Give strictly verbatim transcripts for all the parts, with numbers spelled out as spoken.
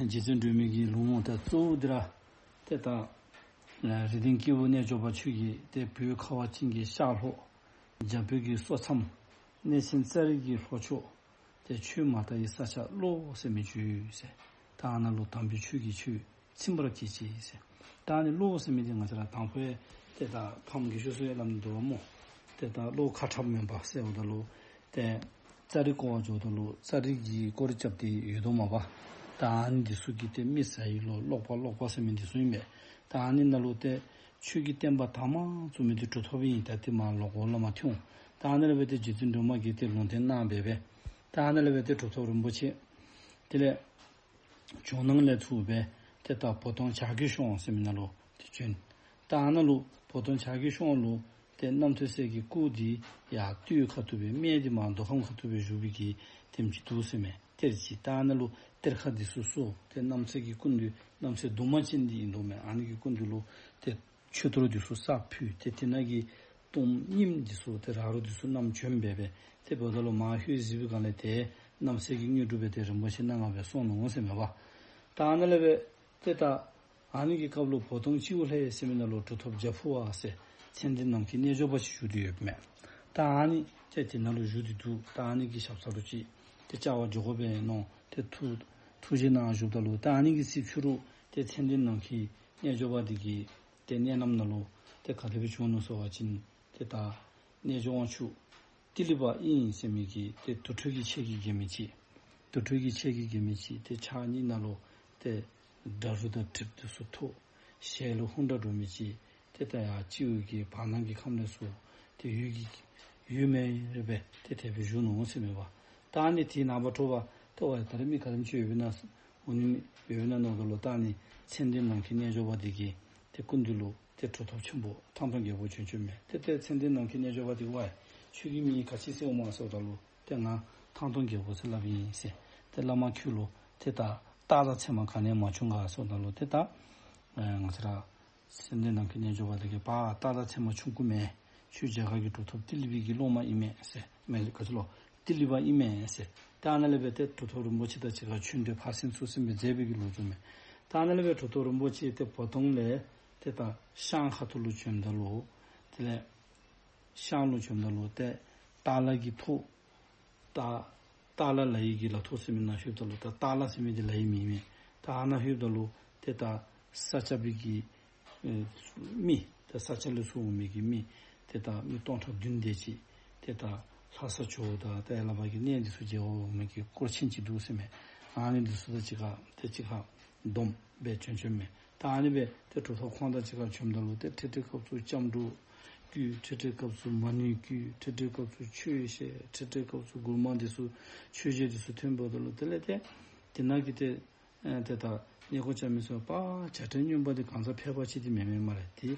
རྗེ་བཙུན་སྒྲོལ་མའི་གི་ལུང་དེ་གཙོ་བོ་འདི་ར་དེ་དག་རིགས་ལྡན་སྐྱེས་བུ་རྣལ་འབྱོར་པ་ཁྱོད་ཀྱིས་དེ་བོད་ཁ་བ་ཅན་གྱི་ཤར་ལྷོ་རྒྱ་བོད་ཀྱི་སོ་མཚམས་གནས་ཆེན་ཙཱ་རི་གི་ལྷོ་ཕྱོགས་དེ་ཆོས་མ་དར་བའི་ས་ཆ་ཀློ་ཟེར་མི་བརྗོད་ཟེར། ད་ཨ་ན་ལུ་དམ་པའི་ཆོས་ཀྱི་ཆོས་ཚིམ་པར་གྱིས་ཤིག་ཟེར། ད་ཨ་ནི་ཀློ་ཟེར་མི་དེ་ང་བཅས་ར་དང་པོའི་དེ་དག་ཕམ་གྱི་ཤུ་སུའི་ལམ་འདུག་བ་མོ། དེ་དག་ཀློ་ཁ་འཁྲབ་མེན་པ་ཟེར་བ་ད་ལུ་དེ་ཙཱ་རི་བསྐོར་བ་འཇོག་ད་ལུ་ཙཱ་རི་གི་སྐོར་ར་རྐྱབ་སྟེ་ཡོད་དོ་མ་པ། ད་ཨ་ནི་འདི་ཚུ་གི་དེ་མི་ཟ་ཡི་ལོ་ཀློག་པ་ཀློག་པ་ཟེར་མི་འདི་ཚུ་ཨིན་པས། ད་ཨ་ནི་ནང་ལུ་དེ་ཆོས་ཀྱི་བསྟན་པ་དང་མ་བཙུགས་མི་དེ་གྲུབ་ཐོབ་ཨིན། ད་དེ་མ་ལོག་གོ་བླ་མ་ཐོན། ད་ཨ་ནི་ལ་བས་དེ་རྗེ་བཙུན་སྒྲོལ་མ་གིས་དེ་ལུང་བསྟན་གནང་བས་པས། ད་ཨ་ནི་ལ་བས་དེ་གྲུབ་ཐོབ་རིན་པོ་ཆེ་དེ་ལས་ཇོ་ནང་ལས་ཚུར་བས་དེ་ད་བོ་དོང་བྱ་རྒོད་གཤོང་ཟེར་མི་ནང་ལུ་དེ་བྱོན། ད་ཨ་ན་ལུ་བོ་དོང་བྱ་རྒོད་གཤོང་ལུ་དེ་རྣམ་ཐོས་སྲས་ཀྱི་སྐུ་དེ་ཡར་སྟོད་ཁ་ཐུག་པའི་སྨད་དེ་མར་མདོ་ཁམས་ཁ་ཐུག་པའི་བཞུགས་པའི་གི་དེམ་ཅིག་འདུག་ཟེར་མས། གཏེར་ཅིག་ད་ཨ་ན་ལུ་གཏེར་ཁ་འདི་ཚུ་སོ་དེ་རྣམ་སྲས་ཀྱི་སྐུ་མདུན་རྣམ་སྲས་གདུང་མ་ཅན་འདི་ཨིན་འདུག་མས། ཨ་ནི་གི་སྐུ་མདུན་ལུ་དེ་མཆོད་གཏོར་འདི་ཚུ་ས་ཕུལ་ཏེ་དེ་ན་གི་གཏོརམ་རྙིངམ་འདི་ཚུ་དེ་རག་རུ་འདི་ཚུ་བསྣམས་བྱོན་འབད་བས། དེ་འབདཝ་ད་ལུ་མར་ལྷོད་གཟིགས་པའི་སྒང་ལས་དེ་རྣམ་སྲས་ཀྱི་དངོས་གྲུབ་སྦེ་དེ་རིན་པོ་ཆེ་སྣ་ལྔ་སྦེ་སོང་ནུག་ཟེར་མས་པ། ད་ཨ་ན་ལས་སྦེ་དེ་ད་ཨ་ནི་གི་སྐབས་ལུ་བོ་དོང་སྤྱི་བོ་ལྷས་ཟེར་མི་ནང་ལུ་གྲུབ་ཐོབ་རྒྱ་ཕུ་བ་ཟེར་མཚན་ལྡན་ནམ་མཁའི་རྣལ་འབྱོར་པ་ཅིག་བཞུགས་ཏེ་ཡོདཔ་མས། ད་ཨ་ནི་དེ་དེ་ནང་ལུ་བཞུགས་ཏེ་འདུག། ད་ཨ་ནི་གི་ཞབས་ས་ལུ་ཅིག་དེ་བཅར་བར་འགྱོ་དགོ་པས་མནོ་སྟེ་ཐུགས་ཐུགས་བཞེད་གནང་བཞུགསཔ་ད་ལུ་ད་ཨ་ནི་གི་ཚེ་ཕྱི་རུ་དེ་མཚན་ལྡན་ནམ་མཁའི་རྣལ་འབྱོར་པ་དེ་གི་དེ་གནས་རྣམ་ནང་ལུ་དེ་ག་དེ་སྦེ་བྱུང་ནུག་ཟེར་བ་ཅིན་དེ་ད་རྣལ་འབྱོར་དབང་ཕྱུག་ཏི་ལི་པ་ཨིན་ཟེར་མི་གི་དེ་དུར་ཁྲོད་ཀྱི་ཆས་ཀྱིས་བརྒྱན་མི་ཅིག། དུར་ཁྲོད་ཀྱི་ཆས་ཀྱིས་བརྒྱན་མི་ཅིག། དེ་ཕྱག་གཉིས་ནང་ལུ་དེ་དགྲ་རུ་དང་གྲིབ་དེ་ཚུ་ཐོགས། ཞལ་ལུ་ཧཱུྃ་སྒྲ་སྒྲོག་མི་ཅིག། དེ་ད་ཡར་སྤྱི་བོ་གི་བར་སྣང་གི་ཁམས་ལས་ཚུར་དེ་འོད་ཀྱི་འོད་མེ་རེ་སྦེ་དེ་དེ་སྦེ་བཞུགས་ནུག་ཟེར་མས་པ། ད་ཨ་ནི་དེའི་ནངས་པ་དྲོ་པ་ལྟ་བ་ད་རེས་མི་ག་དེམ་ཅིག་ཡོདཔ་ཨིན་ན། འོ་ནི་མི་ཡོད་ན་ནོར་དུ་ལོ་ད་ཨ་ནི་མཚན་ལྡན་ནམ་མཁའི་རྣལ་འབྱོར་པ་དེ་གི་དེ་སྐུ་མདུན་ལུ་དེ་གྲུབ་ཐོབ་ཆེན་པོ་ཐང་སྟོང་རྒྱལ་པོ་བྱོན་བྱོནམ་མས། དེ་ལྟར་མཚན་ལྡན་ནམ་མཁའི་རྣལ་འབྱོར་པ་དེ་ཝའི་ཁྱོད་ཀྱི་མིང་ག་ཅི་ཟེར་སྨོ་ཟེརཝ་ད་ལུ་དེ་ང་ཐང་སྟོང་རྒྱལ་པོ་ཟེར་སླབ་ཨིན་ཟེར། དེ་བླ་མ་ཁྱོད་ལུ་དེ་ད་རྟགས་དང་མཚན་མ་ག་ནི་ཡང་མ་བྱུང་ག་ཟེརཝ་ད་ལུ་དེ་ད་ང་བཅས་ར་མཚན་ལྡན་ནམ་མཁའི་རྣལ་འབྱོར་པ་དེ་གིས་པ་རྟགས་དང་མཚན་མ་བྱུང་ཀུ་མས། ཁྱོད་རྒྱ་གར་གྱི་གྲུབ་ཐོབ་ཏི་ལི་པའི་གི་སློབ་མ་ཨིན་མས་ཟེར། མེ་ལི་ག་ཚོད་ལོ་ཏི་ལི་པ་ཨིན་མས་ཟེར། ད་ཨ་ན་ལས་སྦེ་དེ་གྲུབ་ཐོབ་རིན་པོ་ཆེ་དང་གཅིག་ཁར་ཆོས་འདོན་ཕར་ཕྱིན་ཚུར་ཕྱིན་སྦེ་མཛད་པའི་གི་ལོ་རྒྱུས་མས། ད་ཨ་ན་ལས་སྦེ་གྲུབ་ཐོབ་རིན་པོ་ཆེ་དེ་བོ་དོང་ལས་དེ་ད་ཤང་ཁ་ཐུག་ལུ་བྱོནམ་ད་ལུ་དེ་ལས་ཤང་ལུ་བྱོནམ་ད་ལུ་དེ་ཏཱ་ལ་གི་ཐོག་ད་ཏཱ་ལ་ལ་ཡི་གི་ལ་ཐོག་ཟེར་མི་ནང་ལྷོདཔ་ད་ལུ་ད་ཏཱ་ལ་ཟེར་མི་དེ་ལ་ཡི་མིང་མས། ད་ཨ་ན་ལྷོདཔ་ད་ལུ་དེ་ད་ས་སྐྱ་པའི་གི་ཨེ་མི་ད་ས་སྐྱ་ལས་ཚུར་འོང་མི་གི་མི་དེ་ད་མི་སྟོང་ཕྲག་བདུན་དེ་ཅིག་དེ་ད་ལྷ་ས་ཇོ་བོ་དང་ཏཱ་ལ་པ་གི་གནས་འདི་ཚུ་མཇལ་བར་འོང་མི་གི་སྐོར་ཆེན་ཅིག་འདུག་ཟེར་མས། ཨ་ནི་འདི་ཚུ་དང་གཅིག་ཁར་དེ་གཅིག་ཁར་བསྡོམས་སྦེ་བྱོན་བྱོནམ་མས། ད་ཨ་ནི་སྦེ་དེ་གྲུབ་ཐོབ་ཁོང་དང་གཅིག་ཁར་བྱོནམ་ད་ལུ་དེ་འཕྲལ་འཕྲལ་སྐབས་སུ་སྐྱབས་འགྲོ་བསྐུལ། འཕྲལ་འཕྲལ་སྐབས་སུ་མ་ཎི་བསྐུལ། འཕྲལ་འཕྲལ་སྐབས་སུ་ཆོས་བཤད། འཕྲལ་འཕྲལ་སྐབས་སུ་མགུར་མ་འདི་ཚུ་ཆོས་རྗེ་འདི་ཚུ་ཐོན་འབདཝ་ད་ལུ་དེ་ལས་དེ་དེ་ནང་གི་དེ་ཨ་དེ་ད་གནས་སྐོར་རྐྱབ་མི་ཚུ་པ་བྱ་བྲལ་སྨྱོན་པ་དེ་གང་ཟག་ཕལ་པ་ཅིག་དེ་མེན་མས་སྨ་རེ། དེ་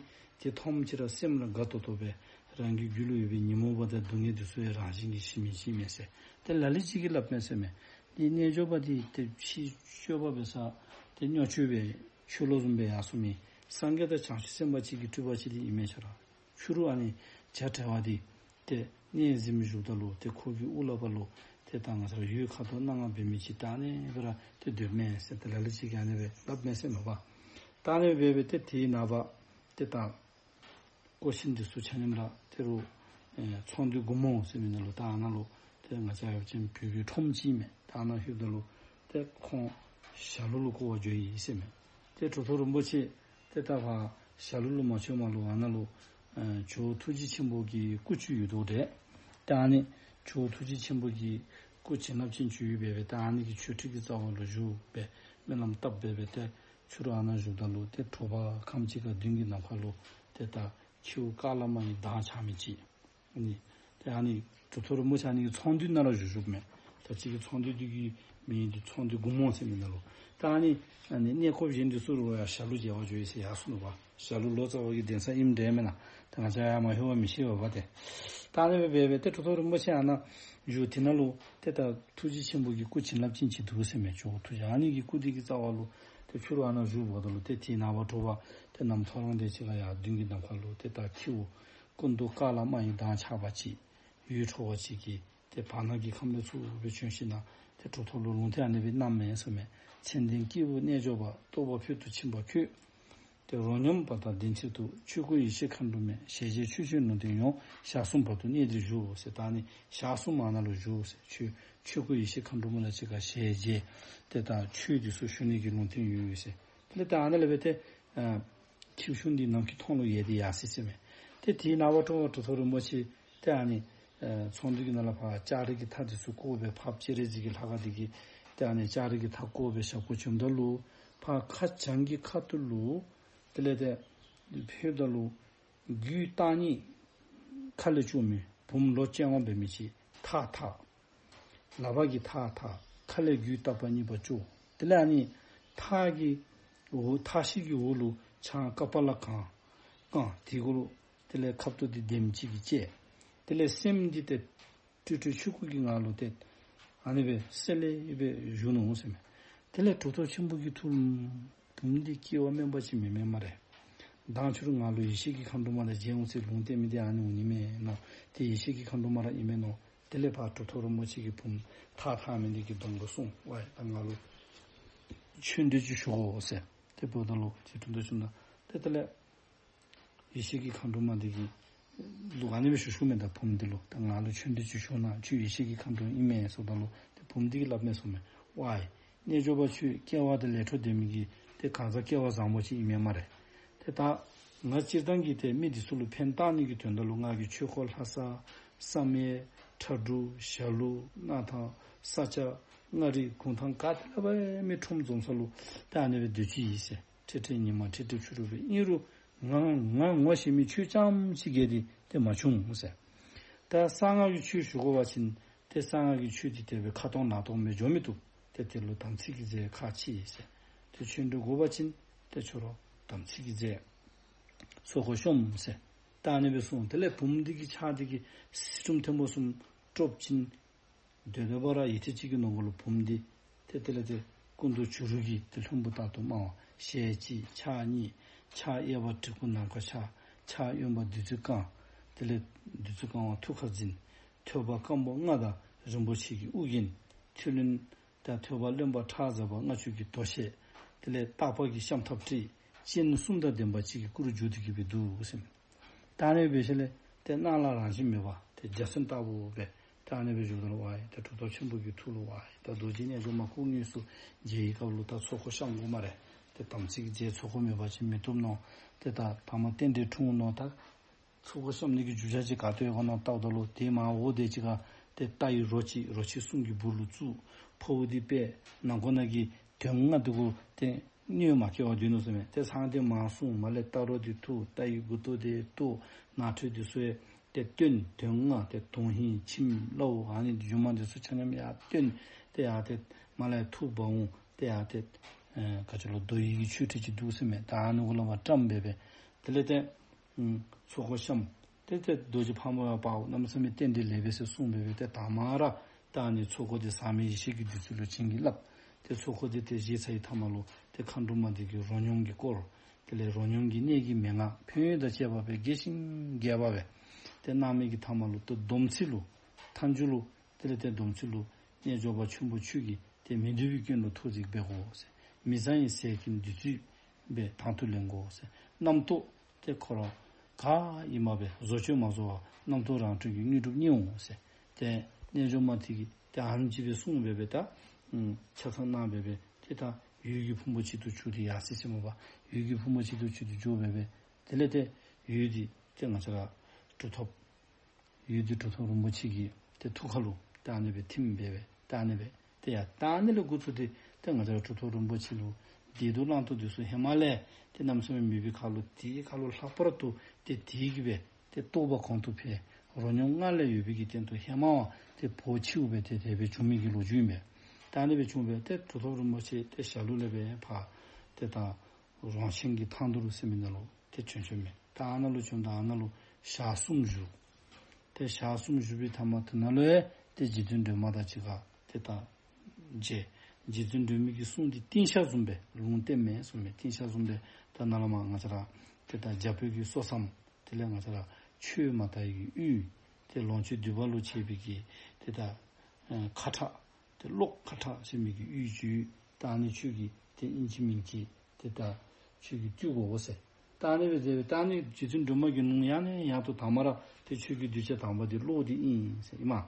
དེ་མཐོངམ་ཅིག་ར་སེམས་ལ་དགའ་ཏོག་ཏོ་སྦེ་རང་གི་རྒྱུད་ལུ་ཡོད་པའི་ཉོན་མོངས་པ་དང་སྡུག་བསྔལ་འདི་ཚུ་ཡང་རང་བཞིན་གྱིས་ཞི་མི་ཞི་མས་ཟེར། དེ་ལ་ལུ་ཅིག་གིས་སླབ་མས་ཟེར་མས། འདི་རྣལ་འབྱོར་པ་འདི་དེ་ཕྱི་སྤྱོད་པ་འབད་ས་དེ་སྨྱོ་སྤྱོད་པའི་ཆོས་ལོག་བཟུམ་སྦེ་ཡར་སོང་མི་སངས་རྒྱས་དང་བྱང་ཆུབ་སེམས་དཔའ་ཅིག་གི་སྤྲུལ་པ་ཅིག་དེ་ཨིན་མས་ཁྱོད་ར། ཕྱི་རུ་ཨ་ནི་བྱ་བྲལ་བ་འདི་དེ་གནས་གཟིམ་བཞུགསཔ་ད་ལུ་དེ་ཁོ་གི་དབུ་ལ་པ་ལུ་དེ་ད་ང་བཅས་ར་འོད་ཁ་དོག་སྣ་ལྔ་འབད་མི་ཅིག་ད་ཨ་ནི་སྦེ་ར་དེ་སྡོདཔ་མས་ཟེར། དེ་ལ་ལུ་ཅིག་གིས་ཨ་ནི་སྦེ་སླབ་མས་ཟེར་མས་པ། ད་ཨ་ནི་སྦེ་འབད་དེ་དེའི་ནངས་པ་དེ་ད་སྐོར་ཆེན་འདི་ཚུ་ཆ་མཉམ་ར་དེ་རུ་ཨེ་ཚོང་འདུས་དགུང་མོ་ཟེར་མི་ནང་ལུ་ད་ཨ་ན་ལུ་དེ་ང་བཅས་ཡབ་ཆེན་བོད་ཀྱི་ཁྲོམ་ཅིག་མས། ད་ཨ་ན་ལྷོདཔ་ད་ལུ་དེ་ཁོང་ཞྭ་ལུ་ལུ་བསྐོར་བར་འགྱོ་ཡི་ཟེར་མས། དེ་གྲུབ་ཐོབ་རིན་པོ་ཆེ་དེ་ད་ཕར་ཞྭ་ལུ་ལུ་མ་བྱོན་མ་ལུ་ཨ་ན་ལུ་ཨ་ཇོ་བོ་ཐུགས་རྗེ་ཆེན་པོ་གི་སྐུ་ཅིག་ཡོད་དོ་འདྲས། ད་ཨ་ནི་ཇོ་བོ་ཐུགས་རྗེ་ཆེན་པོ་གི་སྐུ་བྱིན་རླབས་ཅན་ཅིག་ཡོདཔ་སྦེ་ད་ཨ་ནི་གི་མཆོད་ཁྲི་གི་རྩ་བ་ལུ་བཞུགས་སྦེ་སྨོན་ལམ་བཏབ་སྦེ་སྦེ་དེ་ཕྱི་རུ་ཨ་ན་བཞུགསཔ་ད་ལུ་དེ་དྲོ་པ་ཁམས་ཅིག་ཁར་མདུན་གྱི་ནམ་མཁའ་ལུ་དེ་ད་ཁྱེའུ་ཀ་ལ་མ་ཡི་མདངས་ཆགས་མི་ཅིག། ཨ་ནི་དེ་ཨ་ནི་གྲུབ་ཐོབ་རིན་པོ་ཆེ་ཨ་ནི་གི་ཚོང་འདུས་ནང་ལུ་བཞུགས་བཞུགསཔ་མས། ད་ཅི་གི་ཚོང་འདུས་འདི་གི་མིང་འདི་ཚོང་འདུས་དགུང་མོ་ཟེར་མི་ནང་ལུ། ད་ཨ་ནི་ཨ་ནི་གནས་སྐོར་གཞན་འདི་ཚུ་རུ་ཡང་ཞྭ་ལུ་མཇལ་བར་འགྱོ་ཡི་ཟེར་ཡར་སོང་ནུག་པ། ཞྭ་ལུ་ལོ་ཙཱ་བ་གི་གདན་ས་ཨིནམ་འདྲས་མེན་ན། ད་ང་བཅས་ཡར་མ་ལྷོད་པར་མི་ཤེས་པས་པ་དེ། ད་ཨ་ནི་སྦེ་འབད་སྦེ་དེ་གྲུབ་ཐོབ་རིན་པོ་ཆེ་ཨ་ན་བཞུགས། དེ་ནང་ལུ་དེ་ད་ཐུགས་རྗེ་ཆེན་པོ་གི་སྐུ་བྱིན་རླབས་ཅན་ཅིག་འདུག་ཟེར་མས། ཇོ་བོ་ཐུགས་རྗེ་ཨ་ནི་གི་སྐུ་འདི་གི་རྩ་བ་ལུ་དེ་ཕྱི་རུ་ཨ་ན་བཞུགས་འབདཝ་ད་ལུ་དེ་དེའི་ནངས་པ་དྲོ་པ་དེ་གནམ་ཐོ་རངས་དེ་ཅིག་ཁར་ཡར་མདུན་གྱི་ནམ་མཁའ་ལུ་དེ་ད་ཁྱེའུ་སྐུ་མདོག་དཀར་ལ་དམར་བའི་མདངས་ཆགས་པ་ཅིག་འོད་འཕྲོ་བ་ཅིག་གིས་དེ་བར་སྣང་གི་ཁམས་ལས་ཚུར་སྦེ་བྱོན་ཞིནམ་ན་ དེ་གྲུབ་ཐོབ་ལུ་ལུང་བསྟན་ཨ་ནི་སྦེ་གནངམ་མས་ཟེར་མས། མཚན་ལྡན་སྐྱེས་བུ་རྣལ་འབྱོར་པ། རྟོགས་པ་ཕུལ་དུ་ཕྱིན་པ་ཁྱོད། དེ་རོ་སྙོམས་པ་དང་ལྡན་ཚུལ་དུ། ཆོས་སྐུ་ཡེ་ཤེས་མཁའ་འགྲོ་མས། ཞལ་མཇལ་ཆོས་སྤྱོད་ལུང་བསྟན་ཡོང་། ཞག་གསུམ་བར་དུ་གནས་འདིར་བཞུགས་ཟེར། ད་ཨ་ནི་ཞག་གསུམ་ཨ་ནཱ་ལུ་བཞུགས་ཟེར། ཆོས་ཆོས་སྐུ་ཡེ་ཤེས་མཁའ་འགྲོ་མ་དང་གཅིག་ཁར་ཞལ་མཇལ། དེ་དང་ཆོས་འདི་ཚུ་ཞུ་ནི་གི་ལུང་བསྟན་ཡོད་ཟེར། དེ་ལས་ད་ཨ་ནཱ་ལས་འབད་དེ་ཨ་ཆིབས་གཞུང་འདི་ནམ་མཁའི་མཐོངས་ལུ་ཡལ་ཏེ་ཡར་སོ་ཡི་ཟེར་མས། དེ་དེའི་ནངས་པ་སྤྲོ་བ་གྲུབ་ཐོབ་རིན་པོ་ཆེ་དེ་ཨ་ནི་ཨ་ཚོགས་འདུ་གི་ནང་ལུ་ཕར་ལྕགས་རི་གི་མཐའ་འདི་ཚུ་བསྐོར་སྦེ་ཕར་སྤྱན་རས་གཟིགས་ཀྱི་ལྷ་ཁང་འདི་གི་དེ་ཨ་ནི་ལྕགས་རི་གི་མཐའ་བསྐོར་སྦེ་ཞབས་སྐོར་བྱོནམ་ད་ལུ་ཕར་ཁ་བྱང་གི་ཁ་ཐུག་ལུ་དེ་ལས་དེ་ཕེབས་ད་ལུ་རྒྱུད་བརྟག་གཉིས་ཁ་ལས་བཅུག་མི་བུམོ་ལོ་བཅོ་ལྔ་འབད་མི་ཅིག་ཐགས་འཐག། ལག་པ་གིས་ཐགས་འཐག། ཁ་ལས་རྒྱུད་བརྟག་པ་གཉིས་པ་བཅུག། དེ་ལས་ཨ་ནི་ཐགས་ཀྱི་འོག་ཐགས་ཤིང་གི་འོག་ལུ་ཆང་ཀ་པཱ་ལ་གང་། བཀང་། དེ་གུ་ལུ་དེ་ལས་ཁབ་ཏོ་འདི་ལྡེམ་ཅིག་གིས་བཅད། དེ་ལས་སེན་མོ་འདི་ཏེ་སྤྲོས་སྤྲོས་ཆུ་ཁུག་གི་ངང་ལུ་ཏེ་ཨ་ནི་སྦེ་སེ་ལེ་སྦེ་བཞུགས་ནུག་ཟེར་མས། དེ་ལས་གྲུབ་ཐོབ་ཆེན་པོ་གིས་ཐུགས་ལུ་བུམོ་འདི་སྐྱེ་བ་དམན་པ་ཅིག་མེན་མས་སྨ་རེ། མདང་ཕྱི་རུ་ང་ལུ་ཡེ་ཤེས་ཀྱི་མཁའ་འགྲོ་མ་དང་མཇལ་འོང་ཟེར་ལུང་བསྟན་མི་འདི་ཨ་ནི་འོང་ནི་མས་མནོ། དེ་ཡེ་ཤེས་ཀྱི་མཁའ་འགྲོ་མ་ར་ཨིན་མས་མནོ། དེ་ལས་ཕར་གྲུབ་ཐོབ་རིན་པོ་ཆེ་གི་བུམོ་ཐགས་འཐག་མི་འདི་གི་གདོང་ཁར་སོང་། ཝའི་ད་ང་ལུ་ཆོས་འདི་ཅིག་ཞུ་དགོ་ཟེར། དེ་འབདཝ་ད་ལུ་ཅིག་གྲུབ་ཐོབ་ཆེན་པོ་དེ་དེ་ལས་ཡེ་ཤེས་ཀྱི་མཁའ་འགྲོ་མ་འདི་གིས་ལུ་ཨ་ནི་སྦེ་ཞུ་ཞུཝ་མས། ད་བུམོ་འདི་ལུ་ད་ང་ལུ་ཆོས་འདི་ཅིག་ཞུ་གནང་། ཁྱོད་ཡེ་ཤེས་ཀྱི་མཁའ་འགྲོ་ཨིན་མས་ཟེརཝ་ད་ལུ་དེ་བུམོ་འདི་གིས་སླབ་མས་ཟེར་མས། ཝའི་རྣལ་འབྱོར་པ་ཁྱོད་སྐྱེ་བ་དེ་ལས་འཕྲོ་ལྡན་མི་གི་དེ་གང་ཟག་སྐལ་བ་བཟང་པོ་ཅིག་ཨིན་མས་སྨ་རེ། དེ་ད་ང་སྤྱིར་བཏང་གི་དེ་མི་འདི་ཚུ་ལུ་ཕན་བཏགས་ནི་གི་དོན་དག་ལུ་ང་གིས་ཆོས་འཁོར་ལྷ་ས་བསམ་ཡས་ཁྲ་འབྲུག་ཞྭ་ལུ་སྣར་ཐང་ས་སྐྱ་མངའ་རིས་གུང་ཐང་ག་ཏེ་ལས་འབད་མི་ཁྲོམ་འཛོམས་ས་ལུ་ད་ཨ་ནི་སྦེ་སྡོད་ཀྱི་ཡོད་ཟེར། འཕྲལ་འཕྲལ་ཉི་མ་འཕྲལ་འཕྲལ་ཕྱི་རུ་སྦེ་ཨིན་རུང་ང་ང་ངོ་ཤེས་མི་ཁྱོད་རྐྱངམ་ཅིག་གིས་འདི་དེ་མ་བྱུང་ཟེར། ད་གསང་སྔགས་ཀྱི་ཆོས་ཞུ་དགོ་པ་ཅིན་དེ་གསང་སྔགས་ཀྱི་ཆོས་འདི་དེ་སྦེ་ཁ་སྟོང་ལག་སྟོང་སྦེ་འགྱོ་མི་བཏུབ། དེ་དེ་ལུ་དམ་ཚིག་གི་རྫས་ཁག་ཆེ་ཟེར། དེ་ཆོས་འདི་དགོ་པ་ཅིན་དེ་ཁྱོད་ར་དམ་ཚིག་གི་རྫས་ཚོགས་འཁོར་ཤོམ་ཟེར། ད་ཨ་ནི་སྦེ་གསུངས། དེ་ལས་བུམོ་འདི་གི་ཕྱག་འདི་གིས་སྲིད་ཁྲིམས་ཐེངས་པོ་གསུམ་དཀྲོག་པ་ཅིན་སྡོད་སྡོད་པ་ར་ཡུད་ཐེངས་གཅིག་གི་ནང་འཁོད་ལུ་བུམོ་འདི་དེ་དེ་ལས་དེ་སྐུ་མདོག་བྱུ་རུ་གི་དེ་ལྷུན་པོ་ལྟར་དུ་དམར་བ། ཞལ་གཅིག་ཕྱག་གཉིས། ཕྱག་གཡས་པ་གྲི་གུག་ནམ་མཁའ་ཕྱར། ཕྱག་གཡོན་པ་བདུད་རྩི་བཀང་། དེ་ལས་བདུད་རྩི་བཀང་བ་ཐུགས་ཀར་འཛིན། ཐོད་པ་སྐམ་པོ་ལྔ་དང་རིན་པོ་ཆེ་གི་དབུ་རྒྱན། ཐོད་རློན་དང་ཐོད་པ་རློན་པ་ཁྲག་འཛག་པ་ལྔ་བཅུ་གི་དོ་ཤལ། དེ་ལས་ཏག་པ་གི་ཤམ་ཐབས་སྤྲས། སྤྱན་གསུམ་དང་ལྡན་པ་ཅིག་གི་སྐུ་རུ་གྱུར་ཏེ་གི་སྦེ་འདུག་ཟེར། ད་ཨ་ནི་སྦེ་ཞིནམ་ལས་དེ་སྣང་ལ་རང་བཞིན་མེད་པ་དེ་འཇའ་ཚོན་ལྟ་བུ་སྦེ་ད་ཨ་ནི་སྦེ་བཞུགས་ད་ལུ་ཝའི་ད་གྲུབ་ཐོབ་ཆེན་པོ་གི་ཐུགས་ལུ་ཝའི་ད་རྡོ་རྗེ་རྣལ་འབྱོར་མ་སྐུ་དངོས་སུ་མཇལ་བའི་སྐབས་ལུ་ད་ཚོགས་འཁོར་བཤམ་དགོ་སྨ་རེ། དེ་དམ་ཚིག་རྫས་ཚོགས་འཁོར་མེད་པ་ཅིན་མི་བཏུབ་མནོ། དེ་ད་ཕ་མ་རྟེན་འབྲེལ་འཁྲུངས་མནོ། ད་ཚོགས་འཁོར་བཤམ་ནི་གི་རྒྱུ་ཆ་ཅིག་ག་ཏེ་ཡོད་ག་མནོ་བལྟཝ་ད་ལུ་དེ་མར་འོག་དེ་ཅིག་ཁར་དེ་རྟ་ཡི་རོ་ཅིག་རོ་ཁྱི་གསུམ་གྱི་སྦུག་ལུ་བཙུགས། ཕོཝ་འདི་ཕུད། ནང་ཁོག་ནང་གི་དོན་ལྔ་འདི་གུ་དེ་གནོད་མ་སྐྱེལ་བར་སྡོད་ནུག་ཟེར་མས། དེ་ཚང་དེ་མར་སོང་། མར་ལས་རྟ་རོ་དེ་འཐུ། རྟ་ཡི་མགུ་ཏོ་དེ་གཏོར། ནགས་ཁྲོད་དེ་ཚུ་དེ་བཏོན། དོན་ལྔ་དེ་དོན་ཧིང་ཁྱིམ་བློ་ཨ་ནི་སྒྱུ་མ་དེ་ཚུ་ཆ་མཉམ་ཡར་བཏོན། དེ་ཡར་དེ་མར་ལས་འཐུ་འབག་འོང་། དེ་ཡར་དེ་ཨ་ག་ཅི་ལོ་རྡོ་ཡི་གི་མཆོད་ཁྲི་ཅིག་འདུག་ཟེར་མས། ད་ཨ་ནི་གུ་ལུ་མར་བཀྲམ་སྦེ་སྦེ་དེ་ལས་དེ་ཚོགས་འཁོར་བཤམས། དེ་དེ་རྡོ་རྗེ་ཕག་མོ་ཡང་པའོ་གནམ་མེད་ས་མེད་རྟེན་འབྲེལ་ལེགས་པས་ཟེར་གསུངས་སྦེ་སྦེ་དེ་དང་མ་ར་ད་ཨ་ནི་ཚོགས་འཁོར་དེ་ཟག་མེད་ཡེ་ཤེས་ཀྱི་བདུད་རྩི་ལུ་བྱིན་གྱིས་བརླབས། དེ་ཚོགས་འཁོར་དེ་དེ་བཞེས་ཚར་བའི་མཐའ་མ་ལུ་དེ་མཁའ་འགྲོ་མ་དེ་གིས་རོ་སྙོམས་ཀྱི་སྐོར། དེ་ལས་རོ་སྙོམས་ཀྱི་གནད་ཀྱི་མན་ངག་ཕན་ཡོན་དང་བཅས་པ་སྦེ་རྒྱས་ཤིང་རྒྱས་པ་སྦེ་དེ་གནང་མི་གི་མཐའ་མ་ལུ་དེ་སྡོམ་ཚིག་ལུ་མཐའ་མཇུག་ལུ་དེ་ལས་དེ་སྡོམ་ཚིག་ལུ་རྣལ་འབྱོར་པ་ཆེན་པོ་ཁྱོད་ཀྱིས་དེ་མི་འདོད་པའི་སྐྱོན་ལུ་ཐུགས་རྗེ་འབད་དགོ་ཟེར། མི་བཟང་ཡི་ཟས་ཀྱི་བདུད་རྩི་སྦེ་དང་དུ་ལེན་དགོ་ཟེར། རྣམ་རྟོག་དེ་ཁོ་ར་ག་ཨིན་མ་སྦེ་བཟོ་བཅོས་མ་བཟོ་བར་རྣམ་རྟོག་རང་གྲོལ་གྱི་དངོས་གྲུབ་བརྙེས་འོང་ཟེར། དེ་རྣལ་འབྱོར་མ་དེ་གིས་དེ་ཨ་ནེམ་ཅིག་སྦེ་གསུངས་སྦེ་སྦེ་ད་ཆ་ཚང་གནང་སྦེ་སྦེ་དེ་ད་འོད་ཀྱི་ཕུང་པོ་གཅིག་ཏུ་གྱུར་ཏེ་ཡར་སོ་ཡི་ཟེར་མས་པ། འོད་ཀྱི་ཕུང་པོ་གཅིག་ཏུ་གྱུར་ཏེ་འགྱོ་སྦེ་སྦེ་དེ་ལས་དེ་འོད་དེ་དེ་ང་བཅས་ར་གྲུབ་ཐོབ་འོད་དེ་གྲུབ་ཐོབ་རིན་པོ་ཆེ་གི་དེ་ཐུགས་ཁ་ལུ་དེ་ཨ་ནི་སྦེ་ཐིམ་སྦེ་སྦེ་དེ་ཨ་ནི་སྦེ་དེ་ཡང་ད་ཨ་ནི་ལས་འགོ་བཙུགས་ཏེ་དེ་ང་བཅས་ར་གྲུབ་ཐོབ་རིན་པོ་ཆེ་ལུ་བདེ་སྡུག་བླང་དོར་དེ་ཚུ་ཧེ་མ་ལས་དེ་གནམ་མེད་ས་མེད་མེད་པའི་ཁར་ལུ་དེའི་ཁར་ལུ་ལྷག་པར་དུ་དེ་དེ་གིས་སྦེ་དེ་རྟོགས་པ་གོང་དུ་འཕེལ། རོ་སྙོམས་སྔར་ལས་ཡོད་པའི་གི་སྟེང་དུ་ཧེ་མ་བ་དེ་བོགས་ཆེཝ་སྦེ་དེ་དེ་སྦེ་བྱུང་མི་གི་ལོ་རྒྱུས་ཨིན་པས། ད་ཨ་ནི་སྦེ་བྱུང་སྦེ་དེ་གྲུབ་ཐོབ་རིན་པོ་ཆེ་དེ་ཞྭ་ལུ་ལས་སྦེ་ཕར་དེ་ད་རོང་ཆེན་གྱི་ཐང་རྡོ་རུ་ཟེར་མི་ནང་ལུ་དེ་བྱོན་བྱོནམ་མས། ད་ཨ་ནཱ་ལུ་བྱོནམ་ད་ཨ་ནཱ་ལུ་ཞག་གསུམ་བཞུགས། དེ་ཞག་གསུམ་བཞུགས་པའི་མཐའ་མ་དེ་ནང་ལུ་ཡང་དེ་རྗེ་བཙུན་སྒྲོལ་མ་དང་གཅིག་ཁར་དེ་ད་མཇལ། རྗེ་བཙུན་སྒྲོལ་མའི་གི་གསུང་དེ་ཏིང་ཤག་བཟུམ་སྦེ་ལུང་བསྟན་མས་གསུངས་མས། ཏིང་ཤག་བཟུམ་སྦེ་ད་ནཱ་ལས་མར་ང་བཅས་ར་དེ་ད་རྒྱ་བོད་ཀྱི་སོ་མཚམས་དེ་ལས་ང་བཅས་ར་ཆོས་མ་དར་བའི་གི་དབུས་དེ་ལོངས་སྤྱོད་འདུས་པ་ལུ་བྱས་པའི་གི་དེ་ད་ཁ་ཁྲག་དེ་གློག་ཁ་ཁྲག་ཟེར་མི་གི་གཡུལ་ཅུ་ད་ནི་ཆོས་ཀྱི་དེ་ཨིན་ཅི་མིན་ཅི་དེ་ད་ཆོས་ཀྱི་བཏུལ་དགོས་འོ་ཟེར། ད་ནི་བས་དེ་ད་ནི་རྗེ་བཙུན་སྒྲོལ་མ་གི་ལུང་ཡང་ནས་ཡང་དུ་དང་མ་ར་དེ་ཆོས་ཀྱི་གདུལ་བྱ་དམ་པ་དེ་གློག་དེ་ཨིན་ཟེར་ཨིན་མ།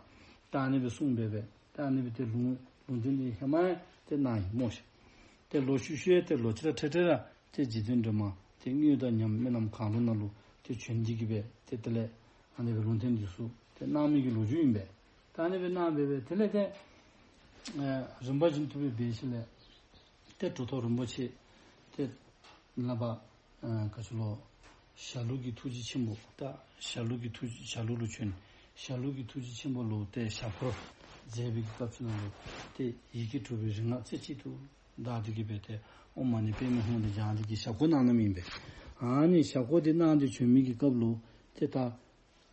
ད་ནི་བས་གསུངས་པས་པས་ད་ནི་བས་དེ་ལུང་ལུང་བསྟན་དེ་ཧེ་མ་དེ་གནང་ཡིན་མོ་ཞེས། དེ་ལོ་ཤུ་ཤུའི་དེ་ལོ་ཆེ་ར་ཁྲེ་ཁྲེ་ར་དེ་རྗེ་བཙུན་སྒྲོལ་མ་དེ་དངོས་དང་ཉམས་རྨི་ལམ་གང་རུང་ནང་ལུ་དེ་བྱོན་འདི་གི་བས་དེ་དེ་ལས་ཨ་ནི་བས་ལུང་བསྟན་འདི་ཚུ་དེ་གནང་མི་གི་ལོ་རྒྱུས་ཡིན་པས། ད་ནི་བས་གནང་བས་བས་དེ་ལས་དེ་རིམ་པ་བཞིན་དུ་བས་འབད་ཞིནམ་ལས་དེ་གྲུབ་ཐོབ་རིན་པོ་ཆེ་དེ་ལ་བ་ག་ཅི་ལོ། ཞྭ་ལུ་གི་ཐུགས་རྗེ་ཆེན་པོ་ད་ཞྭ་ལུ་གི་ཐུགས་ཞྭ་ལུ་ལུ་བྱོན། ཞྭ་ལུ་གི་ཐུགས་རྗེ་ཆེན་པོ་ལུ་དེ་ཞྭ་ཕོར་མཛད་པའི་གི་སྐབས་སུ་ནང་ལུ་དེ་ཡི་གེ་དྲུག་པའི་རིག་སྔགས་རྩེ་གཅིག་ཏུ་བཟླས་ཏེ་གི་བས་དེ་ཨོཾ་མ་ཎི་པདྨེ་ཧཱུྃ་དེ་བགྱང་སྟེ་གི་ཞབས་སྐོར་གནང་གནངམ་ཨིན་པས། ཨ་ནི་ཞབས་སྐོར་དེ་གནང་སྟེ་བྱོན་མི་གི་སྐབས་ལུ་དེ་ད་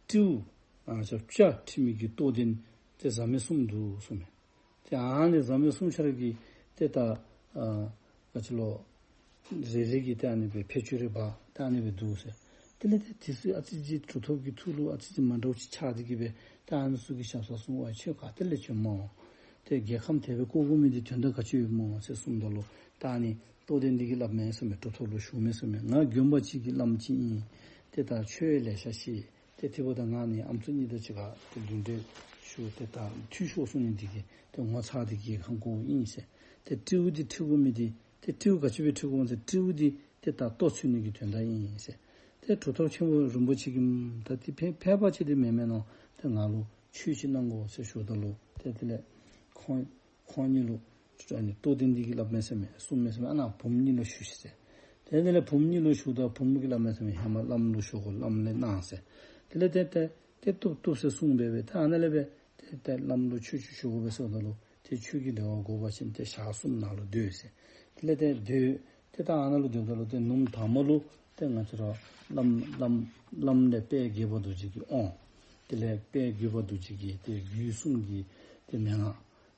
སྤྲེའུ་ཨ་ཞབས་བཅག་ཁྲིད་མི་གི་རྟོགས་ལྡན་དེ་བཟའ་མི་གསུམ་འདུག་གསུངས་མས། དེ་ཨ་ནི་བཟའ་མི་གསུམ་ཆ་ར་གི་དེ་ད་ཨ་ག་ཅི་ལོ། རེ་རེ་གི་དེ་ཨ་ནི་བས་ཕད་ཅུང་རེ་བ་དེ་ཨ་ནི་བས་འདུག་ཟེར། དེ་ལས་དེ་དེ་ཚོས་ཨ་ཙི་ཅིག་གྲུབ་ཐོབ་ཀྱི་ཐུགས་ལུ་ཨ་ཙི་ཅིག་མ་འདྲཝ་ཅིག་ཆགས་ཏེ་གི་བས་དེ་ཨ་ནི་ཚུ་གི་ཞབས་སར་སོང་བ་ཁྱོད་ག་ཏེ་ལས་བྱོན་མོ། དེ་རྒྱལ་ཁམས་དེ་བས་བསྐོར་དགོ་མི་འདི་དོན་དག་ག་ཅི་ཡོད་མོ་ཟེར་གསུངས་ད་ལུ་དེ་ཨ་ནི་རྟོགས་ལྡན་འདི་གིས་སླབ་མས་ཟེར་མས། གྲུབ་ཐོབ་ལུ་ཞུ་མས་ཟེར་མས། ང་དགོན་པ་གཅིག་གི་བླམ་གཅིག་ཨིན། དེ་ད་ཆོས་ལེ་ཤ་ཤེས། དེ་དེ་འབདཝ་ད་ང་ནི་ཨམ་སྲུ་གཉིས་དང་གཅིག་ཁར་དེ་ལུས་འབྲེལ་ཞུ་དེ་ད་འཐུས་ཤོར་སོང་ནི་འདི་གིས་དེ་ངོ་ཚ་དེ་གི་ཁང་བསྐོར་ཨིན་ཟེར། དེ་སྤྲེའུ་འདི་ཁྲིད་དགོ་མི་འདི་དེ་སྤྲེའུ་ག་ཅི་བས་ཁྲིད་དགོ་ཟེར། སྤྲེའུ་འདི་དེ་ད་ལྟོ་འཚོལ་ནི་གི་དོན་དག་ཨིན་ཟེར། དེ་གྲུབ་ཐོབ་ཆེན་པོ་རིན་པོ་ཆེ་གིས་ད་དེ་ཕན་ཕན་པ་ཅིག་དེ་མེན་མེན་ནོ། དེ་ང་ལུ་ཆོས་ཅིག་གནང་དགོ་ཟེར་ཞུཝ་ད་ལུ་དེ་དེ་ལས་ཁོང་ཁོང་གཉིས་ལུ་ཨ་ནི་རྟོགས་ལྡན་འདི་གིས་སླབ་མས་ཟེར་མས། གསུངས་མས་ཟེར་མས། ཨ་ནཱ་བུམོ་གཉིས་ལུ་ཞུ་ཤིག་ཟེར། དེ་དེ་ལས་བུམོ་གཉིས་ལུ་ཞུཝ་ད་བུམོ་གིས་སླབ་མས་ཟེར་མས། ཧེ་མ་བླམ་ལུ་ཞུ་དགོ། བླམ་ལས་གནང་ཟེར། དེ་ལས་དེ་དེ་དེ་བཏུབ་བཏུབ་ཟེར་གསུངས་པས་བས་དེ་ཨ་ནཱ་ལས་བས་དེ་དེ་བླམ་ལུ་ཆོས་ཅིག་ཞུ་དགོ་པས་ཟེརཝ་ད་ལུ་དེ་ཆོས་ཀྱི་འབྲེལ་བ་དགོ་པ་ཅིན་དེ་ཞག་གསུམ་ནང་ལུ་སྡོད་ཟེར། དེ་ལས་དེ་སྡོད། དེ་ད་ཨ་ནཱ་ལུ་སྡོདཔ་ད་ལུ་དེ་ནུབ་མོ་དང་མ་ལུ་དེ་ང་བཅས་ར་བླམ་བླམ་བླམ་ལས་དཔལ་དགྱེས་པ་རྡོ་རྗེ་གི་དབང་། དེ་ལས་དཔལ་དགྱེས་པ་རྡོ་རྗེ་གི་དེ་རྒྱུད་གསུམ་གྱི་དེ་མན་ངག།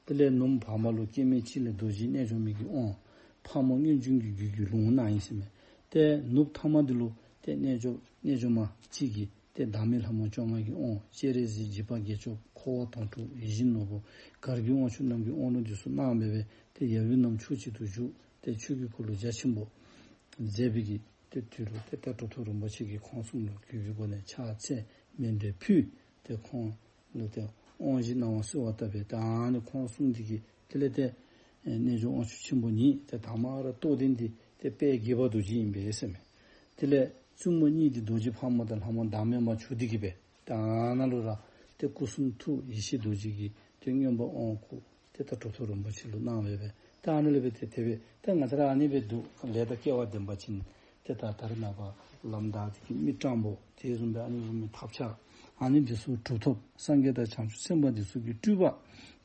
དེ་ལས་ནུབ་མོ་བར་མ་ལུ་སྐྱེ་མེད་འཆི་ལས་རྡོ་རྗེ་རྣལ་འབྱོར་མའི་གི་དབང་། ཕག་མོ་སྔོན་བྱོན་གྱི་རྒྱུད་ཀྱི་ལུང་གནང་ཡི་ཟེར་མས། དེ་ནུབ་མོ་ཐ་མ་འདི་ལུ་དེ་རྣལ་འབྱོར་རྣལ་འབྱོར་མ་གཅིག་གིས་དེ་བདག་མེད་ལྷ་མོ་བཅོ་ལྔ་གི་དབང་། སྤྱན་རས་གཟིགས་འཇིགས་པ་བརྒྱད་སྐྱོབ་འཁོར་བ་དོང་སྤྲུགས་ཡིད་བཞིན་ནོར་བུ་གར་གྱི་དབང་ཕྱུག་རྣམས་ཀྱི་དབང་ལུང་འདི་ཚུ་གནང་བས་བས་དེ་ཡབ་ཡུམ་རྣམས་ཕྱོགས་གཅིག་ཏུ་བཞུགས། དེ་ཆོས་ཀྱི་འཁོར་ལོ་རྒྱ་ཆེན་པོ་མཛད་པའི་གི་དེ་དུས་ལུ་དེ་ལྟར་གྲུབ་ཐོབ་རིན་པོ་ཆེ་གིས་ཁོང་གསུམ་ལུ་གུས་པའི་སྒོ་ནས་ཕྱག་འཚལ་མཎྜལ་ཕུལ། དེ་ཁོང་ལུ་དེ་དབང་བཞི་གནང་བ་གསོལ་བ་བཏབ་པས་ད་ཨ་ནི་ཁོང་གསུམ་འདི་གིས་དེ་ལས་དེ་རྣལ་འབྱོར་དབང་ཕྱུག་ཆེན་པོ་ཉིད་དེ་དང་མ་ར་རྟོགས་ལྡན་འདི་དེ་དཔལ་དགྱེས་པ་རྡོ་རྗེ་ཨིན་པས་ཟེར་མས། དེ་ལས་བཙུན་མོ་གཉིས་འདི་རྡོ་རྗེ་ཕག་མོ་དང་ལྷ་མོ་བདག་མེད་མ་བྱུང་འདི་གིས་བས་ད་ཨ་ནཱ་ལུ་ར་དེ་སྐུ་གསུང་ཐུགས་ཡེ་ཤེས་རྡོ་རྗེ་གི་དེ་མངོན་པ་དབང་བསྐུར། དེ་ལྟར་གྲུབ་ཐོབ་རིན་པོ་ཆེ་ལུ་གནང་བས་བས་ད་ཨ་ནི་ལས་བས་དེ་དེ་བས་དེ་ང་བཅས་ར་ཨ་ནི་བས་འདུག་ལས་དང་སྐལ་བ་ལྡན་པ་ཅིན་དེ་ད་ད་རེས་ནངས་པ་ལམ་བདའ་སྟེ་གི་མི་སྤྲང་པོ་དེ་བཟུམ་སྦེ་ཨ་ནི་བཟུམ་མའི་ཐབས་ཆག་ཨ་ནི་འདི་ཚུ་གྲུབ་ཐོབ་སངས་རྒྱས་དང་བྱང་ཆུབ་སེམས་དཔའ་འདི་ཚུ་གི་སྤྲུལ་པ་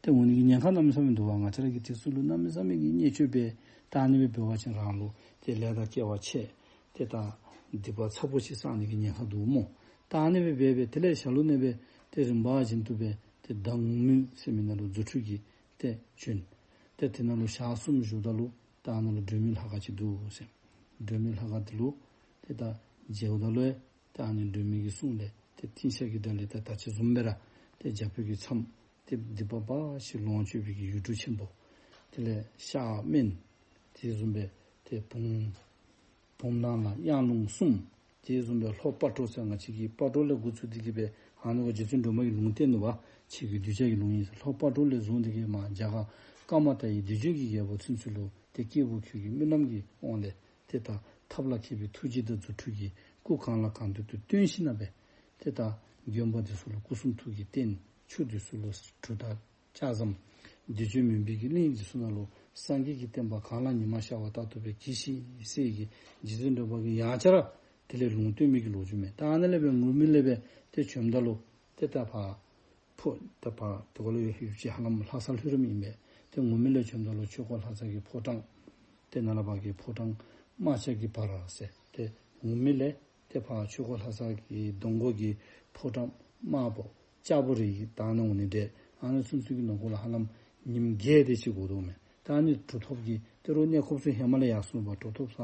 དེ་འོང་ནི་གི་ཉེན་ཁ་གནམ་མེད་ས་མེད་འདུག་པ། ང་བཅས་ར་གིས་དེ་ཚུ་ལུ་གནམ་མེད་ས་མེད་ཀྱི་བརྙས་བཅོས་འབད་ད་ཨ་ནི་བས་འབད་བ་ཅིན་རང་ལུ་དེ་ལས་དང་སྐལ་བ་ཆད། དེ་ད་སྡིག་པ་ཚ་པོ་ཅིག་བསགས་ནི་གི་ཉེན་ཁ་འདུག་སྨོ། ད་ཨ་ནི་སྦེ་འབད་བས་དེ་ལས་ཞྭ་ལུ་ནས་སྦེ་དེ་རིམ་པ་བཞིན་དུ་སྦེ་དེ་ཟླ་ངོ་མུན་ཟེར་མི་ནང་ལུ་རྫུ་འཕྲུལ་གྱིས་དེ་བྱོན། དེ་དེ་ནང་ལུ་ཞག་གསུམ་བཞུགསཔ་ད་ལུ་ད་ཨ་ནཱ་ལུ་སྒྲོལ་མའི་ལྷ་ཁང་ཅིག་འདུག་ཟེར། སྒྲོལ་མའི་ལྷ་ཁང་དེ་ལུ་དེ་ད་མཇལཝ་ད་ལུ་ད་ཨ་ནི་སྒྲོལ་མའི་གི་གསུང་ལས་དེ་ཐིང་ཤ་གི་སྒྲ་ལས་ད་ད་ཅི་བཟུམ་སྦེ་ར་དེ་རྒྱ་བོད་ཀྱི་མཚམས་དེ་སྡིག་པ་འབའ་ཞིག་ལོངས་སྤྱོད་པའི་གི་ཡུལ་གྲུ་ཆེན་པོ། དེ་ལས་ཤ་སྨན་དེ་བཟུམ་སྦེ་དེ་བུམ་བུམ་ནང་ལ་གཡང་ལུང་གསུམ། དེ་བཟུམ་སྦེ་ལྷོ་སྤ་གྲོ་ཟེར་ང་བཅས་ཀྱི་སྤ་གྲོ་ལས་འགོ་བཙུགས་ཏེ་གི་སྦེ་ཨ་ནི་བ་རྗེ་བཙུན་སྒྲོལ་མ་གི་ལུང་བསྟན་ནུག་པ། ཆོས་ཀྱི་གདུལ་བྱ་གི་ལུང་ཨིན་ཟེར། ལྷོ་སྤ་གྲོ་ལས་བཟུང་སྟེ་གི་མར་རྒྱ་གར་ཀ་མ་ཏ་ཡི་བདུད་འཇོམས་ཀྱི་རྒྱལ་པོ་ཚུན་ཚོད་ལུ་དེ་སྐྱེས་བུ་ཁྱོད་ཀྱི་སྨོན་ལམ་གྱི་དབང་ལས་དེ་ད་ཐབས་ལ་མཁས་པའི་ཐུགས་རྗེ་དང་རྫུ་འཕྲུལ་གྱིས་སྐུ་གང་ལ་གང་འདུལ་དུ་སྟོན་ཞིནམ་ལས་དེ་ད་དགོན་པ་འདི་ཚུ་ལུ་སྐུ་གསུང་ཐུགས་ཀྱི་རྟེན་ཆུ་འདི་ཚུ་ལུ་གྲུབ་རྟགས་ལྕགས་ཟམ། བདེ་སྤྱོད་མུན་པའི་གི་གླིང་འདི་ཚུ་ནང་ལུ་སངས་རྒྱས་ཀྱི་བསྟན་པ་གང་ལ་ཉི་མ་ཤར་བ་ལྟར་དུ་སྦེ་གྱིས་ཤིག་ཟེར་གི་རྗེ་བཙུན་སྒྲོལ་མ་གིས་ཡང་བསྐྱར་དེ་ལས་ལུང་བསྟན་མི་གི་ལོ་རྒྱུས་མས། ད་ཨ་ནི་ལས་སྦེ་ངུར་སྨྲིག་ལས་སྦེ་དེ་བྱོནམ་ད་ལུ་དེ་ད་ཕར་ཕོ་ད་ཕར་དེ་གོ་ལ་ཡོད་ཡུལ་ཅིག་ཧ་ལམ་ལྷ་ས་ལྷུན་རམས་ཨིན་པས། དེ་ངུར་སྨྲིག་ལས་བྱོནམ་ད་ལུ་ཆོས་འཁོར་ལྷ་ས་གི་ཕོ་བྲང་དེ་ནཱ་ལས་ཕར་གི་ཕོ་བྲང་རྨ་བྱ་གི་བར་ཟེར་དེ་ངུར་སྨྲིག་ལས་དེ་ཕར་ཆོས་འཁོར་ལྷ་ས་གི་གདོང་སྒོ་གི་ཕོ་བྲང་དམར་པོ་ལྕགས་པོ་རི་ཡི་དྭངས་ནང་འོ་ནི་འདྲས་ཨ་ནི་ཚུན་ཚོད་ཀྱི་ནང་འཁོད་ལུ་ཧ་ལམ་ཉིནམ་བརྒྱད་དེ་ཅིག་འགོར་དོ་མས། ད་ཨ་ནི་གྲུབ་ཐོབ་ཀྱི་དེ་རུ་གནས་སྐབས་སུ་ཧེ་མ་ལས་ཡར་སོང་བ་གྲུབ་ཐོབ་ས་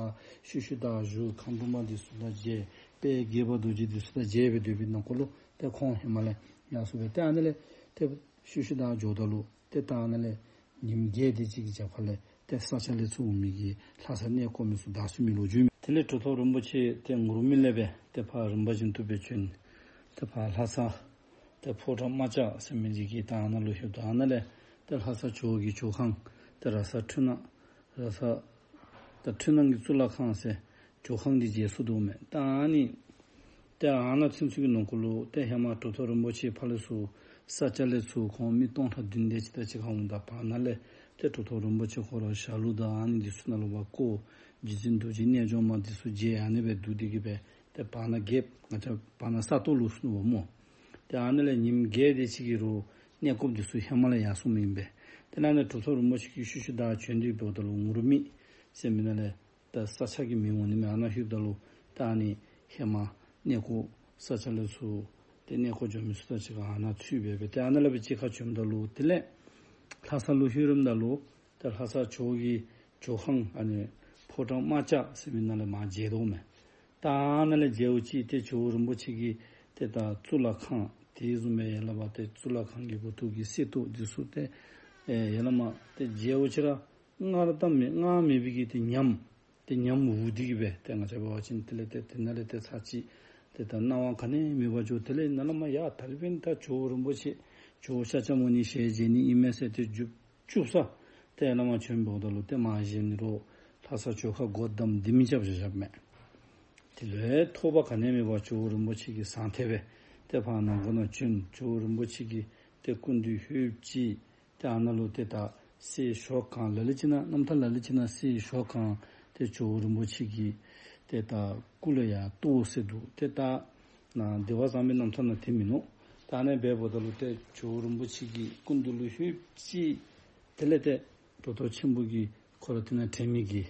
ཤུལ་ཤུལ་བདའ་བཞུགས་མཁའ་འགྲོ་མ་འདི་ཚུ་དང་མཇལ་དཔལ་དགྱེས་པ་རྡོ་རྗེ་འདི་ཚུ་དང་མཇལ་སྦེ་སྡོད་པའི་ནང་འཁོད་ལུ་དེ་ཁོང་ཧེ་མ་ལས་ཡར་སོང་བས་དེ་ཨ་ནི་ལས་དེ་ཤུལ་ཤུལ་བདའ་འགྱོཝ་ད་ལུ་དེ་ད་ཨ་ནི་ལས་ ཉིན་བརྒྱད་དེ་གཅིག་གི་རྒྱབ་ཁ་ལས་ཏེ་ས་ཆ་ལས་ཚུར་འོང་མི་གི་ལྷ་ས་གནས་སྐོར་མི་ཚོ་བདག་སྐྱོང་མི་ལོ་རྒྱུས་མེད། དེ་ལས་གྲུབ་ཐོབ་རིན་པོ་ཆེ་ཏེ་ངུར་སྨྲིག་ལས་པས་ཏེ་ཕར་རིམ་པ་བཞིན་དུ་སྦེ་བྱོན། ཏེ་ཕར་ལྷ་ས་ཏེ་ཕོ་བྲང་རྨ་བྱ་ཟེར་མི་འདི་གི་ད་ཨ་ནཱ་ལུ་ལྷོདཔ་ད་ཨ་ནཱ་ལས་ཏེ་ལྷ་ས་ཇོ་བོ་གི་ཇོ་ཁང་ཏེ་ར་ས་འཕྲུལ་སྣང་ར་ས་ད་འཕྲུལ་སྣང་གི་གཙུག་ལག་ཁང་ཟེར་ཇོ་ཁང་འདི་མཇལ་ཚུགས་དོ་མས། ད་ཨ་ནི་ཏེ་ཨ་ནཱ་ཚུན་ཚོད་ཀྱི་ནང་འཁོད་ལུ་ཏེ་ཧེ་མ་གྲུབ་ཐོབ་རིན་པོ་ཆེ་ཕར་ལས་ཚུར་ས་སྐྱ་ལས་ཚུར་ཁོང་མི་སྟོང་ཕྲག་བདུན་དེ་ཅིག་དང་གཅིག་ཁར་འོངམ་ད་བར་ན་ལས་ཏེ་གྲུབ་ཐོབ་རིན་པོ་ཆེ་ཁོ་ར་ཞྭ་ལུ་དང་ཨ་ནི་འདི་ཚུ་ནང་ལུ་བ་བཀོད། རྗེ་བཙུན་རྡོ་རྗེ་རྣལ་འབྱོར་མ་འདི་ཚུ་མཇལ། ཨ་ནི་སྦེ་འདུག་སྟེ་གི་སྦེ་ཏེ་བར་ན་རྒྱབ་ང་བཅས་བར་ན་ས་སྟོང་ལུ་སོང་ནུག་པ་སྨོ། ཏེ་ཨ་ནི་ལས་ཉིནམ་བརྒྱད་དེ་ཅིག་གི་རུ་གནས་སྐོརཔ་འདི་ཚུ་ཧེ་མ་ལས་ཡར་སོང་མི་ཨིན་པས། ཏེ་ཨ་ནི་གྲུབ་ཐོབ་རིན་པོ་ཆེ་གིས་ཤུལ་ཤུལ་བདའ་བྱོན་ཏེ་འབདཝ་ད་ལུ་ངུར་སྨྲིག་ཟེར་མི་ནང་ལས་ད་ས་ཆ་གི་མིང་འོང་ནི་མས། ཨ་ནཱ་ལྷོདཔ་ད་ལུ་ད་ཨ་ནི་ཧེ་མ་གནས་སྐོར་ས་ཆ་ལས་ཚུར་ཏེ་གནས་སྐོར་འགྱོ་མི་ཚུ་དང་གཅིག་ཁར་ཨ་ནཱ་ཚུད་སྦེ་སྦེ་ཏེ་ཨ་ནཱ་ལས་སྦེ་གཅིག་ཁར་བྱོནམ་ད་ལུ་དེ་ལས་ལྷ་ས་ལུ་ལྷོད་རནམ་ད་ལུ་ཏེ་ལྷ་ས་ཇོ་བོ་གི་ཇོ་ཁང་ཨ་ནི་ཕོ་བྲང་རྨ་བྱ་ཟེར་མི་ནང་ལས་མར་མཇལ་དོ་མས། ད་ཨ་ནཱ་ལས་མཇལཝ་ཅིག་ཏེ་ཇོ་བོ་རིན་པོ་ཆེ་གི་ཏེ་ད་གཙུག་ལག་ཁང་དེ་བཟུམ་སྦེ་ཡ་ལ་བ་ཏེ་གཙུག་ལག་ཁང་གི་སྒོ་ཐོག་གི་གསེར་ཏོག་འདི་ཚུ་ཏེ་ཨེ་ཡ་ལ་མ་ཏེ་མཇལཝ་ཅིག་ར་སྔར་ལྟར་མེད་སྔར་མེད་པའི་གི་ཏེ་ཉམས་ཏེ་ཉམས་འུར་ཏེ་གི་སྦེ་ཏེ་ང་བཅས་འབད་བ་ཅིན་དེ་ལས་ཏེ་དེ་ནང་ལས་ཏེ་ཚར་གཅིག་ཏེ་ད་སྣང་བ་ག་ནི་མེད་པར་འགྱོ། དེ་ལས་ནཱ་ལས་མར་ཡ་ད་རིས་འབདན་ད་ཇོ་བོ་རིན་པོ་ཆེ་ཇོ་བོ་ཤཱཀྱ་མུ་ནེ་ཞལ་མཇལ་ནི་ཨིན་མས་ཟེར་ཏེ་མཇུག་བཅུག་ས་ཏེ་ནཱ་མར་བྱོན་འབདཝ་ད་ལུ་ཏེ་མར་བཞེངས་ནི་རོགས་ལྷ་ས་ཇོ་ཁང་སྒོ་བསྡམ་ལྡེ་མིག་རྐྱབ་བཞག་བཞགཔ་མས། དེ་ལས་ཐོགས་པ་ག་ནི་མེད་པར་ཇོ་བོ་རིན་པོ་ཆེ་གིས་ཟང་ཐལ་སྦེ་ཏེ་ཕར་ནང་སྒོ་ནང་བྱོན། ཇོ་བོ་རིན་པོ་ཆེ་གི་ཏེ་སྐུ་མདུན་ལྷོདཔ་ཅིག་ཏེ་ཨ་ནཱ་ལུ་ཏེ་ད་གསེར་ཞོ་གང་ལ་ལུ་ཅིག་ནང་རྣམ་ཐར་ལ་ལུ་ཅིག་ནང་གསེར་ཞོ་གང་ཏེ་ཇོ་བོ་རིན་པོ་ཆེ་གི་ཏེ་ད་སྐུ་ལུ་ཡང་གཏོར་ཟེར་འདུག། ཏེ་ད་ནཱ་བདེ་བ་བཟང་པོའི་རྣམ་ཐར་ནང་དེ་མིན་ནུག། ད་ཨ་ནི་སྦེ་འབདཝ་ད་ལུ་ཏེ་ཇོ་བོ་རིན་པོ་ཆེ་གི་སྐུ་མདུན་ལུ་ལྷོདཔ་ཅིག་དེ་ལས་ཏེ་གྲུབ་ཐོབ་ཆེན་པོ་གིས་ཁོ་ར་དེ་ནང་དྲན་མེད་བརྒྱལ།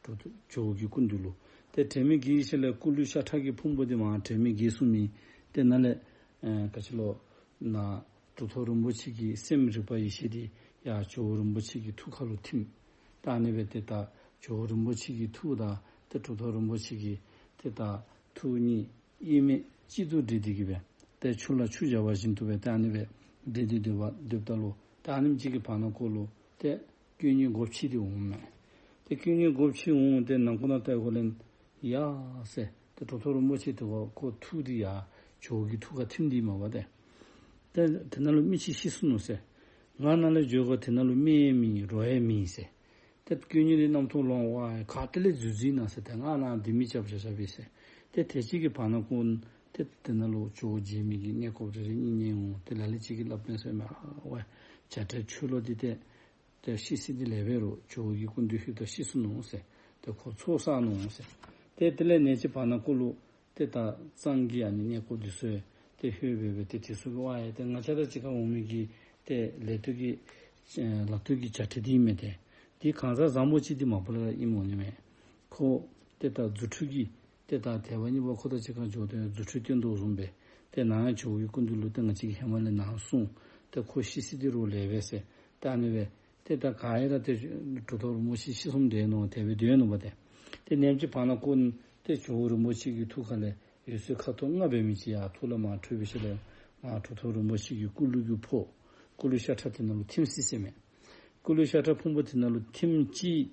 གྲུབ་ཐོབ་ཇོ་བོ་གི་སྐུ་མདུན་ལུ་ཏེ་དྲན་མེད་བརྒྱལ་ཞིནམ་ལས་སྐུ་ལུས་ཤ་ཁྲག་གི་ཕུང་པོ་དེ་མར་དྲན་མེད་བརྒྱལ་སོང་མི་དེ་ནང་ལས་ཨེ་ག་ཅི་ལོ་ནཱ་གྲུབ་ཐོབ་རིན་པོ་ཆེ་གི་སེམས་རིག་པ་ཡེ་ཤེས་དེ་ཡར་ཇོ་བོ་རིན་པོ་ཆེ་གི་ཐུགས་ཁ་ལུ་ཐིམ། ད་ཨ་ནི་སྦེ་ཏེ་ད་ཇོ་བོ་རིན་པོ་ཆེ་གི་ཐུགས་དང་ཏེ་གྲུབ་ཐོབ་རིན་པོ་ཆེ་གི་ཏེ་ད་ཐུགས་གཉིས་དབྱེར་མེད་གཅིག་ཏུ་འདྲེས་ཏེ་གི་སྦེ་ཏེ་ཆུ་ལ་ཆུ་སྦྱར་བ་བཞིན་དུ་སྦེ་ཏེ་ཨ་ནི་སྦེ་འདྲེས་ཏེ་སྡོད་པ་སྡོདཔ་ད་ལུ་ཏེ་ཨ་ནེམ་ཅིག་གི་བར་ན་ཁོ་ལུ་ཏེ་སྐུ་མྱ་ངན་སྒོ་ཕྱེ་སྟེ་འོངམ་མས། ཏེ་སྐུ་མྱ་ངན་སྒོ་ཕྱེ་འོང་སྟེ་ནང་ཁོག་ནང་ལྟ་ཁོ་ལན་ཡ་ཟེར་ཏེ་གྲུབ་ཐོབ་རིན་པོ་ཆེ་དེ་ཁོ་ཁོ་ཐུགས་དེ་ཡར་ཇོ་བོ་གི་ཐུགས་ཁར་ཐིམ་སྟེ་མ་པ་ཏེ། ཏེ་དེ་ནང་ལུ་མི་ཅིག་ཤི་སོང་ནུག་ཟེར། ང་ནཱ་ལས་འགྱོ་དགོ། དེ་ནང་ལུ་མི་ཡང་མེད་རོ་ཡང་མེད་ཟེར། ཏེ་སྐུ་མྱ་ངན་དེ་རྣམ་རྟོག་ལངས། ཝའི་ག་ཏེ་ལས་འཛུལ་འཛུལ་ན་ཟེར། ཏེ་ང་ནཱ་ལྡེ་མིག་རྐྱབ་བཞག་བཞག་པས་ཟེར། ཏེ་དེ་ཅིག་གི་བར་ན་ཁོ་ཏེ་དེ་ནང་ལུ་ཇོ་བོ་མཇལ་མི་གི་གནས་སྐོརཔ་རེ་རེ་གཉིས་གཉིས་འོང་། ཏེ་ལ་ལུ་ཅིག་གིས་སླབ་དོན་ཟེར་མས། ཝའི་བྱ་བྲལ་ཆོས་ལོ་འདི་ཏེ་ཏེ་ཤི་སྲིད་འདི་ལེགས་པས་རོ། ཇོ་བོ་གི་སྐུ་མདུན་ལྷོདཔ་ད་ཤི་སོང་ནུག་ཟེར། ཏེ་ཁོ་ཚོགས་བསགས་ནུག་ཟེར། ཏེ་དེ་ལས་ནེམ་ཅིག་བར་ན་ཁོ་ལུ་ཏེ་ད་གཙང་གི་ཨ་ནི་གནས་སྐོར་འདི་ཚུ་ཏེ་ལྷོད་སྦེ་སྦེ་ཏེ་དེ་ཚུ་གིས་ཝའི་ཏེ་ང་བཅས་དང་གཅིག་ཁར་འོང་མི་གི་ཏེ་ལས་སྟོད་ཀྱི་ལག་སྟོད་ཀྱི་བྱ་བྲལ་འདི་ཨིན་མས། ཏེ་འདི་གང་ཟག་བཟང་པོ་ཅིག་འདི་མ་པ་ལས་ར་ཨིནམ་འོང་ནི་མས། ཁོ་ཏེ་ད་རྫུ་འཕྲུལ་གྱིས་ཏེ་ད་དད་པ་གཉིས་པ་ཁོ་དང་གཅིག་ཁར་འགྱོ་སྟེ་རྫུ་འཕྲུལ་སྟོན་དོ་བཟུམ་སྦེ་ཏེ་ནཱ་ཡང་ཇོ་བོ་གི་སྐུ་མདུན་ལུ་ཏེ་ང་བཅས་ཀྱིས་ཧེ་མ་ལས་ནཱ་སོང་། ཏེ་ཁོ་ཤི་སྲིད་འདི་རོགས་ལེགས་པས་ཟེར། ཏེ་ཨ་ནི་སྦེ་ཏེ་ད་ག་ཡ་ར་ཏེ་གྲུབ་ཐོབ་རིན་པོ་ཆེ་ཤི་སོངམ་དེ་ནོ་དེ་སྦེ་སྡོད་ནུག་པ་ཏེ། ཏེ་ནེམ་ཅིག་བར་ན་ཁོ་ཏེ་ཇོ་བོ་རིན་པོ་ཆེ་གི་ཐུགས་ཁ་ལས་འོད་ཟེར་ཁ་དོག་ལྔ་འབད་མི་ཅིག་ཡར་ཐུགས་ལས་མར་འཕྲོས་པའི་ཤུལ་ལས་མར་གྲུབ་ཐོབ་རིན་པོ་ཆེ་གི་སྐུ་ལུས་ཀྱི་ཕོ་སྐུ་ལུས་ཤ་ཁྲག་དེ་ནང་ལུ་ཐིམ་སི་ཟེར་མས། སྐུ་ལུས་ཤ་ཁྲག་ཕུང་པོ་དེ་ནང་ལུ་ཐིམ་ཅིག།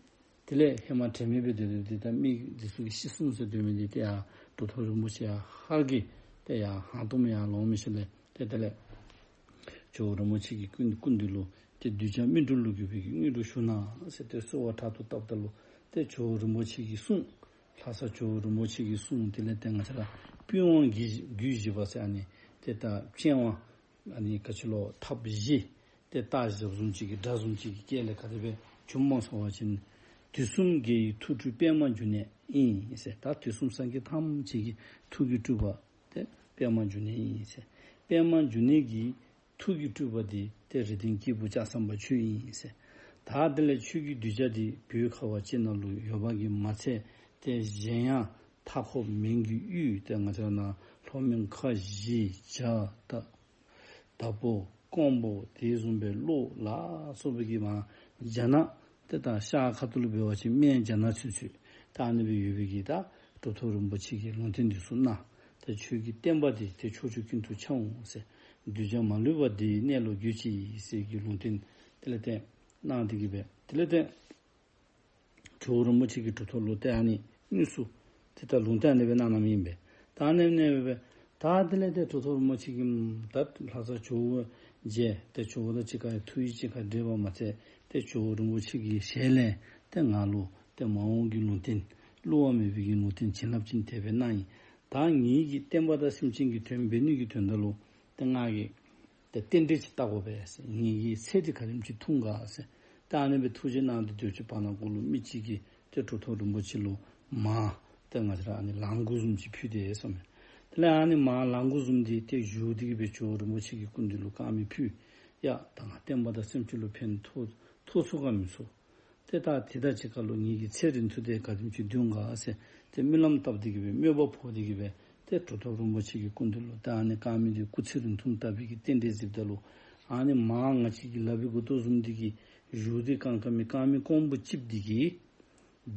དེ་ལས་ཧེ་མ་དྲན་མེད་སྦེ་སྡོད་སྡོད་དེ་ད་མི་འདི་ཚུ་གིས་ཤི་སོང་ཟེར་སྡོད་མི་འདི་ཏེ་ཡར་གྲུབ་ཐོབ་རིན་པོ་ཆེ་ཡར་ཧར་གྱིས་ཏེ་ཡར་ཧང་སྟོང་མི་ཡར་ལོང་མི་ཤུལ་ལས་ཏེ་དེ་ལས་ཇོ་བོ་རིན་པོ་ཆེ་གི་སྐུ་སྐུ་མདུན་ལུ་ཏེ་གདུལ་བྱ་སྨིན་གྲོལ་ལུ་གུས་པའི་གི་དངོས་གྲུབ་ཞུ་གནང་ཟེར་ཏེ་གསོལ་བ་དྲག་ཏུ་བཏབ་ད་ལུ་ཏེ་ཇོ་བོ་རིན་པོ་ཆེ་གི་གསུང་ལྷ་ས་ཇོ་བོ་རིན་པོ་ཆེ་གི་གསུང་དེ་ལས་ཏེ་ང་བཅས་ར་པི་ཝང་རྒྱུད་བཞི་པ་ཟེར་ཨ་ནི་ཏེ་ད་པི་ཝང་ཨ་ནི་ག་ཅི་ལོ་ཐབས་བཞི་ཏེ་རྟ་ཞབས་བཟུང་ཅིག་གི་སྒྲ་བཟུང་ཅིག་གི་སྐད་ལས་ག་དེ་སྦེ་བྱུངམ་སྨོ་ཟེར་བ་ཅིན། དུས་གསུམ་རྒྱལ་བའི་ཐུགས་སྤྲུལ་པདྨ་འབྱུང་གནས་ཨིན་ཟེར། ད་དུས་གསུམ་སངས་རྒྱས་ཐམས་ཅད་ཀྱི་ཐུགས་ཀྱི་སྤྲུལ་པ་ཏེ་པདྨ་འབྱུང་གནས་ཨིན་ཟེར། པདྨ་འབྱུང་གནས་ཀྱི་ཐུགས་ཀྱི་སྤྲུལ་པ་འདི་ཏེ་རིགས་ལྡན་སྐྱེས་བུ་ལྕགས་ཟམ་པ་ཁྱོད་ཨིན་ཟེར། ད་དེ་ལས་ཁྱོད་ཀྱི་གདུལ་བྱ་འདི་བོད་ཁ་བ་ཅན་ནང་ལུ་ཡོད་པ་གིས་མ་ཚད་ཏེ་གཞན་ཡང་མཐའ་འཁོབ་མོན་གྱི་དབུས་ཏེ་ང་བཅས་ནཱ་ལྷོ་མོན་ཁ་བཞི་བྱ་ད་དྭགས་པོ་ཀོང་པོ་དེ་བཟུམ་སྦེ་ལྷོ་ལ་སོགས་པའི་གི་མར་རྒྱ་ནག་ཏེ་ད་ཤར་ཁ་ཐུག་ལུ་འབད་བ་ཅིན་སྨད་རྒྱ་ནག་ཚུན་ཚོད་ད་ཨ་ནི་སྦེ་ཡོད་པའི་གི་ད་གྲུབ་ཐོབ་རིན་པོ་ཆེ་གིས་ལུང་བསྟན་འདི་ཚུ་གནང་། ད་ཁྱོད་ཀྱི་བསྟན་པ་འདི་ཏེ་ཕྱོགས་བཅུ་ཀུན་ཏུ་ཁྱབ་འོང་ཟེར། གདུལ་བྱ་མ་ལུས་པ་འདི་གནས་ལུགས་རྒྱུད་ཅིག་ཟེར་གྱི་ལུང་བསྟན་དེ་ལས་ཏེ་ གནང་དེ་གི་བས་དེ་ལས་དེ། ཇོ་བོ་རིན་པོ་ཆེ་གི་གྲུབ་ཐོབ་ལུ་དེ་ཨ་ནི་དངོས་སུ་དེ་ལྟར་ལུང་བསྟན་ནས་སྦེ་གནང་གནངམ་ཨིན་པས། ད་ཨ་ནི་ནས་སྦེ་ད་དེ་ལས་དེ་གྲུབ་ཐོབ་རིན་པོ་ཆེ་གིས་ད་ལྷ་ས་ཇོ་བོ་མཇལ་ཏེ་ཇོ་བོ་དང་གཅིག་ཁར་ཐུགས་ཡིད་གཅིག་ཁར་འདྲེས་པ་མ་ཚད་ཏེ་ཇོ་བོ་རིན་པོ་ཆེ་གི་ཞལ་ལས་ཏེ་ང་ལུ་ཏེ་མ་འོངས་ཀྱི་ལུང་བསྟན་བསླུ་བ་མེད་པའི་གི་ལུང་བསྟན་བྱིན་རླབས་ཅན་དེ་སྦེ་གནང་ཡི། ད་ངེའི་གི་བསྟན་པ་དང་སེམས་ཅན་གྱི་དོན་འབད་ནི་གི་དོན་དག་ལུ་ཏེ་ང་གིས་ཏེ་རྟེན་འབྲེལ་ཅིག་བཏབ་དགོ་པས་ཟེར། ངེའི་གི་ཚེ་འདི་ག་དེམ་ཅིག་ཐུང་ག་ཟེར། ཏེ་ཨ་ནི་སྦེ་ཐུགས་རྗེ་གནང་སྟེ་སྡོད་ཅིག་བར་ན་གུ་ལུ་མི་གཅིག་གིས་ཏེ་གྲུབ་ཐོབ་རིན་པོ་ཆེ་ལུ་མར་ཏེ་ང་བཅས་ར་ཨ་ནི་ལག་འགུ་བཟུམ་ཅིག་ཕུལ་ཏེ་སོང་མས། དེ་ལས་ཨ་ནི་མར་ལག་འགུ་བཟུམ་འདི་ཏེ་བཞུགས་ཏེ་གི་སྦེ་ཇོ་བོ་རིན་པོ་ཆེ་གི་སྐུ་མདུན་ལུ་དཀར་མེ་ཕུལ། ཡ་ད་ང་བསྟན་པ་དང་སེམས་ཅན་ལུ་ཕན་ཐོགས་ཐོགས་ཚུགས་ག་མི་ཚུགས། ཏེ་ད་དེ་དང་གཅིག་ཁར་ལུ་ངེའི་གི་ཚེ་རིང་ཐུང་དེ་ག་དེམ་ཅིག་བདུན་ག་ཟེར་ཏེ་སྨོན་ལམ་བཏབ་སྟེ་གི་སྦེ་དམོད་པ་ཕོག་སྟེ་གི་སྦེ་ཏེ་གྲུབ་ཐོབ་རིན་པོ་ཆེ་གི་སྐུ་མདུན་ལུ་ད་ཨ་ནི་དཀར་མེ་འདི་སྐུ་ཚེ་རིང་ཐུང་བཏབ་པའི་གི་རྟེན་འབྲེལ་གཟིགསཔ་ད་ལུ་ཨ་ནི་མར་ང་བཅས་ཀྱི་ལག་པའི་མགུ་ཏོ་བཟུམ་འདི་གིས་བཞུགས་ཏེ་གང་དཀར་མེ་དཀར་མེ་ཀོང་བུ་གཅིགཔོ་འདི་གིས་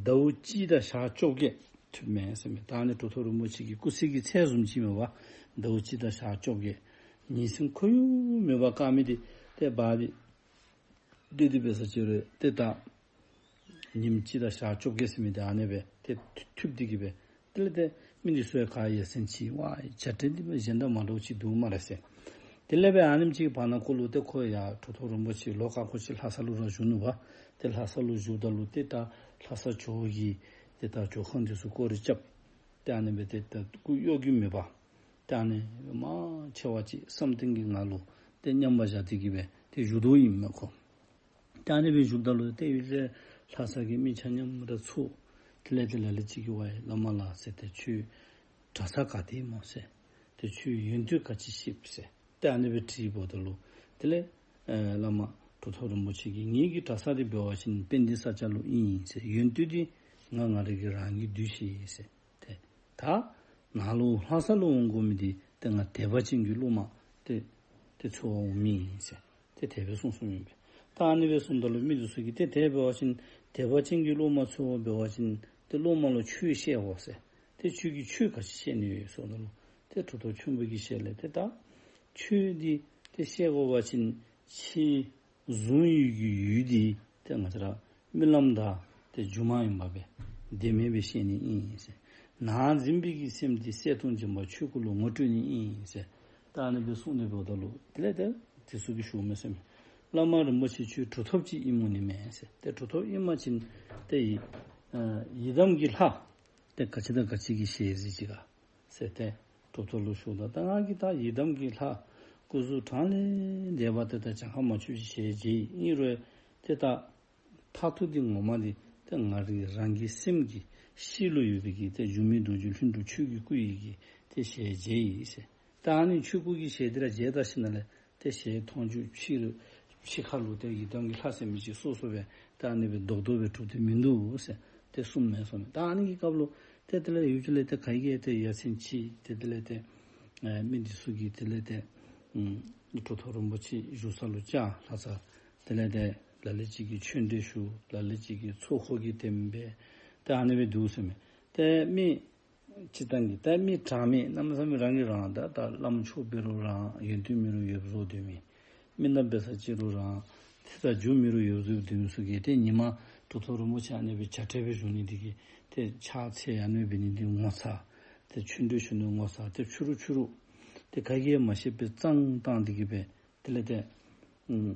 ཟླཝ་གཅིག་དང་ཞག་བཅོ་བརྒྱད་ཐུབ་མས་ཟེར་མས། ད་ཨ་ནི་གྲུབ་ཐོབ་རིན་པོ་ཆེ་གི་སྐུ་ཚེ་གི་ཚད་བཟུམ་ཅིག་མེད་པ་ཟླཝ་གཅིག་དང་ཞག་བཅོ་བརྒྱད་ཉིན་མཚན་ཁོར་ཡུག་མེད་པ་དཀར་མེ་འདི་ཏེ་འབར་ཏེ་སྡོད་དེ་འབད་ས་ཅིག་རུང་ཏེ་ད་ཉིནམ་གཅིག་དང་ཞག་བཅོ་བརྒྱད་ཟེར་མི་དེ་ཨ་ནི་སྦེ་ཏེ་ཐུབ་སྟེ་གི་སྦེ་དེ་ལས་ཏེ་མི་འདི་ཚུ་ཡང་ག་ཡ་མཚན་ཆེ་བ་བྱ་བྲལ་འདི་སྦེ་གཞན་དང་མ་འདྲཝ་ཅིག་འདུག་སྨ་རེ་ཟེར། དེ་ལས་སྦེ་ཨ་ནེམ་ཅིག་བར་ན་གུ་ལུ་ཏེ་ཁོ་ཡང་གྲུབ་ཐོབ་རིན་པོ་ཆེ་ལོ་ཁ་ཁོ་ཅིག་ལྷ་ས་ལུ་ར་བཞུགས་ནུག་པ། ཏེ་ལྷ་ས་ལུ་བཞུགསཔ་ད་ལུ་ཏེ་ད་ལྷ་ས་ཇོ་བོ་གི་ཏེ་ད་ཇོ་ཁང་འདི་ཚུ་སྐོར་ར་རྐྱབ། ཏེ་ཨ་ནི་སྦེ་ཏེ་ད་སྐུ་གཡོ་འགུལ་མེད་པ། ཏེ་ཨ་ནི་མང་ཆེ་བ་ཅིག་བསམ་གཏན་གྱི་ངང་ལུ་ཏེ་མཉམ་པར་བཞག་སྟེ་གི་སྦེ་ཏེ་བཞུགས་དོ་ཨིན་མས་ཁོ། ཏེ་ཨ་ནི་སྦེ་བཞུགསཔ་ད་ལུ་ཏེ་ཡུལ་ལྷ་ས་གི་མི་ཆ་མཉམ་ར་ཚོགས། དེ་ལས་ཏེ་ལ་ལུ་ཅིག་གིས་ཝའེ་བླ་མ་ལགས་ཟེར་ཏེ་ཁྱོད་གྲྭ་ས་ག་ཏེ་སྨོ་ཟེར། ཏེ་ཁྱོད་ཡོན་ཏན་ག་ཅི་ཤེསཔ་ཟེར། ཏེ་ཨ་ནི་སྦེ་དྲིས་འབདཝ་ད་ལུ་དེ་ལས་ཨེ་བླ་མ་གྲུབ་ཐོབ་རིན་པོ་ཆེ་གིས་ངེའི་གི་གྲྭ་ས་འདི་འབད་བ་ཅིན་དཔལ་ལྡན་ས་སྐྱ་ལུ་ཨིན་ཟེར། ཡོན་ཏན་འདི་ང་ང་རའི་གི་རང་གིས་བསྡུས་ཤེས་ཟེར། ཏེ་ད་ནཱ་ལུ་ལྷ་ས་ལུ་འོང་དགོ་མི་འདི་ཏེ་ང་དད་པ་ཅན་གྱི་སློབ་མ་ཏེ་ཏེ་འཚོལ་བར་འོང་མི་ཨིན་ཟེར། ཏེ་དེ་སྦེ་གསུངས་གསུངསམ་ཨིན་པས། ད་ཨ་ནི་སྦེ་གསུངསམ་ད་ལུ་མི་འདི་ཚུ་གིས་ཏེ་དེ་འབད་བ་ཅིན་དད་པ་ཅན་གྱི་སློབ་མ་འཚོལ་བར་འབད་བ་ཅིན་ཏེ་སློབ་མ་ལུ་ཆོས་བཤད་དགོ་ཟེར། ཏེ་ཁྱོད་ཀྱིས་ཆོས་ག་ཅི་བཤད་ནི་ཡོད་གསུངསམ་ད་ལུ་ཏེ་གྲུབ་ཐོབ་ཆེན་པོ་གི་ཞལ་ལས་ཏེ་ད་ཆོས་འདི་ཏེ་བཤད་དགོ་པ་ཅིན་ཁྱེད་བཟུང་ཡོད་ཀྱི་ཡུལ་འདི་ཏེ་ང་བཅས་ར་རྨི་ལམ་དང་ཏེ་སྒྱུ་མ་ཡིན་པ་སྦེ་བདེན་མེད་སྦེ་ཤེས་ནི་ཨིན་ཟེར། ནང་འཛིན་པའི་གི་སེམས་འདི་གསལ་སྟོང་སྦྱིན་པ་ཆོས་སྐུ་ལུ་ངོ་སྤྲོད་ནི་ཨིན་ཟེར། ད་ཨ་ནི་སྦེ་གསུངས་ནི་འབདཝ་ད་ལུ་དེ་ལས་ཏེ་དེ་ཚུ་གིས་ཞུཝ་མས་ཟེར་མས། བླ་མ་རིན་པོ་ཆེ་ཁྱོད་གྲུབ་ཐོབ་ཅིག་ཨིན་མས་ནི་མས་ཟེར། ཏེ་གྲུབ་ཐོབ་ཨིན་པ་ཅིན་ཏེ་ཡི་ཨ་ཡི་དམ་གྱི་ལྷ་ཏེ་ག་ཅི་དང་ག་ཅི་གི་ཞལ་གཟིགས་ཅི་ག་ཟེར་ཏེ་གྲུབ་ཐོབ་ལུ་ཞུཝ་ད་ད་ང་གིས་ད་ཡི་དམ་གྱི་ལྷ་སྐུ་གཟུགས་བགྲང་ལས་འདས་པ་ཏེ་ད་གྱངས་ཁ་མ་ཆོད་ཅིག་ཞལ་མཇལ་ཡི། ཨིན་རུང་ཏེ་ད་མཐར་ཐུག་འདི་ངོ་མ་འདི་ཏེ་ང་རའི་རང་གི་སེམས་ཀྱི་གཤིས་ལུ་ཡོད་པའི་གི་ཏེ་སྒྱུ་མའི་རྡོ་རྗེ་ལྷུན་གྲུབ་ཆོས་ཀྱི་སྐུ་ཡི་གི་ཏེ་ཞལ་མཇལ་ཡི་ཟེར། ད་ཨ་ནི་ཆོས་སྐུ་གི་ཞལ་འདི་ར་མཇལ་ད་ཞིནམ་ལས་ཏེ་ཞལ་མཐོང་ཆོས་ཕྱི་རུ་ཕྱི་ཁ་ལུ་ཏེ་ཡི་དམ་གྱི་ལྷ་ཟེར་མི་ཅིག་སོ་སོ་སྦེ་ད་ཨ་ནི་སྦེ་རྡོག་རྡོག་སྦེ་གྲུབ་སྟེ་མིན་འདུག་ཟེར་ཏེ་གསུངས་མས་གསུངས་མས། ད་ཨ་ནི་གི་སྐབས་ལུ་ཏེ་དེ་ལས་ཡུལ་གྱི་ལས་ཏེ་ག་གིས་ཏེ་ཡ་མཚན་ཆེ་ཏེ་དེ་ལས་ཏེ་ཨ་མི་འདི་ཚུ་གིས་དེ་ལས་ཏེ་ཨུམ་གྲུབ་ཐོབ་རིན་པོ་ཆེ་བཞུགས་ས་ལུ་བཅར་ལྷ་ས། དེ་ལས་ཏེ་ལ་ལུ་ཅིག་གིས་ཆོས་འབྲེལ་ཞུ། ལ་ལུ་ཅིག་གིས་ཚོགས་འཁོར་གྱི་དེ་སྦེ་ཏེ་ཨ་ནི་སྦེ་འདུག་ཟེར་མས། ཏེ་མི་སྤྱིར་བཏང་གི་ད་མི་གྲངས་མེད་གནམ་མེད་ས་མེད་རང་གིས་རང་ད་ད་བླམ་མཆོག་འབད་རུང་རང་ཡོན་ཏན་མེད་རུང་ཡོདཔ་བཟོ་སྡོད་མི། མི་ནག་འབད་ས་ཅིག་རུང་རང་ཏེ་ད་རྒྱུ་མེད་རུང་ཡོདཔ་བཟོ་སྡོད་མི་ཚུ་གིས་ཏེ་ཉི་མ་གྲུབ་ཐོབ་རིན་པོ་ཆེ་ཨ་ནི་སྦེ་བྱ་བྲལ་སྦེ་བཞུགས་ནི་འདི་གིས་ཏེ་ཕྱག་འཚལ་ཨ་ནི་སྦེ་འབད་ནི་འདི་ངོ་ཚ། ཏེ་ཆོས་འབྲེལ་ཞུ་ནི་ངོ་ཚ། ཏེ་ཕྱི་རུ་ཕྱི་རུ་ཏེ་ག་གིས་ཡང་མ་ཤེས་པའི་གཙང་བཏང་སྟེ་གི་སྦེ་དེ་ལས་ཏེ་ཨུམ་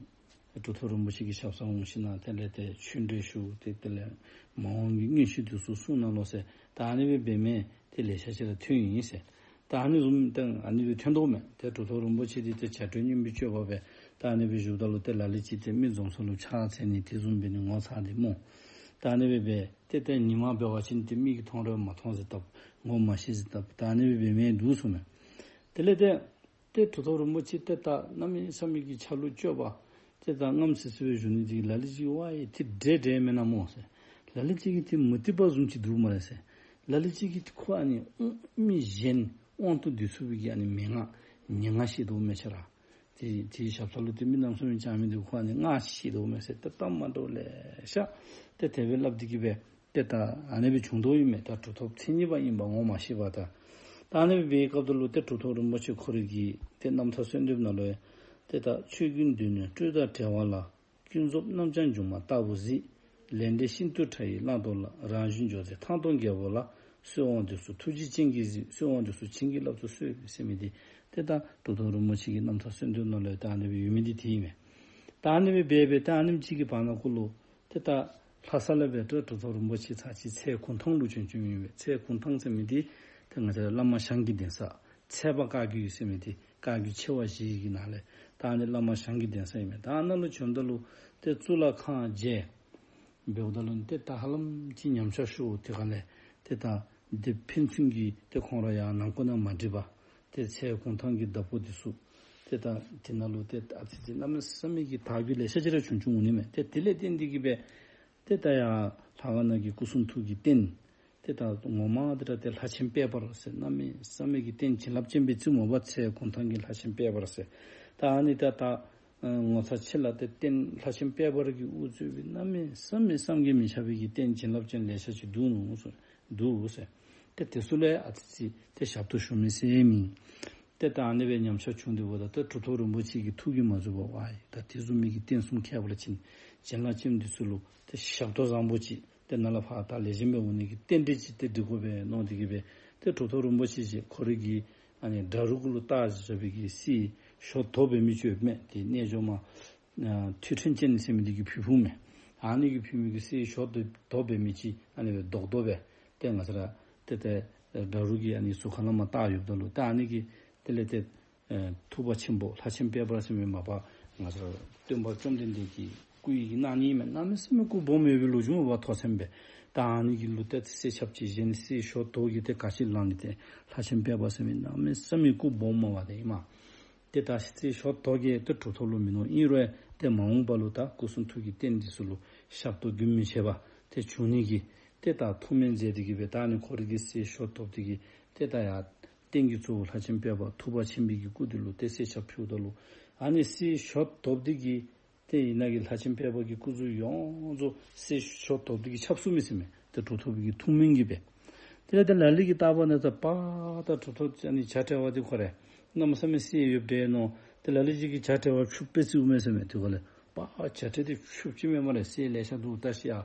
གྲུབ་ཐོབ་རིན་པོ་ཆེ་གི་ཞབས་སར་འོང་ཞིནམ་ལས་དེ་ལས་ཏེ་ཆོས་འབྲེལ་ཞུ། ཏེ་དེ་ལས་མ་འོངས་ཀྱི་མངོན་ཤེས་འདི་ཚུ་གསུང་གནང་ལོ་ཟེར། ད་ཨ་ནི་སྦེ་འབད་མི་ཏེ་ལེ་ཤ་ཅིག་ར་ཐོན་ཡི་ཟེར། ད་ཨ་ནི་བཟུམ་ཏེ་ཨ་ནི་སྦེ་ཐོན་དོ་མས། ཏེ་གྲུབ་ཐོབ་རིན་པོ་ཆེ་འདི་ཏེ་བྱ་བྲལ་སྙིང་པོའི་སྤྱོད་པ་སྦེ་ད་ཨ་ནི་སྦེ་བཞུགསཔ་ད་ལུ་ཏེ་ལ་ལུ་ཅིག་ཏེ་མི་འཛོམས་ས་ལུ་ཕྱག་འཚལ་ནི་དེ་བཟུམ་འབད་ནི་ངོ་ཚ་སྟེ་སྨོ། ད་ཨ་ནི་སྦེ་འབད་ཏེ་ཏེ་ཉི་མ་འབད་བ་ཅིན་ཏེ་མིག་གིས་མཐོང་རུང་མ་མཐོང་ཟེར་བཏུབ། ངོ་མ་ཤེས་ཟེར་བཏུབ། ད་ཨ་ནི་སྦེ་འབད་མི་འདུག་གསུངས་མས། དེ་ལས་ཏེ་ཏེ་གྲུབ་ཐོབ་རིན་པོ་ཆེ་ཏེ་ད་གནམ་མེད་ས་མེད་ཀྱི་ཆ་ལུགས་སྤྱོད་པ་ཏེ་ད་རྔམ་སི་སི་སྦེ་བཞུགས་ནི་འདི་ལ་ལུ་ཅིག་ཝའེ་ཏེ་འདྲེ་འདྲེ་མེན་ན་སྨོ་ཟེར། ལ་ལུ་ཅིག་གིས་ཏེ་མུ་སྟེགས་པ་བཟུམ་ཅིག་འདུག་སྨ་རེ་ཟེར། ལ་ལུ་ཅིག་གིས་ཏེ་ཁོ་ཨ་ནི་དབང་མི་གཞན་དབང་དུ་བསྡུ་ཚུགས་པའི་གི་ཨ་ནི་མན་ངག་ཉེ་ངག་ཤེས་དོ་མེད་ཆ་ར། ཏེ་ཏེ་ཞབས་ས་ལུ་ཏེ་མི་རྣམ་གསུམ་ཡང་བཅར་མི་འདི་ཁོ་ཨ་ནི་སྔགས་ཤེས་དོ་མེད་ཟེར་ཏེ་གཏམ་མ་འདྲཝ་ལེ་ཤ་ཏེ་དེ་སྦེ་སླབ་སྟེ་གི་སྦེ་ཏེ་ད་ཨ་ནི་སྦེ་བྱུང་དོ་ཨིན་མས། ད་གྲུབ་ཐོབ་མཚན་ཉིད་པ་ཨིན་པ་ངོ་མ་ཤེས་པ་ད། ད་ཨ་ནི་སྦེ་འབད་བའི་སྐབས་ད་ལུ་ཏེ་གྲུབ་ཐོབ་རིན་པོ་ཆེ་ཁོ་རའི་གི་ཏེ་རྣམ་ཐར་གསོལ་འདེབས་ནང་ལུ་ཡང་ཏེ་ད་ཆོས་ཀུན་འདུལ་ནས་སྤྲོས་དང་བྲལ་བ་ལ། ཀུན་རྫོབ་རྣམ་བྱང་སྒྱུ་མ་ལྟ་བུ་གཟིགས། ལས་འབྲས་ཤིན་ཏུ་ཕྲ་ཡི་བླང་དོར་ལ། རང་བཞིན་སྦྱོར་ཚེ་ཐང་སྟོང་རྒྱལ་པོ་ལ། གསོལ་བ་འདེབས་སོ་ཐུགས་རྗེ་ཅན་གྱིས་གཟིགས། གསོལ་བ་འདེབས་སོ་བྱིན་གྱིས་བརླབ་ཏུ་གསོལ། ཟེར་མི་དེ་དེ་ལྟར་གྲུབ་ཐོབ་རིན་པོ་ཆེ་གི་རྣམ་ཐར་གསོལ་འདེབས་ནང་ལ་ད་ཨ་ནི་སྦེ་ཡོད་མི་དེ་དེ་ཨིན་མས། ད་ཨ་ནི་སྦེ་འབད་འབད་ད་ཨ་ནི་གཅིག་གི་བར་ན་ཁོ་ལུ་དེ་ལྟར་ལྷ་ས་ལས་འབད་གྲུབ་ཐོབ་རིན་པོ་ཆེ་ཚར་གཅིག་ཚལ་གུང་ཐང་ལུ་བྱོན་བྱོནམ་ཨིན་པས། ཚལ་གུང་ཐང་ཟེར་མི་དེ་དེ་ང་བཅས་བླ་མ་ཞང་གི་གདན་ས་ཚལ་པ་བཀའ་བརྒྱུད་ཟེར་མི་དེ་བཀའ་བརྒྱུད་ཆེ་བ་བཞི་ཡི་གི་ནང་ལས་ད་ཨ་ནི་བླ་མ་ཞང་གི་གདན་ས་ཨིན་མས། ད་ཨ་ནཱ་ལུ་བྱོནམ་ད་ལུ་དེ་གཙུག་ལག་ཁང་མཇལ། འབདཝ་ད་ལུ་ཏེ་ད་ཧ་ལམ་ཅིག་ཉམས་ཆག་ཤོར། དེ་ག་ལས་ཏེ་ད་འདི་ཕན་ཚུན་གྱི་ཏེ་ཁོང་ར་ཡང་ནང་ཁོག་ནང་མ་འགྲིག་པ། ཏེ་ཚལ་གུང་ཐང་གི་བདག་པོ་འདི་ཚུ་ཏེ་ད་དེ་ནང་ལུ་ཏེ་ཨ་ཙི་ཙི་གནམ་མེད་ས་མེད་ཀྱི་དར་རྒུད་ལེ་ཤ་ཅིག་ར་བྱུང་བྱུང་འོང་ནི་མས། ཏེ་དེ་ལས་བརྟེན་ཏེ་གི་སྦེ་ཏེ་ད་ཡང་ལྷ་ཁང་ནང་གི་སྐུ་གསུང་ཐུགས་ཀྱི་རྟེན་ཏེ་ད་ངོ་མ་དེ་ར་ཏེ་ལྷ་ཆེན་དཔལ་འབར་ཟེར་གནམ་མེད་ས་མེད་ཀྱི་རྟེན་བྱིན་རླབས་ཅན་སྦེ་བརྩིཝ་མས་པ། ཚལ་གུང་ཐང་གི་ལྷ་ཆེན་དཔལ་འབར་ཟེར། ད་ཨ་ནི་ད་ད་ངོ་མཚར་ཆེ་ལ་ཏེ་རྟེན་ལྷ་ཆེན་དཔལ་འབར་གྱིས་དབུ་གཙོས་པའི་གནམ་མེད་ས་མེད་བསམ་གྱིས་མི་ཁྱབ་པའི་གི་རྟེན་བྱིན་རླབས་ཅན་ལེ་ཤ་ཅིག་འདུག་ནུག་ཟེར་འདུག་ཟེར། ཏེ་དེ་ཚུ་ལས་ཨ་ཙི་ཙི་ཏེ་ཞབས་ཏོག་ཞུ་མི་ཟེར་མི་ཏེ་ད་ཨ་ནི་སྦེ་ཉམས་ཆག་བྱུང་དེ་འབདཝ་ད་ཏེ་གྲུབ་ཐོབ་རིན་པོ་ཆེ་གི་ཐུགས་ཀྱིས་མ་བཟོད་པར་ཝའི་ད་དེ་བཟུམ་མའི་གི་རྟེན་གསུམ་ཁྱད་པར་ཅན་བྱིན་རླབས་ཅན་འདི་ཚུ་ལུ་ཏེ་ཞབས་ཏོག་བཟང་པོ་ཅིག་ཏེ་ནཱ་ལས་ཕར་ད་ལེགས་ཤོམ་སྦེ་འོང་ནི་གི་རྟེན་འབྲེལ་ཅིག་ཏེ་འགྲིག་དགོ་པས་མནོ་སྟེ་གི་སྦེ་ཏེ་གྲུབ་ཐོབ་རིན་པོ་ཆེ་ཅིག་ཁོ་རའི་གི་ཨ་ནི་འདྲ་རུ་གུ་ལུ་བཏགས་བཞག་པའི་གི་གསེར་ཞོ་དོ་འབད་མི་ཅིག་ཡོདཔ་མས། ཏེ་རྣལ་འབྱོར་མ་ཨ་ཐོས་ཕྲེང་ཅན་ཟེར་མི་འདི་གིས་ཕུལ་ཕུལཝ་མས། ཨ་ནི་གིས་ཕུལ་མི་གི་གསེར་ཞོ་དོ་དོ་འབད་མི་ཅིག་ཨ་ནི་སྦེ་རྡོག་རྡོག་སྦེ་ཏེ་ང་བཅས་ར་ཏེ་ཏེ་འདྲ་རུ་གི་ཨ་ནི་གཟུགས་ཁ་ལས་མར་བཏགས་ཡོདཔ་ད་ལུ་ཏེ་ཨ་ནི་གིས་དེ་ལས་ཏེ་ཨེ་ཐུབ་པ་ཆེན་པོ་ལྷ་ཆེན་དཔལ་འབར་ཟེར་མི་མ་པ་ང་བཅས་ར་སྟོན་པ་བཅོམ་ལྡན་འདས་ཀྱི་སྐུ་ཡི་གི་སྣང་བརྙན་མས། གནམ་མེད་ས་མེད་སྐུ་སྦོམ་ཡོད་པའི་ལོ་རྒྱུས་མ་པ་ཐོག་མཚན་སྦེ་ད་ཨ་ནི་གི་ལུ་ཏེ་གསེར་ཆབ་ཅིག་བཞེས་ནི་གསེར་ཞོ་དོ་གིས་ཏེ་ག་ཅི་ལང་ནི་ཏེ་ལྷ་ཆེན་དཔལ་འབར་ཟེར་མི་གནམ་མེད་ས་མེད་སྐུ་སྦོམ་མ་པ་དེ་ཨིན་མས། ཏེ་ད་གསེར་ཞོ་དོ་གིས་ཏེ་གྲུབ་ཐོབ་ལུ་མི་གནང་། ཨིན་རུང་ཏེ་མ་འོངས་པ་ལུ་ད་སྐུ་གསུང་ཐུགས་ཀྱི་རྟེན་འདི་ཚུ་ལུ་ཞབས་ཏོག་རྒྱུན་མི་ཆད་པ་ཏེ་བྱུང་ནི་གི་ཏེ་ད་ཐུགས་སྨོན་མཛད་དེ་གི་སྦེ་ད་ཨ་ནི་ཁོ་རའི་གི་གསེར་ཞོ་དོ་དེ་གིས་ཏེ་ད་ཡར་རྟེན་གྱི་གཙོ་བོ་ལྷ་ཆེན་དཔལ་འབར་ཐུབ་པ་ཆེན་པོའི་གི་སྐུ་དེ་ལུ་ཏེ་གསེར་ཆབ་ཕུལཝ་ད་ལུ་ཨ་ནི་གསེར་ཞོ་དོ་དེ་གིས་ཏེ་ཨིན་ན་གི་ལྷ་ཆེན་དཔལ་འབར་གྱི་སྐུ་གཟུགས་ཡོངས་རྫོགས་གསེར་ཞོ་དོ་དེ་གིས་ཁྱབ་སོང་མི་ཟེར་མས། ཏེ་གྲུབ་ཐོབ་ཀྱི་ཐུགས་སྨོན་གྱིས་སྦེ། དེ་ལས་ཏེ་ལ་ལུ་གིས་བལྟ་བ་ན་ད་པ་ད་གྲུབ་ཐོབ་ཨ་ནི་བྱ་བྲལ་བ་དེ་ཁོ་ར་གནམ་མེད་ས་མེད་གསེར་ཡོདཔ་འདྲས་མནོ། ཏེ་ལ་ལུ་ཅིག་གིས་བྱ་བྲལ་བ་ཕྱུགཔོ་སྦེ་བརྩིཝ་མས་ཟེར་མས། དེ་ཁ་ལས་པ་བྱ་བྲལ་དེ་ཕྱུགཔོ་ཅིག་མེན་མས་ལགས། གསེར་ལེ་ཤ་འདུག། ད་ཤི་ཡ་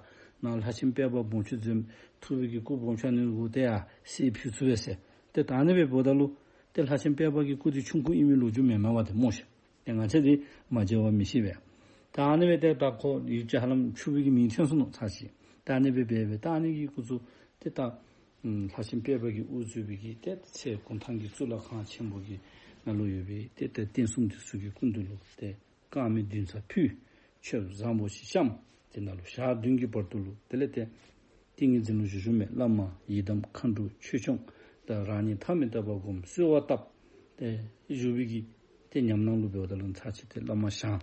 ནང་ལྷ་ཆེན་དཔལ་འབར་སྦོམ་ཆུང་འཛོམས་ཐུབ་པའི་གི་སྐུ་སྦོམ་ཆུང་ནི་གུ་ཏེ་ཡ་གསེར་ཕུལ་ཚུགས་པས་ཟེར། ཏེ་ད་ཨ་ནི་སྦེ་འབདཝ་ད་ལུ་ཏེ་ལྷ་ཆེན་དཔལ་འབར་གྱི་སྐུ་དེ་ཆུང་ཀུ་ཨིན་མི་ལོ་རྒྱུས་མེན་མས་པ་ཏེ་སྨོ་ཤིག། ཏེ་ང་བཅས་དེ་མ་མཇལ་བ་མི་ཤེས་པས། ད་ཨ་ནི་སྦེ་ཏེ་ད་ཁོ་ཡུལ་གྱི་ཧ་ལམ་ཕྱུག་པོའི་གི་མིང་ཐོན་སོང་ནུག་ཚར་ཅིག། ད་ཨ་ནི་སྦེ་འབད་འབད་ད་ཨ་ནི་གི་སྐུ་གཟུགས་ཏེ་ད་ཨམ་ལྷ་ཆེན་དཔལ་འབར་གྱིས་དབུ་གཙོས་པའི་གི་ཏེ་ཚལ་གུང་ཐང་གི་གཙུག་ལག་ཁང་ཆེན་པོ་གི་ནང་ལུ་ཡོད་པའི་ཏེ་ཏེ་རྟེན་གསུམ་དེ་ཚུ་གི་སྐུ་མདུན་ལུ་ཏེ་དཀར་མེ་བདུན་ཚར་ཕུལ། མཆོད་བཟང་པོ་ཞིག་བཤམས། དེ་ནང་ལུ་ཞག་བདུན་གྱི་བར་དུ་ལུ་དེ་ལས་ཏེ་ཏིང་ངེ་འཛིན་ལུ་བཞུགས་བཞུགས་མས། བླ་མ་ཡི་དམ་མཁའ་འགྲོ་ཆོས་སྐྱོང་དང་རང་ཉིད་ཐ་མི་དད་པ་སྒོམ་གསོལ་བ་བཏབ། ཏེ་བཞུགས་པའི་གི་ཏེ་ཉམས་སྣང་ལུ་འབདཝ་ད་ལུ་ཚར་ཅིག་ཏེ་བླ་མ་ཞང་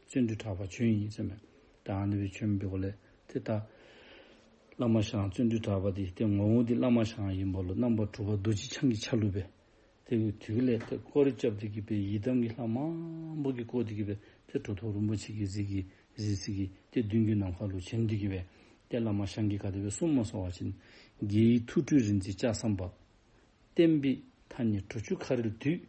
བརྩོན་འགྲུས་གྲགས་པ་བྱོན་ཡི་ཟེར་མས། ད་ཨ་ནི་སྦེ་བྱོན་པའི་སྒོ་ལས་ཏེ་ད་བླ་མ་ཞང་བརྩོན་འགྲུས་གྲགས་པ་འདི་ཏེ་ངོ་བོ་འདི་བླ་མ་ཞང་ཡིན་པ་ལུ་རྣམ་པ་དྲུག་པ་རྡོ་རྗེ་འཆང་གི་ཆ་ལུགས་སྦེ། དེ་གི་དུས་ལས་ཏེ་སྐོར་ར་རྐྱབ་སྟེ་གི་སྦེ་ཡི་དམ་གྱི་ལྷ་མང་པོ་གིས་བསྐོར་ཏེ་གི་སྦེ་ཏེ་གྲུབ་ཐོབ་རིན་པོ་ཆེ་གི་གཟིགས་ཀྱི་གཟིགས་ས་གི་ཏེ་མདུན་གྱི་ནམ་མཁའ་ལུ་བྱོན་ཏེ་གི་སྦེ་ཏེ་བླ་མ་ཞང་གིས་ག་དེ་སྦེ་གསུངསམ་སྨོ་ཟེར་བ་ཅིན། རྒྱལ་བའི་ཐུགས་སྤྲུལ་རིག་འཛིན་ལྕགས་ཟམ་པ། བསྟན་པའི་མཐའ་རྙེད་དྲུག་ཅུ་ཁ་རལ་དུས།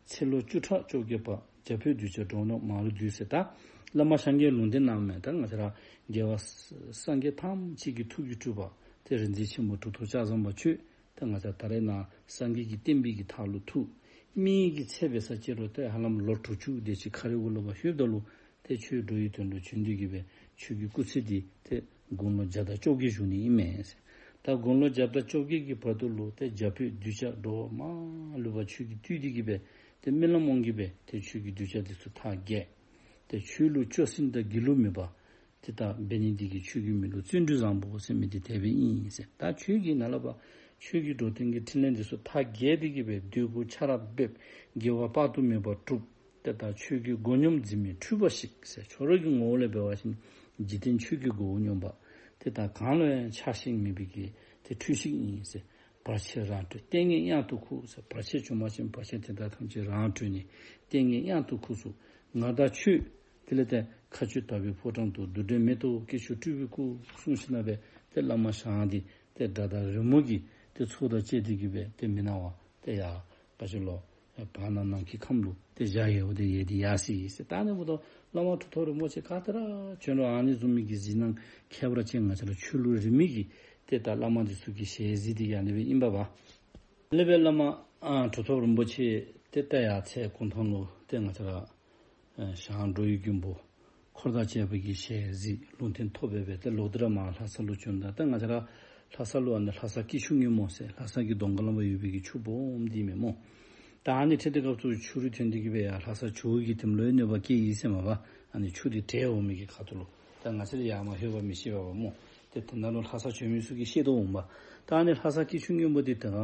ཚེ་ལོ་བཅུ་ཕྲག་བཅོ་བརྒྱད་པ། རྒྱ་བོད་གདུལ་བྱ་འགྲོ་རྣམས་མ་ལུས་འདུལ་ཟེར། ད་བླ་མ་ཞང་གིས་ལུང་བསྟན་གནངམ་མས། ད་ང་བཅས་ར་རྒྱལ་བ་སངས་རྒྱས་ཐམས་ཅད་ཀྱི་ཐུགས་ཀྱི་སྤྲུལ་པ་ཏེ་རིག་འཛིན་ཆེན་པོ་གྲུབ་ཐོབ་ལྕགས་ཟམ་པ་ཁྱོད། ད་ང་བཅས་ད་རེས་ནངས་སངས་རྒྱས་ཀྱི་བསྟན་པའི་གི་མཐའ་ལུ་ཐུག། མིའི་གི་ཚེ་འབད་ས་ཅིག་རུང་ཏེ་ཧ་ལམ་ལོ་དྲུག་ཅུ་དེ་ཅིག་ཁ་རལ་གུ་ལུ་བ་ལྷོདཔ་ད་ལུ་ཏེ་ཁྱོད་འགྲོ་བའི་དོན་ལུ་བྱོན་ཏེ་གི་སྦེ་ཁྱོད་ཀྱི་སྐུ་ཚེ་འདི་ཏེ་དགུང་ལོ་བརྒྱ་དང་བཅོ་བརྒྱད་བཞུགས་ནི་ཨིན་མས་ཟེར། ད་དགུང་ལོ་བརྒྱ་དང་བཅོ་བརྒྱད་ཀྱི་བར་དུ་ལུ་ཏེ་རྒྱ་བོད་གདུལ་བྱ་འགྲོ་བ་མ་ལུས་པ་ཁྱོད་ཀྱིས་བཏུལ་ཏེ་གི་སྦེ་ཏེ་རྨི་ལམ་དབང་གིས་སྦེ་ཏེ་ཁྱོད་ཀྱི་གདུལ་བྱ་འདི་ཚུ་མཐའ་རྒྱས། ཏེ་ཆོས་ལུགས་སྐྱོ་ཟིང་དང་སྒྱིད་ལུག་མེད་པ། ཏེ་ད་འབད་ནི་འདི་གིས་ཁྱོད་ཀྱི་མིང་ལུ་བརྩོན་འགྲུས་བཟང་པོ་ཟེར་མི་འདི་དེ་སྦེ་ཨིན་ཟེར། ད་ཁྱོད་ཀྱིས་ནཱ་ལས་ཕར་ཆོས་ཀྱི་འགྲོ་དོན་གྱི་འཕྲིན་ལས་འདི་ཚུ་མཐའ་རྒྱས་ཏེ་གི་སྦེ་འདོད་དགུ་ཆ་ར་འབེབས། དགེ་བ་དཔག་ཏུ་མེད་པ་བསྒྲུབས། ཏེ་ད་ཆོས་ཀྱི་སྒོ་སྙོམས་འཛིན་མི་འཁྲུལ་པ་ཞིག་ཟེར། ཁྱོད་ར་གི་ངོ་བོ་ལས་འབད་བ་ཅིན་འཇིག་རྟེན་ཆོས་ཀྱི་སྒོ་སྙོམས་པ། ཏེ་ད་གང་ལུ་ཡང་ཆགས་ཞེན་མེད་པའི་གི་ཏེ་འཁྲུལ་ཞིག་ཨིན་ཟེར། བར་ཆད་རང་གྲོལ་ལྟས་ངན་གཡང་དུ་འཁོར་ཟེར། བར་ཆད་བྱུང་པ་ཅིན་བར་ཆད་དེ་དག་ཐམས་ཅད་རང་གྲོལ་ནས་ལྟས་ངན་གཡང་དུ་འཁོར་སོ། ང་དང་ཁྱོད་དེ་ལས་ཏེ་མཁའ་སྤྱོད་དག་པའི་ཕོ་བྲང་དུ། འདུ་འབྲལ་མེད་དོ་སྐྱེས་མཆོག་སྤྲུལ་པའི་སྐུ། གསུངས་ཞིནམ་ལས་ཏེ་བླ་མ་ཞང་འདི་ཏེ་དགྲ་དང་རི་མོ་གི་ཏེ་ཚོགས་དང་བཅས་ཏེ་གི་སྦེ་ཏེ་མི་སྣང་བ་ཏེ་ཡར་ག་ཅི་ལོ་བར་སྣང་ནམ་མཁའི་ཁམས་ལུ་ཏེ་ཞལ་ཡལ་བ་ཏེ་ཡལ་ཏེ་ཡར་སོ་ཡི་ཟེར། ད་ཨ་ནི་འབདཝ་ད་ བླ་མ་གྲུབ་ཐོབ་རིན་པོ་ཆེ་ག་དེ་ར་བྱོན་རུང་ཨ་ནི་བཟུམ་མའི་གི་གཟིགས་སྣང་ཁྱད་པར་ཅན་ང་བཅས་ར་ཆོས་ལུགས་རིས་མེད་ཀྱི་དེ་ལྟར་བླ་མ་འདི་ཚོ་གི་ཞལ་གཟིགས་དེ་ཡང་ནི་བའི་ཨིན་པ་བ། ལེ་བའི་བླ་མ་ཨ་གྲུབ་ཐོབ་རིན་པོ་ཆེ་དེ་ལྟ་ཡ་ཚེ་གུང་ཐང་ལུ་དེ་ང་བཅས་ར་ཨ་ཞང་འགྲོ་བའི་མགོན་པོ་འཁོར་དང་བཅས་པ་གི་ཞལ་གཟིགས་ལུང་བསྟན་ཐོབ་པའི་བས་དེ་ལོག་སྟེ་ར་མར་ལྷ་ས་ལུ་བྱོན་ད་ད་ང་བཅས་ར་ལྷ་ས་ལུ་ཨ་ནི་ལྷ་ས་སྐྱིད་ཆུ་སྔོན་མོ་ཟེར་ལྷ་ས་གི་གདོང་ཁ་ལམ་པ་ཡོད་པའི་གི་ཆུ་སྦོམ་འདི་མེན་མོ། ད་ཨ་ནི་ཁྲིད་དེ་སྐབས་སུ་ཆུ་རུད་ཐོན་ཏེ་གི་བས་ཡ་ལྷ་ས་ཇོ་བོ་གི་དེམ་ལོའི་གནོད་པ་སྐྱེལ་ཡི་ཟེར་མ་བ། ཨ་ནི་ཆུ་དེ་བྲལ་འོང་མི་གི་ཁ་ཐུག་ལུ་ད་ང་བཅས་ར་ཡར་མར་ལྷོད་པ་མི་ཤེས་པ་བ་མོ། དེ་དེ་ནང་ལུ་ལྷ་ས་བྱོན་མི་ཚུ་གིས་ཤེས་དོ་འོང་བ། ད་ཨ་ནི་ལྷ་ས་སྐྱིད་ཆུ་སྔོན་མོ་དེ་དེ་ག་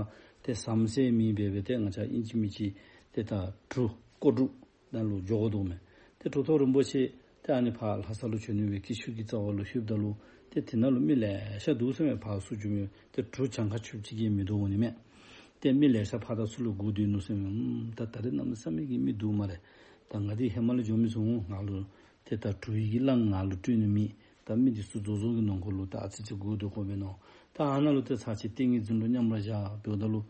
དེ་ཟམ་ཟེར་མི་འབད་བས་དེ་ང་བཅས་ཨིན་ཅི་མིན་ཅི་དེ་ད་གྲུ་ཀོ་གྲུ་ནང་ལུ་འགྱོ་དགོ་འདུག་མས། དེ་གྲུབ་ཐོབ་རིན་པོ་ཆེ་དེ་ཨ་ནི་ཕར་ལྷ་ས་ལུ་བྱོན་ནི་བའི་སྐྱིད་ཆུ་གི་རྩ་བ་ལུ་ལྷོདཔ་ད་ལུ་དེ་དེ་ནང་ལུ་མི་ལེ་ཤ་འདུག་ཟེར་མས། ཕར་ཚུར་འགྱོ་མི་དེ་གྲུ་གྱངས་ཁ་ཆུབ་ཅིག་གིས་མི་འདུག་འོང་ནི་མས། དེ་མི་ལེ་ཤ་ཕར་དང་ཚུར་ལུ་སྒུག་སྡོད་ནུག་ཟེར་མས། ཨུམ་ད་ད་རེས་གནམ་མེད་ས་མེད་ཀྱི་མི་འདུག་སྨ་རེ། ད་ང་དེ་ཧེ་མ་ལས་འགྱོ་མི་ཚུགས་འོང་། ང་ལུ་དེ་ད་གྲུ་ཡི་གི་གླང་ང་ལུ་སྤྲོད་ནི་མེད། ད་མི་འདི་ཚུ་རྫོགས་རྫོགས་ཀྱི་ནང་འཁོད་ལུ་ད་ཨ་ཙི་ཙི་སྒུག་སྡོད་དགོ་པས་མནོ། ད་ཨ་ནཱ་ལུ་དེ་ཚར་ཅིག་ཏིང་ངེ་འཛིན་ལུ་མཉམ་པར་བཞག་འབདཝ་ད་ལུ་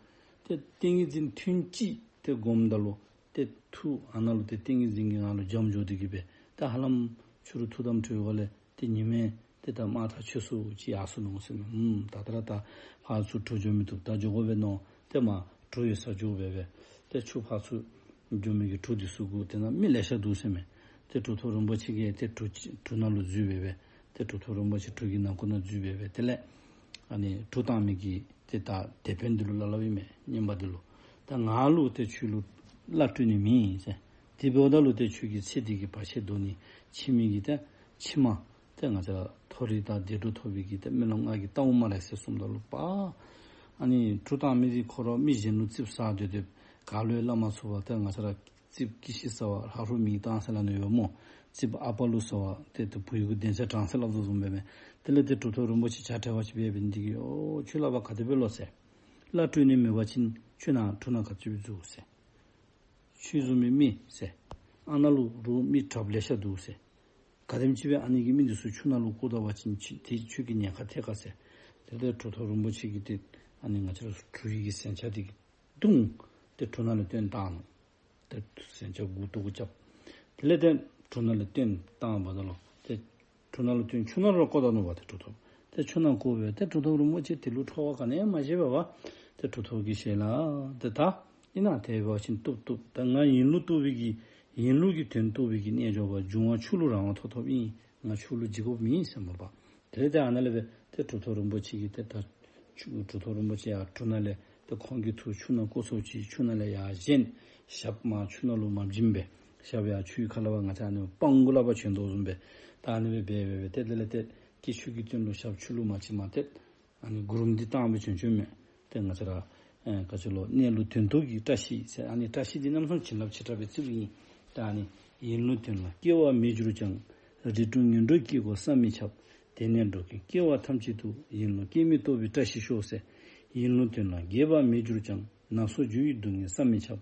དེ་ཏིང་ངེ་འཛིན་ཐུན་གཅིག་དེ་བསྒོམ་ད་ལུ་དེ་ཐུགས་ཨ་ནཱ་ལུ་དེ་ཏིང་ངེ་འཛིན་གྱི་ངང་ལུ་འཇམ་འཇོག་སྟེ་གི་སྦེ་ད་ཧ་ལམ་ཕྱི་རུ་ཐུགས་དམ་གྲོལ་བ་ལས་དེ་ཉི་མའི་དེ་ད་དམག་ཐག་ཆོད་སུ་ཅིག་ཡར་སོ་ནུག་ཟེར་མས། ཨུམ་ད་ད་ར་ད་ཕར་ཚུར་གྲུ་འགྱོ་མི་བཏུབ། ད་འགྱོ་དགོ་པས་མནོ། དེ་མར་གྲུ་ཡོད་སར་འགྱོ་སྦེ་སྦེ་དེ་ཆུ་ཕར་ཚུར་འགྱོ་མི་གི་གྲུ་འདི་ཚུ་སྒུག། དེ་ནང་མི་ལེ་ཤ་འདུག་ཟེར་མས། དེ་གྲུབ་ཐོབ་རིན་པོ་ཆེ་གིས་དེ་གྲུ་གྲུ་ནང་ལུ་འཛུལ་སྦེ་སྦེ་དེ་གྲུབ་ཐོབ་རིན་པོ་ཆེ་གྲུ་གི་ནང་ཁུག་ནང་འཛུལ་སྦེ་སྦེ་དེ་ལས་ཨ་ནི་གྲུ་བཏང་མི་གི་དེ་ད་དེད་དཔོན་འདི་ལུ་སླབ་སླབ་ཨིན་མས། བསྙེན་པ་འདི་ལུ་ད་ང་ལུ་དེ་ཁྱོད་ལུ་བླ་སྤྲོད་ནི་མེད་ཟེར། དེ་འབདཝ་ད་ལུ་དེ་ཁྱོད་ཀྱིས་ཚེ་འདི་གི་བར་ཆད་བཟློག་ནི་ཕྱི་མའི་གི་དེ་ཕྱི་མ་དེ་ང་བཅས་མཐོ་རིས་དང་བདེ་འགྲོ་ཐོབ་པའི་གི་དེ་སྨོན་ལམ་ང་གིས་བཏབ་འོང་སྨ་རེ་ཟེར་གསུངམ་ད་ལུ་པ། ཨ་ནི་གྲུ་བཏང་མི་འདི་ཁོ་ར་མི་གཞན་ལུ་རྩིགཔ་ཟ་སྡོད་དེ་ག་ལུ་ཡང་སླབ་མ་ཚུགས་པར་དེ་ང་བཅས་ར་རྩིགཔ་ཀི་ཤི་ཟ་བ་ལྷ་ཧྲུལ་མིག་བཏང་ཟེར་སླབ་ནི་ཡོད་མོ། རྩིགཔ་ཨ་པ་ལུ་ཟ་བ་དེ་དེ་བུ་ཡུག་གུ་གདན་ས་དྲངས་ཟེར་སླབ་དོ་བཟུམ་སྦེ་མས། དེ་ལས་དེ་གྲུབ་ཐོབ་རིན་པོ་ཆེ་བྱ་བྲལ་བ་ཅིག་སྦེ་འབད་ནི་འདི་གིས་ཨོ་ཁྱོད་སླབ་པ་ག་དེ་སྦེ་ལོ་ཟེར། བླ་སྤྲོད་ནི་མེད་པ་ཅིན་ཁྱོད་ནཱ་གྲུ་ནང་ག་ཅི་སྦེ་འཛུལ་ཟེར། ཁྱོད་བཟུམ་མའི་མི་ཟེར། ཨ་ནཱ་ལུ་རུང་མི་དྲགཔ་ལེ་ཤ་འདུག་ཟེར། ག་དེམ་ཅིག་སྦེ་ཨ་ནི་གི་མི་འདི་ཚུ་ཆུ་ནང་ལུ་བཀོ་ད་པ་ཅིན་ཁྱོད་དེ་ཁྱོད་ཀྱི་ཉེན་ཁ་ཐེབས་ག་ཟེར། དེ་ལས་གྲུབ་ཐོབ་རིན་པོ་ཆེ་གིས་དེ་ཨ་ནི་ང་བཅས་ར་གྲུ་ཡི་གི་ཟན་ཆ་དེ་གི་བརྡུང་། དེ་གྲུ་ནང་ལས་བཏོན་བཏང་ནུག། དེ་ཟན་ཆ་དགུ་ཏོག་གུ་རྐྱབ། དེ་ལས་དེ་གྲུ་ནང་ལས་བཏོན་བཏང་བ་ད་ལུ་དེ་གྲུ་ནང་ལུ་བཏོན་ཆུ་ནང་ལུ་བཀོ་ད་ནུག་པ། དེ་གྲུབ་ཐོབ་དེ་ཆུ་ནང་བཀོ་སྦེ་དེ་གྲུབ་ཐོབ་རིན་པོ་ཆེ་དེ་ལུ་ཁྲོ་བ་ག་ནི་ཡང་མ་བྱས་པ་བ། དེ་གྲུབ་ཐོབ་ཀྱི་ཞལ་ལ་དེ་ད་ཨིན་ན་དེ་འབད་བ་ཅིན་བཏུབ་བཏུབ། ད་ང་ཡིན་ལུགས་རྟོགས་པའི་གི་ཡིན་ལུགས་ཀྱི་དོན་རྟོགས་པའི་གི་རྣལ་འབྱོར་པ་འབྱུང་བ་ཆུ་ལུ་རང་དབང་ཐོབ་ཐོབ་ཨིན། ང་ཆུ་ལུ་འཇིགས་པ་མེད་ཟེར་མ་པ། དེ་ལས་དེ་ཨ་ནཱ་ལས་སྦེ་དེ་གྲུབ་ཐོབ་རིན་པོ་ཆེ་གིས་དེ་ད་ཆུ་གྲུབ་ཐོབ་རིན་པོ་ཆེ་ཡར་གྲུ་ནང་ལས་དེ་ཁོང་གི་ཐུགས་ཆུ་ནང་བཀོ་སོ་ཅིག་ཆུ་ནང་ལས་ཡར་བཞེངས། ཞབས་མར་ཆུ་ནང་ལུ་མ་བྱིན་པས། ཞབས་ཡར་ཆུའི་ཁ་ལ་བ་ང་བཅས་ཨ་ནི་སྤང་གུ་ལ་བ་བྱོན་དོ་བཟུམ་སྦེ་ད་ཨ་ནི་སྦེ་སྦེ་སྦེ་སྦེ་དེ་དེ་ལས་དེ་སྐྱིད་ཆུ་གི་སྟེང་ལུ་ཞབས་ཆུ་ལུ་མ་བྱིན་མ་དེ་ཨ་ནི་གུ་རུམ་འདི་བཏང་སྦེ་བྱོན་བྱོན་མས། དེ་ང་བཅས་ར་ཨེ་ག་ཅི་ལོ་གནས་ལུགས་དོན་རྟོགས་ཀྱི་བཀྲ་ཤིས་ཟེར། ཨ་ནི་བཀྲ་ཤིས་འདི་རྣམ་གསུམ་བྱིན་རླབས་ཆེ་དྲགས་པའི་རྩིབས་ཨིན། ད་ཨ་ནི་ཡིན་ལུགས་དོན་ལ་སྐྱེ་བ་མི་འགྱུར་ཀྱང་། རིགས་དྲུག་ངན་འགྲོར་སྐྱེ་དགོས་བསམ་མི་ཁྱབ། དེ་ནས་འགྲོ་ཀུན་སྐྱེ་བ་ཐམས་ཅད་དུ། ཡིན་ལུགས་སྐྱེ་མེད་རྟོགས་པའི་བཀྲ་ཤིས་ཤོག་ཟེར། ཡིན་ལུགས་དོན་ལ་རྒས་པ་མི་འགྱུར་ཀྱང་། ན་སོ་རྒྱུ་ཡི་སྡུག་བསྔལ་བསམ་མི་ཁྱབ།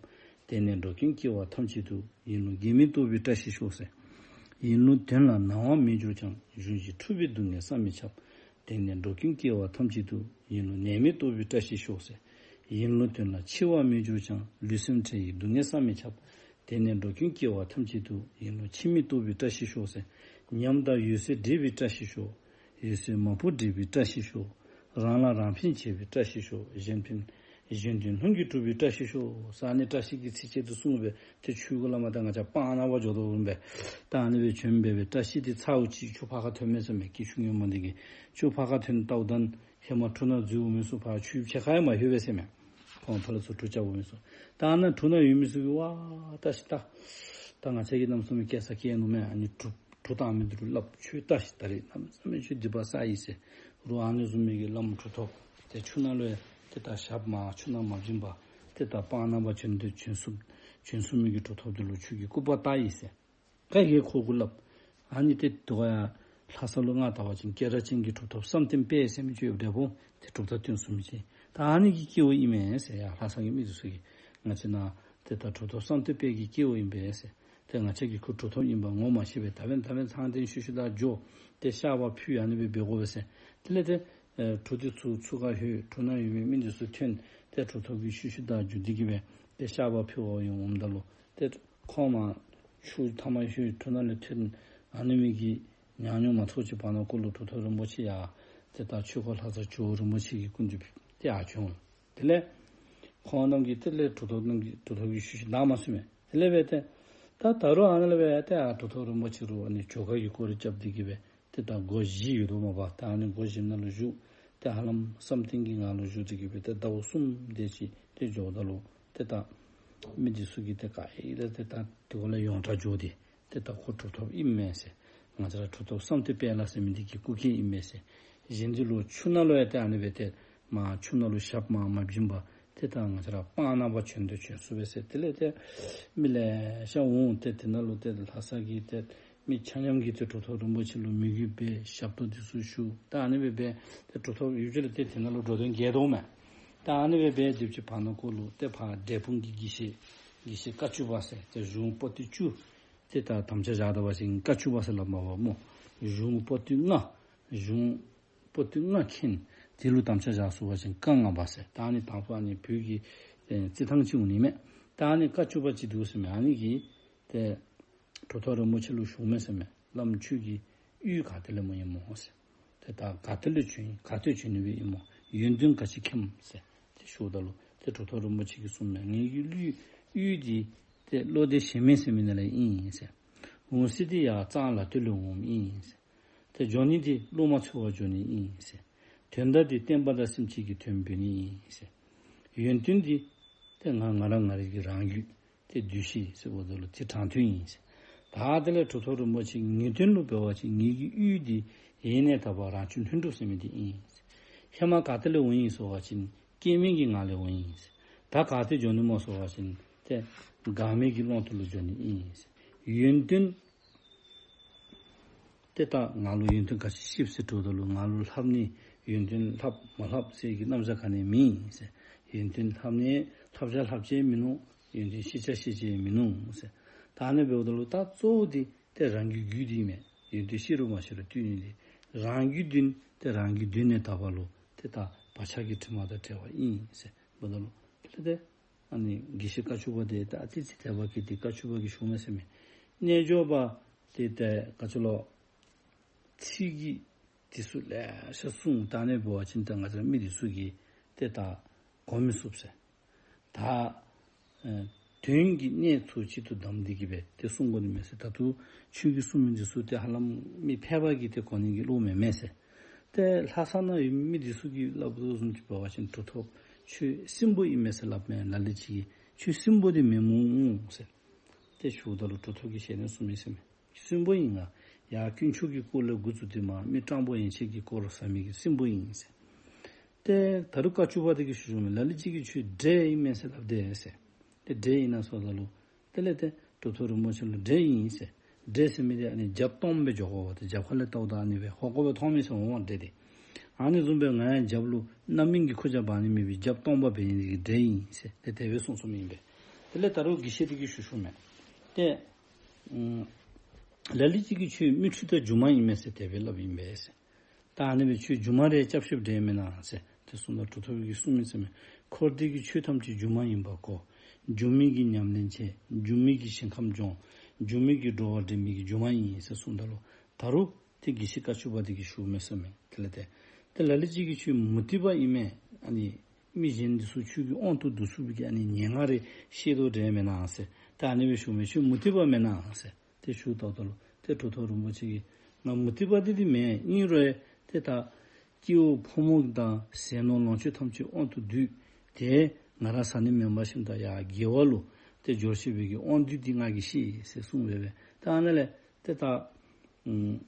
དེ་ནས་འགྲོ་ཀུན་སྐྱེ་བ་ཐམས་ཅད་དུ། ཡིན་ལུགས་རྒས་མེད་རྟོགས་པའི་བཀྲ་ཤིས་ཤོག་ཟེར། ཡིན་ལུགས་དོན་ལ་ན་བ་མི་འགྱུར་ཀྱང་། གཞོན་གཞི་འཁྲུགས་པའི་སྡུག་བསྔལ་བསམ་མི་ཁྱབ། དེ་ནས་འགྲོ་ཀུན་སྐྱེ་བ་ཐམས་ཅད་དུ། ཡིན་ལུགས་ནད་མེད་རྟོགས་པའི་བཀྲ་ཤིས་ཤོག་ཟེར། ཡིན་ལུགས་དོན་ལ་འཆི་བ་མི་འགྱུར་ཀྱང་། ལུས་སེམས་བྲལ་བའི་སྡུག་བསྔལ་བསམ་མི་ཁྱབ། དེ་ནས་འགྲོ་ཀུན་སྐྱེ་བ་ཐམས་ཅད་དུ། ཡིན་ལུགས་འཆི་མེད་རྟོགས་པའི་བཀྲ་ཤིས་ཤོག་ཟེར། ཉམས་དང་འོད་གསལ་འདྲེས་པའི་བཀྲ་ཤིས་ཤོག། འོད་གསལ་མ་བུ་འདྲེས་པའི་བཀྲ་ཤིས་ཤོག། རང་ལ་རང་ཕན་བྱེད་པའི་བཀྲ་ཤིས་ཤོག། གཞན་ཕན་གཞན་དོན་ལྷུན་གྱིས་གྲུབ་པའི་བཀྲ་ཤིས་ཤོག་ཟེར་ཨ་ནི་བཀྲ་ཤིས་ཀྱི་ཚིགས་བཅད་དེ་གསུངས་པས་དེ་ཆུ་གུ་ལ་མ་ད་ང་བཅས་སྤང་ནང་བ་འགྱོ་དོ་བཟུམ་སྦེ་ད་ཨ་ནི་སྦེ་བྱོན་པས་སྦེ་བཀྲ་ཤིས་དེ་ཚརཝ་ཅིག་ཆུ་ཕར་ཁ་ཐོན་མས་ཟེར་མས། སྐྱིད་ཆུ་སྔོན་མོ་འདི་གིས་ཆུ་ཕར་ཁ་ཐོན་ལྟཝ་ད་ཧེ་མ་གྲུ་ནང་འཛུལཝ་མི་ཚུ་ཕར་ཆུའི་ཕྱེད་ཀ་ཡང་མ་ལྷོད་པས་ཟེར་མས། ཁོང་ཕར་ལ་ཚུར་གྲུ་རྐྱབ་འོང་མི་ཚུ། ད་ཨ་ནཱ་གྲུ་ནང་ཡོད་མི་ཚུ་གིས་ཝ་བཀྲ་ཤིས་ད། ད་ང་བཅས་ཀྱིས་རྣམ་གསུམ་གྱི་སྐྱེལ་ས་སྐྱེལ་ནུག་མས། ཨ་ནི་གྲུ་གྲུ་བཏང་མི་འདི་ལུ་སླབ། ཁྱོད་བཀྲ་ཤིས་ད་རེས་རྣམ་གསུམ་གྱི་ཆུ་སྡིག་པ་བསགས་ཡི་ཟེར། རུང་ཨ་ནི་བཟུམ་མའི་གི་བླམ་གྲུབ་ཐོབ་དེ་ཆུ་ནང་ལུ་ཡང་དེ་ད་ཞབས་མར་ཆུ་ནང་མ་བྱིན་པར་དེ་ད་སྤང་ནང་བ་བྱོན་དུས་བྱོན་སོང་བྱོན་སོང་མི་གི་གྲུབ་ཐོབ་འདི་ལུ་ཁྱོད་ཀྱིས་སྐུར་པ་བཏབ་ཡི་ཟེར། ག་གིས་ཁོ་གུ་སླབ། ཨ་ནི་དེ་དུས་ཡང་ལྷ་ས་ལུ་ང་ལྟ་བ་ཅིན་སྐད་གྲགས་ཅན་གྱི་གྲུབ་ཐོབ་བསམ་གཏན་དཔལ་ཟེར་མི་ཅིག་ཡོད་པ་འདྲ་པོ། དེ་གྲུབ་མཐའ་སྟོན་ཚུགས་མི་ཅིག། ད་ཨ་ནི་གི་སྐྱེ་བོ་ཨིན་མས་ཟེར་ཡ། ལྷ་ས་གི་མི་འདི་ཚུ་གིས་ང་བཅས་ནཱ་དེ་ད་གྲུབ་ཐོབ་བསམ་གཏན་དཔལ་གྱི་སྐྱེ་བོ་ཨིན་པས་ཟེར། དེ་ང་བཅས་ཀྱིས་ཁོ་གྲུབ་ཐོབ་ཨིན་པ་ངོ་མ་ཤེས་པས། ད་བན་ད་བན་ཚང་སྟེང་ཤུལ་ཤུལ་བདའ་འགྱོ། དེ་བཤགས་པ་ཕུལ་ཡ་ནི་སྦེ་འབད་དགོ་པས་ཟེར། དེ་ལས་དེ་ཨེ་གྲུ་དེ་ཚུར་ཚུར་ཁ་ལྷོད། གྲུ་ནང་ཡོད་མི་མི་འདི་ཚུ་ཐོན། དེ་གྲུབ་ཐོབ་ཀྱིས་ཤུལ་ཤུལ་བདའ་འགྱོ་འདི་གིས་སྦེ་དེ་བཤགས་པ་ཕུལ་བར་ཡོང་འོངམ་ད་ལུ་དེ་ཁོང་མར་ ཆུ་ཐ་མ་ཤོད་གྲུ་ན་ལས་ཐོན། ཨ་ནི་མི་གི་ཉང་ཉུང་མ་ཚོགས་ཀྱི་བར་ན་ཀོ་ལུ་གྲུབ་ཐོབ་རིན་པོ་ཆེ་ཡ་དེ་ད་ཆོས་འཁོར་ལྷ་ས་ཇོ་བོ་རིན་པོ་ཆེ་གི་སྐུ་མདུན་དེ་ཡ་བྱོན། དེ་ལས་ཁོང་རྣམས་ཀྱིས་དེ་ལས་གྲུབ་ཐོབ་རྣམས་ཀྱིས་གྲུབ་ཐོབ་ཀྱི་ཤུལ་ཤུལ་འདང་མ་སོང་མེད། དེ་ལས་བས་ཏེ་ད་ད་རུང་ཨ་ནི་ལས་བས་ཏེ་ཨ་གྲུབ་ཐོབ་རིན་པོ་ཆེ་རུ་ཨ་ནི་ཇོ་ཁ་གི་སྐོར་རི་རྐྱབ་དེ་གི་བས་ཏེ་ད་སྒོ་བཞི་ཡོད་དོ་མ་པ་ད་ཨ་ནི་སྒོ་བཞི་ནང་ལ་བཞུགས། ཏེ་ཧ་ལམ་བསམ་གཏན་གྱི་ངང་ལ་བཞུགས་ཏེ་གི་བས་ཏེ་ཟླ་བ་གསུམ་དེ་ཅིག་ཏེ་འཇོག་ད་ལུ་ཏེ་ད་མི་འདི་ཚུ་གིས་ཏེ་ག་ཨེ་ལ་ཏེ་ད་དེ་གོ་ལ་ཡོངས་གྲགས་འཇོག་སྟེ་ཏེ་ད་ཁོ་གྲུབ་ཐོབ་ཨིན་མས་ཟེར། ང་བཅས་ར་གྲུབ་ཐོབ་བསམ་གཏན་དཔལ་ལ་ཟེར་མི་འདི་གི་སྐུ་སྐྱེ་ཨིན་མས་ཟེར། གཞན་འདི་ལུ་ཆུ་ནང་ལུ་ཡ་ཏེ་ཨ་ནི་བས་ཏེ་མ་ཆུ་ནང་ལུ་ཞབས་མ་མ་བྱིན་པ་ཏེ་ད་ང་བཅས་ར་སྤང་ནང་པ་བྱོན་དུ་བྱོན་སུ་བས་ཟེར། དེ་ལས་ཏེ་མི་ལེ་ཤ་འོང་ཏེ་དེ་ནང་ལུ་ཏེ་ལྷ་ས་གི་ཏེ་མི་ཆ་མཉམ་གྱིས་ཏེ་གྲུབ་ཐོབ་རིན་པོ་ཆེ་ལུ་མོས་གུས་འབད་ཞབས་ཏོག་འདི་ཚུ་ཞུ། ད་ཨ་ནི་སྦེ་འབད་ཏེ་གྲུབ་ཐོབ་ཡུལ་ཕྱོགས་ལ་ཏེ་དེ་ནང་ལུ་འགྲོ་དོན་རྒྱས་དོ་མས། ད་ཨ་ནི་སྦེ་འབད་སྡོད་ཅིག་བར་ན་ཀོ་ལུ་ཏེ་ཕར་འབྲས་སྤུངས་ཀྱི་དགེ་བཤེས་དགེ་བཤེས་བཀའ་བཅུ་པ་ཟེར་ཏེ་གཞུང་པོ་ཏི་བཅུ་ཏེ་ད་དམ་བཅའ་བཞག་ད་པ་ཅིན་བཀའ་བཅུ་པ་ཟེར་སླབ་མ་པ་སྨོ། གཞུང་པོ་ཏི་ལྔ་གཞུང་པོ་ཏི་ལྔ་མཁྱེན། དེ་ལུ་དམ་བཅའ་བཞག་སུ་བ་ཅིན་བཀའ་ལྔ་པ་ཟེར། ད་ཨ་ནི་དང་པོ་ཨ་ནི་བོད་ཀྱི་ཨེ་རྩི་ཐང་ཅིག་འོང་ནི་མས། ད་ཨ་ནི་བཀའ་བཅུ་པ་ཅིག་འདུག་ཟེར་མས། ཨ་ནི་གིས་ཏེ་གྲུབ་ཐོབ་རིན་པོ་ཆེ་ལུ་ཞུ་མས་ཟེར་མས། བླམ་ཁྱོད་ཀྱི་གཡུས་ག་ཏེ་ལས་མོ་ཨིན་མོ་ཟེར། ཏེ་ད་ག་ཏེ་ལས་བྱོན་ག་ཏེ་བྱོན་ནི་སྦེ་ཨིན་མོ། ཡོན་ཏན་ག་ཅི་མཁྱེན་ཟེར་ཏེ་ཞུཝ་ད་ལུ་ཏེ་གྲུབ་ཐོབ་རིན་པོ་ཆེ་གིས་གསུངས་མས། ངེ་གི་གཡུས་གཡུས་འདི་ཏེ་བློ་བདེ་གཞན་མེད་ཟེར་མི་ནང་ལས་ཨིན་ཟེར། འོང་སྲིད་འདི་ཡར་གཙང་ལ་སྟོད་ལུ་འོངམ་ཨིན་ཟེར། ཏེ་འགྱོ་ནི་འདི་སློབ་མ་འཚོལ་བར་འགྱོ་ནི་ཨིན་ཟེར། དོན་དག་འདི་བསྟན་པ་དང་སེམས་ཅན་གྱི་དོན་འབད་ནི་ཨིན་ཟེར། ཡོན་ཏན་འདི་ཏེ་ང་ང་རང་ང་རང་གི་རང་རྒྱུད་ཏེ་འདུ་ཤེས་ཟེར་བ་དེ་ལུ་ཏེ་དྲང་དོན་ཨིན་ཟེར། ད་དེ་ལས་གྲུབ་ཐོབ་རིན་པོ་ཆེ་ངེས་དོན་ལུ་འབད་བ་ཅིན་ངེ་གི་གཡུས་འདི་ཡེ་ནས་དག་པ་རང་བྱུང་ལྷུན་གྲུབ་ཟེར་མི་འདི་ཨིན་ཟེར། ཧེ་མ་ག་ཏེ་ལས་འོང་ཡི་ཟེར་བ་ཅིན་སྐྱེ་མེད་ཀྱི་ངང་ལས་འོང་ཡི་ཟེར། ད་ག་ཏེ་འགྱོ་ནི་སྨོ་ཟེར་བ་ཅིན་ཏེ་འགག་མེད་ཀྱི་ཀློང་དུ་ལུ་འགྱོ་ནི་ཨིན་ཟེར། ཡོན་ཏན་ཏེ་ད་ང་ལུ་ཡོན་ཏན་ག་ཅི་ཤེས་ཟེར་དྲིཝ་ད་ལུ་ང་ལུ་ལྷབ་ནི་ཡོན་ཏན་ལྷབ་མ་ལྷབ་ཟེར་གྱི་རྣམ་གཞག་ག་ནི་མེད་ཟེར། ཡོན་ཏན་ལྷབ་ནི་ལྷབ་བྱ་ལྷབ་བྱེད་མིན་ནུག། ཡོན་ཏན་ཤེས་བྱ་ཤེས་བྱེད་མིན་ནུག་ཟེར། ད་ཨ་ནི་འབདཝ་ད་ལུ་ད་གཙོ་བོ་འདི་ཏེ་རང་གི་རྒྱུད་འདི་མས། ཡོན་ཏན་ཤེས་རུང་མ་ཤེས་རུང་བཏུལ་ནི་འདི་རང་རྒྱུད་འདི་ཏེ་རང་གི་མདུན་ནས་དག་པ་ལུ་ཏེ་ད་བག་ཆགས་ཀྱི་དྲི་མ་དང་བྲལ་བ་ཨིན་ཟེར་འབདཝ་ད་ལུ་དེ་ལས་ཏེ་ཨ་ནི་དགེ་བཤེས་བཀའ་བཅུ་པ་དེ་ད་ཨ་ཙི་ཙི་དད་པ་སྐྱེས་ཏེ་བཀའ་བཅུ་པ་གིས་ཞུ་མས་ཟེར་མས། རྣལ་འབྱོར་པ་དེ་ད་ག་ཅི་ལོ། ཚིག་གི་དེ་ཚུ་ལེ་ཤ་གསུངས། ད་ཨ་ནི་འབད་བ་ཅིན་ད་ང་བཅས་མི་དེ་ཚུ་གིས་ཏེ་ད་གོ་མི་ཚུགས་ཟེར། ད་ཨ་དོན་གྱི་གནད་ཚུ་གཅིག་ཏུ་བསྡམས་ཏེ་གི་སྦེ་ཏེ་གསུང་དགོ་ནི་མས་ཟེར། ད་དུང་ཁྱོད་ཀྱིས་གསུང་མི་དེ་ཚུ་ཏེ་ཧ་ལམ་མི་ཕལ་པ་གིས་ཏེ་གོ་ནི་གི་བློ་མེད་མས་ཟེར། ཏེ་ལྷ་ས་ནང་ཡོད་མི་དེ་ཚུ་གིས་སླབ་དོ་བཟུམ་ཅིག་འབད་བ་ཅིན་གྲུབ་ཐོབ་ཁྱོད་སྲིན་པོ་ཨིན་མས་ཟེར་སླབ་མས། ལ་ལུ་ཅིག་གིས་ཁྱོད་སྲིན་པོ་དེ་མེན་མོ་ཟེར་ཏེ་ཞུཝ་ད་ལུ་གྲུབ་ཐོབ་ཀྱིས་ཞལ་ནས་གསུངས་མི་ཟེར་མས། སྲིན་པོ་ཨིན་ང་། ཡར་དཀོན་མཆོག་གི་སྐོར་ལས་འགོ་བཙུགས་ཏེ་མར་མི་སྤྲང་པོ་ཡན་ཆད་ཀྱི་སྐོར་ཟ་མི་གི་སྲིན་པོ་ཨིན་ཟེར། ཏེ་ད་རུང་བཀའ་བཅུ་པ་དེ་གིས་ཞུ་ཞུཝ་མས། ལ་ལུ་ཅིག་གིས་ཁྱོད་འདྲེ་ཨིན་མས་ཟེར་སླབ་དེས་ཟེར། ཏེ་འདྲེ་ཨིན་ན་ཟེརཝ་ད་ལུ་དེ་ལས་ཏེ་གྲུབ་ཐོབ་རིན་པོ་ཆེ་ལུ་འདྲེ་ཨིན་ཟེར། འདྲེ་ཟེར་མི་དེ་ཨ་ནི་རྒྱབ་སྟོངམ་སྦེ་འགྱོ་དགོ་པ་ཏེ་རྒྱབ་ཁ་ལས་བལྟཝ་ད་ཨ་ནི་སྦེ་ཧོ་ཀོ་སྦེ་མཐོང་མི་ཟེར་འོང་འདྲེ་དེ། ཨ་ནི་བཟུམ་སྦེ་ང་ཡང་རྒྱབ་ལུ་རྣམ་སྨིན་གྱི་ཁུར་ཆ་འབག་ནི་མེད་པའི་རྒྱབ་སྟོངམ་སྦེ་ཨིན་ནི་གི་འདྲེ་ཨིན་ཟེར་ཏེ་དེ་སྦེ་གསུངས་གསུངསམ་ཨིན་པས། དེ་ལས་ད་རུང་དགེ་བཤེས་དེ་གིས་ཞུ་ཞུཝ་མས། ཏེ་ཨུམ་ལ་ལུ་ཅིག་གིས་ཁྱོད་མིག་འཕྲུལ་དང་སྒྱུ་མ་ཨིན་མས་ཟེར་དེ་སྦེ་སླབ་ཨིན་པས་ཟེར། ད་ཨ་ནི་སྦེ་ཁྱོད་སྒྱུ་མ་རེ་སྐྱབས་ཞབས་འདྲེ་མེན་ན་ཟེར་ཏེ་གསུངས་ད་གྲུབ་ཐོབ་ཀྱིས་གསུངས་མི་ཟེར་མས། འཁོར་འདས་ཀྱི་ཆོས་ཐམས་ཅད་སྒྱུ་མ་ཡིན་པར་གོ། སྒྱུ་མའི་གི་ཉམས་ལེན་བྱེད། སྒྱུ་མའི་གི་ཞིང་ཁམས་སྦྱོང་། སྒྱུ་མའི་གི་འགྲོ་བ་འདྲེན་མི་གི་སྒྱུ་མ་ཡིན་ཟེར་གསུངས་ད་ལུ་ད་རུང་ཏེ་དགེ་བཤེས་བཀའ་བཅུ་པ་དེ་གིས་ཞུཝ་མས་ཟེར་མས། དེ་ལས་ཏེ་ཏེ་ལ་ལུ་ཅིག་གིས་ཁྱོད་མུ་སྟེགས་པ་ཨིན་མས། ཨ་ནི་མི་གཞན་འདི་ཚུ་ཁྱོད་ཀྱི་དབང་དུ་བསྡུ་ཚུགས་པའི་གི་ཨ་ནི་ཉེར་ལྔ་རེ་ཤེས་དོ་འདྲེ་མེན་ན་ཟེར། ད་ཨ་ནི་སྦེ་ཞུཝ་མས། ཁྱོད་མུ་སྟེགས་པ་མེན་ན་ཟེར་ཏེ་ཞུ་ད་ལྟོ་ལོ། ཏེ་གྲུབ་ཐོབ་རིན་པོ་ཆེ་གིས་ང་མུ་སྟེགས་པ་དེ་དེ་མེན། ཨིན་རུང་ཏེ་ད་སྐྱེ་བོ་ཕོ་མོ་དང་ཟས་ནོར་ལོངས་སྤྱོད་ཐམས་ཅད་དབང་དུ་བསྡུས་ཏེ་ང་རང་ཟ་ནི་མེན་པ་ཞིནམ་ད་ཡར་དགེ་བ་ལུ་ཏེ་འགྱོ་ཤེས་པའི་གི་དབང་བསྡུས་འདི་ང་གིས་ཤེས་ཟེར་གསུངས་པས། ད་ཨ་ནི་ལས་ཏེ་ད་ཨུམ་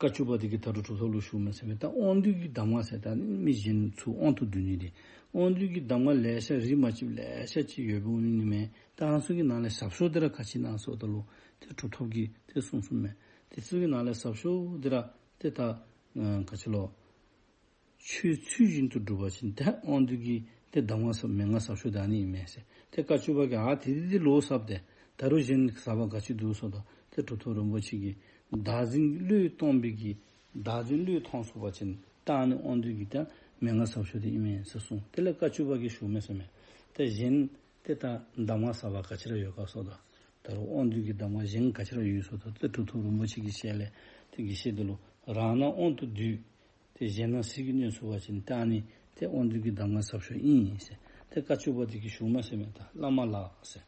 བཀའ་བཅུ་པ་དེ་གིས་ད་རུང་གྲུབ་ཐོབ་ལུ་ཞུཝ་མས་ཟེར་མས། ད་དབང་བསྡུས་ཀྱི་གདམས་ངག་ཟེར་ད་ནི་མི་གཞན་ཚུ་དབང་དུ་བསྡུ་ནི་དེ། དབང་བསྡུས་ཀྱི་གདམས་ངག་ལེ་ཤ་རིས་མ་གཅིག་ལེ་ཤ་ཅིག་ཡོདཔ་འོང་ནི་མས། ད་ཨ་ནི་ཚུ་གི་ནང་ལས་ཟབ་ཤོས་དེ་ར་ག་ཅི་ཨིན་ན་ཟེརཝ་ད་ལུ་ཏེ་གྲུབ་ཐོབ་ཀྱིས་ཏེ་གསུངས་གསུངསམ་མས། དེ་ཚུ་གི་ནང་ལས་ཟབ་ཤོས་དེ་ར་ཏེ་ད་ག་ཅི་ལོ། ཆོས་ཚུལ་བཞིན་དུ་སྒྲུབ་པ་ཅིན་ཏེ་དབང་བསྡུས་ཀྱི་ཏེ་གདམས་ངག་ཟབ་མན་ངག་ཟབ་ཤོས་དེ་ཨ་ནི་ཨིན་མས་ཟེར། ཏེ་བཀའ་བཅུ་པ་གིས་ཨ་དེ་དེ་དེ་ལོག་ཟབ་སྟེ་ད་རུང་གཞན་ཟབ་པ་ག་ཅི་འདུག་ཟེརཝ་ད་ཏེ་གྲུབ་ཐོབ་རིན་པོ་ཆེ་གིས་བདག་འཛིན་བློས་གཏོང་བའི་གི་བདག་འཛིན་བློས་ཐོངས་ཚུགས་པ་ཅིན་ད་ཨ་ནི་དབང་བསྡུས་ཀྱི་ཏེ་མན་ངག་ཟབ་ཤོས་དེ་ཨིན་མས་ཟེར་གསུངས། དེ་ལས་བཀའ་བཅུ་པ་གིས་ཞུཝ་མས་ཟེར་མས། ཏེ་གཞན་ དེ་ལྟར་གདམས་ངག་ཟབ་པ་ག་ཅི་ར་ཡོད་ག་སོགས་དང་། ད་རུང་དབང་སྡུད་ཀྱི་གདམས་ངག་གཞན་ག་ཅི་ར་ཡོད་སོགས་དང་། དེ་གྲུབ་ཐོབ་རིན་པོ་ཆེ་གི་ཞལ་ལས་དེ་དགེ་བཤེས་དེ་ལུ་རང་ན་དབང་དུ་བསྡུས། དེ་གཞན་ན་ཟིལ་གྱིས་གནོན་ཚུགས་པ་ཅིན་ད་ནི་དེ་དབང་སྡུད་ཀྱི་གདམས་ངག་ཟབ་ཤོས་ཨིན་ཟེར། དེ་བཀའ་བཅུ་པ་དེ་གིས་ཞུ་མ་ཟེར་མས། ད་བླ་མ་ལགས་ཟེར།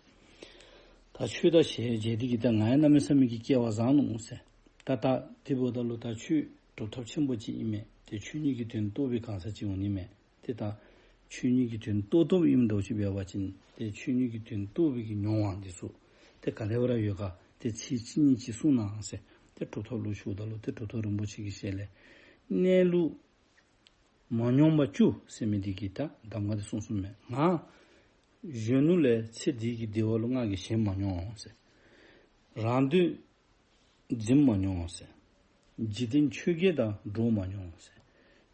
ད་ཆོས་དང་ཞལ་མཇལ་དེ་གིས་ད་ང་ཡང་གནམ་མེད་ས་མེད་ཀྱི་སྐལ་བ་བཟང་ནུག་ཟེར། ད་ད་དེ་འབདཝ་ད་ལུ་ད་ཁྱོད་གྲུབ་ཐོབ་ཆེན་པོ་ཅིག་ཨིན་མས། དེ་ཆོས་ཉིད་ཀྱི་དོན་རྟོགས་པའི་གང་ཟག་ཅིག་འོང་ནི་མས། དེ་ད་ཆོས་ཉིད་ཀྱི་དོན་རྟོགས་ཐུབ་ཨིནམ་འདྲཝ་ཅིག་འབད་བ་ཅིན་དེ་ཆོས་ཉིད་ཀྱི་དོན་རྟོགས་པའི་གི་མྱོང་བ་འདི་ཚུ་དེ་ག་དེ་སྦེ་ར་ཡོད་ག། དེ་ཚིག་གཅིག་གཉིས་ཅིག་གསུང་གནང་ཟེར། དེ་གྲུབ་ཐོབ་ལུ་ཞུཝ་ད་ལུ་དེ་གྲུབ་ཐོབ་རིན་པོ་ཆེ་གི་ཞལ་ལས། གནས་ལུགས་མ་མྱོང་བ་བཅུ་ཟེར་མི་འདི་གི་ད་གདམས་ངག་འདི་གསུངས་གསུངསམ་མས། ང་གཞོན་ནུ་ལས་ཚེ་འདི་གི་བདེ་བ་ལུ་ང་གིས་ཞེན་མ་མྱོང་ཟེར། རང་དོན་འཛིན་མ་མྱོང་ཟེར། འཇིག་རྟེན་ཆོས་བརྒྱད་དང་འགྲོགས་མ་མྱོང་ཟེར།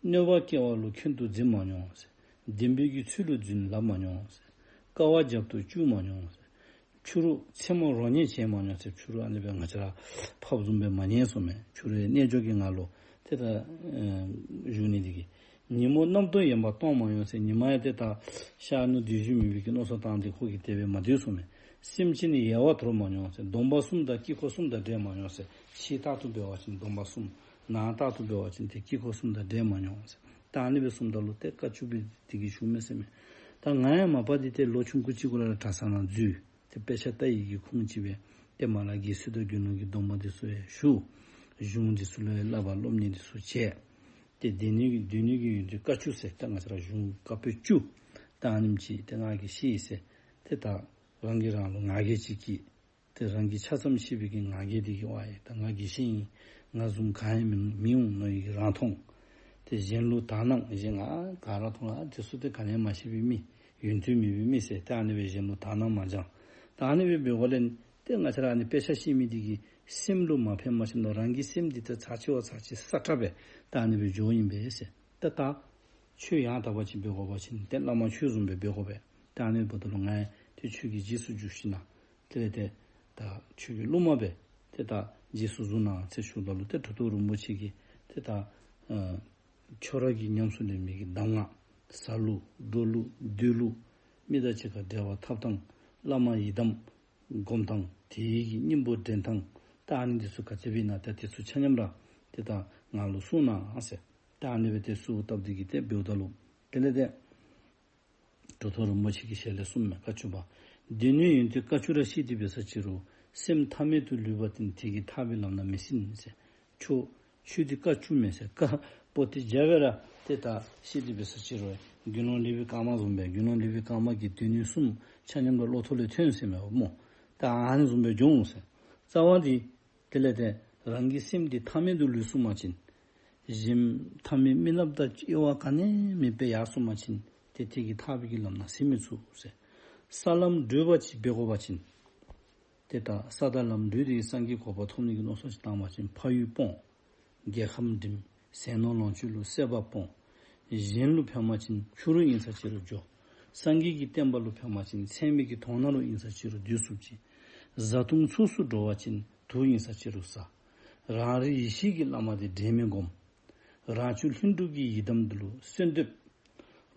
གནོད་པ་སྐྱེལ་བ་ལུ་ཁྱོད་དུ་འཛིན་མ་མྱོང་ཟེར། བདེན་པའི་གི་ཚུལ་ལུ་འཛིན་ལབ་མ་མྱོང་ཟེར། དཀའ་བ་རྒྱབ་ཏུ་བཅུག་མ་མྱོང་ཟེར། ཕྱི་རུ་མཚན་མོ་རོ་ཉལ་བྱེད་མ་མྱོང་ཟེར། ཕྱི་རུ་ཨ་ནི་སྦེ་ང་བཅས་ར་ཕབ་བཟུམ་སྦེ་མ་ཉལ་གསུངསམ་མས། ཕྱི་རུ་རྣལ་འབྱོར་གྱི་ངང་ལུ་དེ་ད་བཞུགས་ནི་འདི་གིས། ཉིན་མོ་གནམ་སྟོང་ཡན་པ་གཏོང་མ་མྱོང་ཟེར། ཉི་མ་ཡང་དེ་ད་ཤར་ནུབ་སྡོད་རྒྱུ་མེད་པའི་གི་མནོ་བསམ་བཏང་སྟེ་ཁོ་གིས་དེ་སྦེ་མ་སྡོད་གསུངསམ་མས། སེམས་ཅན་ནི་ཡལ་བར་དོར་མ་མྱོང་ཟེར། སྡོམ་པ་གསུམ་དང་དཀྱིལ་འཁོར་གསུམ་དང་འབྲལ་མ་མྱོང་ཟེར། ཕྱི་ལྟར་དུ་འབད་བ་ཅིན་སྡོམ་པ་གསུམ། ནང་ལྟར་དུ་འབད་བ་ཅིན་དེ་དཀྱིལ་འཁོར་གསུམ་དང་འབྲལ་མ་མྱོང་ཟེར། ད་ཨ་ནི་སྦེ་གསུངསམ་ད་ལུ་དེ་བཀའ་བཅུ་པའི་དེ་གིས་ཞུཝ་མས་ཟེར་མས། ད་ང་ཡང་མ་པ་འདི་དེ་ལོ་ཆུང་ཀུ་ཅིག་གུ་ར་གྲྭ་ཚང་ནང་འཛུལ། དེ་དཔེ་ཆ་ལྟ་ཡི་གི་ཁུངས་ཅིག་སྦེ་དེ་མ་ལ་དགེ་ཚུལ་དང་དགེ་སློང་གི་སྡོམ་པ་འདི་ཚུ་ཡང་ཞུ། གཞུང་འདི་ཚུ་ལུ་ཡང་བསླབ་པ་སློབ་གཉེར་འདི་ཚུ་བྱས། དེ་སྡེ་སྣོད་ཀྱི་སྡེ་སྣོད་ཀྱི་ཡོན་ཏན་བཀའ་བཅུ་ཟེར། ད་ང་བཅས་ར་གཞུང་བཀའ་པོད་བཅུ་ད་ཨ་ནེམ་ཅིག་དེ་ང་གིས་ཤེས་ཟེར། དེ་ད་རང་གིས་རང་ལུ་ང་རྒྱལ་ཅིག་སྐྱེས། དེ་རང་གིས་ཆ་ཙམ་ཤེས་པའི་གི་ང་རྒྱལ་འདི་གིས་ཨ་ཡེ་ད་ང་དགེ་བཤེས་ཨིན། ང་བཟུམ་གང་ཡང་མི་མི་འོང་མནོ་ཡི་གི་རང་མཐོང་། དེ་གཞན་ལུ་དག་སྣང་། གཞན་ང་ག་ར་མཐོང་ལ་དེ་ཚུ་དེ་ག་ནི་ཡང་མ་ཤེས་པའི་མི། ཡོན་ཏན་མེད་པའི་མི་ཟེར། ད་ཨ་ནི་སྦེ་གཞན་ལུ་དག་སྣང་མ་སྦྱང་། ད་ཨ་ནི་སྦེ་འབད་དགོ་ལས་ནི་དེ་ང་བཅས་ར་ཨ་ནི་དཔེ་ཆ་ཤེས་མི་འདི་གི་སེམས་ལུ་མ་ཕན་མ་ཤེས་ན་རང་གི་སེམས་འདི་དེ་ཚར་གཅིག་བ་ཚར་གཅིག་ས་ཁྲ་སྦེ་ད་ཨ་ནི་སྦེ་འགྱོཝ་ཨིན་པས་ཟེར། ད་ད་ཆོས་ཡང་དག་པ་ཅིག་འབད་དགོ་པ་ཅིན་དེ་བླ་མ་ཁྱོད་བཟུམ་སྦེ་འབད་དགོ་པས། ད་ཨ་ནི་འབདཝ་ད་ལུ་ང་ཡང་དེ་ཁྱོད་ཀྱི་རྗེས་སུ་འཇུག་ཞིནམ་ལས་དེ་ལས་དེ་ད་ཁྱོད་ཀྱི་སློབ་མ་སྦེ་དེ་ད་རྗེས་སུ་བཟུང་གནང་ཟེར་ཞུཝ་ད་ལུ་དེ་གྲུབ་ཐོབ་རིན་པོ་ཆེ་གིས་དེ་ད་ཨ་ཁྱོད་ར་གིས་ཉམས་སུ་ལེན་མི་གི་གདམས་ངག་ཟ་ལུགས་འགྲོ་ལུགས་སྡོད་ལུགས་མི་དང་གཅིག་ཁར་འབྲེལ་བ་འཐབ་ཐངས་བླ་མ་ཡི་དམ་སྒོམ་ཐངས་དེ་ཡི་གི་སྙིང་པོ་འདྲེན་ཐངས་ད་ཨ་ནི་འདི་ཚུ་ག་ཅི་སྦེ་ཨིན་ན་ད་དེ་ཚུ་ཆ་མཉམ་ར་དེ་ད་ང་ལུ་གསུང་གནང་ཟེར། ད་ཨ་ནི་སྦེ་དེ་གསོལཝ་བཏབ་སྟེ་གིས་དེ་འབདཝ་ད་ལུ་དེ་ལས་དེ་གྲུབ་ཐོབ་རིན་པོ་ཆེ་གི་ཞལ་ལས་གསུངསམ་མས། བཀའ་བཅུ་པ། སྡེ་སྣོད་ཡོན་ཏན་བཀའ་བཅུ་ར་ཤེས་ཏེ་འབད་ས་ཅིག་རུང་སེམས་ཐ་མལ་དུ་ལུས་པ་དེ་ནི་དེ་གིས་ཐར་པའི་ལམ་སྣ་མི་ཟིན་ཟེར། ཆོས་ཆོས་འདི་བཀའ་བཅུ་མས་ཟེར། བཀའ་པོ་ཏི་བརྒྱ་སྦེ་ར་དེ་ད་ཤེས་ཏེ་འབད་ས་ཅིག་རུང་དགེ་སློང་ལེགས་པའི་སྐར་མ་བཟུམ་སྦེ་དགེ་སློང་ལེགས་པའི་སྐར་མ་གིས་སྡེ་སྣོད་གསུམ་ཆ་མཉམ་ར་བློ་ཐོག་ལས་ཐོན་ཟེར་མས་པ་སྨོ། ད་ཨ་ནི་བཟུམ་སྦེ་འབྱུང་ཟེར། རྩ་བ་འདི་དེ་ལས་དེ་རང་གི་སེམས་འདི་ཐ་མལ་དུ་ལུས་སོང་པ་ཅིན། གཞན་ཐ་མལ་རྨི་ལམ་དང་དབྱེ་བ་ག་ནི་ཡང་མེདཔ་སྦེ་ཡར་སོང་པ་ཅིན་དེ་དེ་གིས་ཐར་པའི་གི་ལམ་སྣ་ཟིན་མི་ཚུགས་ཟེར། ས་ལམ་བགྲོད་པ་ཅིག་འབད་དགོ་པ་ཅིན། དེ་ད་ས་དང་ལམ་བགྲོད་དེ་སངས་རྒྱས་གོ་འཕང་ཐོབ་ནི་གི་མནོ་བསམ་ཅིག་བཏང་པ་ཅིན་ཕ་ཡུལ་སྤོང་། རྒྱལ་ཁམས་འགྲིམ། ཟས་ནོར་ལོངས་སྤྱོད་ལུ་སྲེད་པ་སྤོང་། གཞན་ལུ་ཕན་པ་ཅིན་ཕྱི་རུ་ཨིན་ས་ཅིག་རུང་འགྱོ། སངས་རྒྱས་ཀྱི་བསྟན་པ་ལུ་ཕན་པ་ཅིན་ཚད་མེད་ཀྱི་དོང་ནང་རུ་ཨིན་ས་ཅིག་རུང་སྡོད་ཚུགསཔ་ཅིག། བཟའ་བཏུང་ཚུགས་སུ་འགྲོ་བ་ཅིན་དུག་ཨིན་ས་ཅིག་རུང་ཟ། རང་རིག་ཡེ་ཤེས་ཀྱི་བླ་མ་དེ་འབྲལ་མེད་སྒོམ། རང་བྱུང་ལྷུན་གྲུབ་ཀྱི་ཡི་དམ་འདི་ལུ་གསོལ་འདེབས།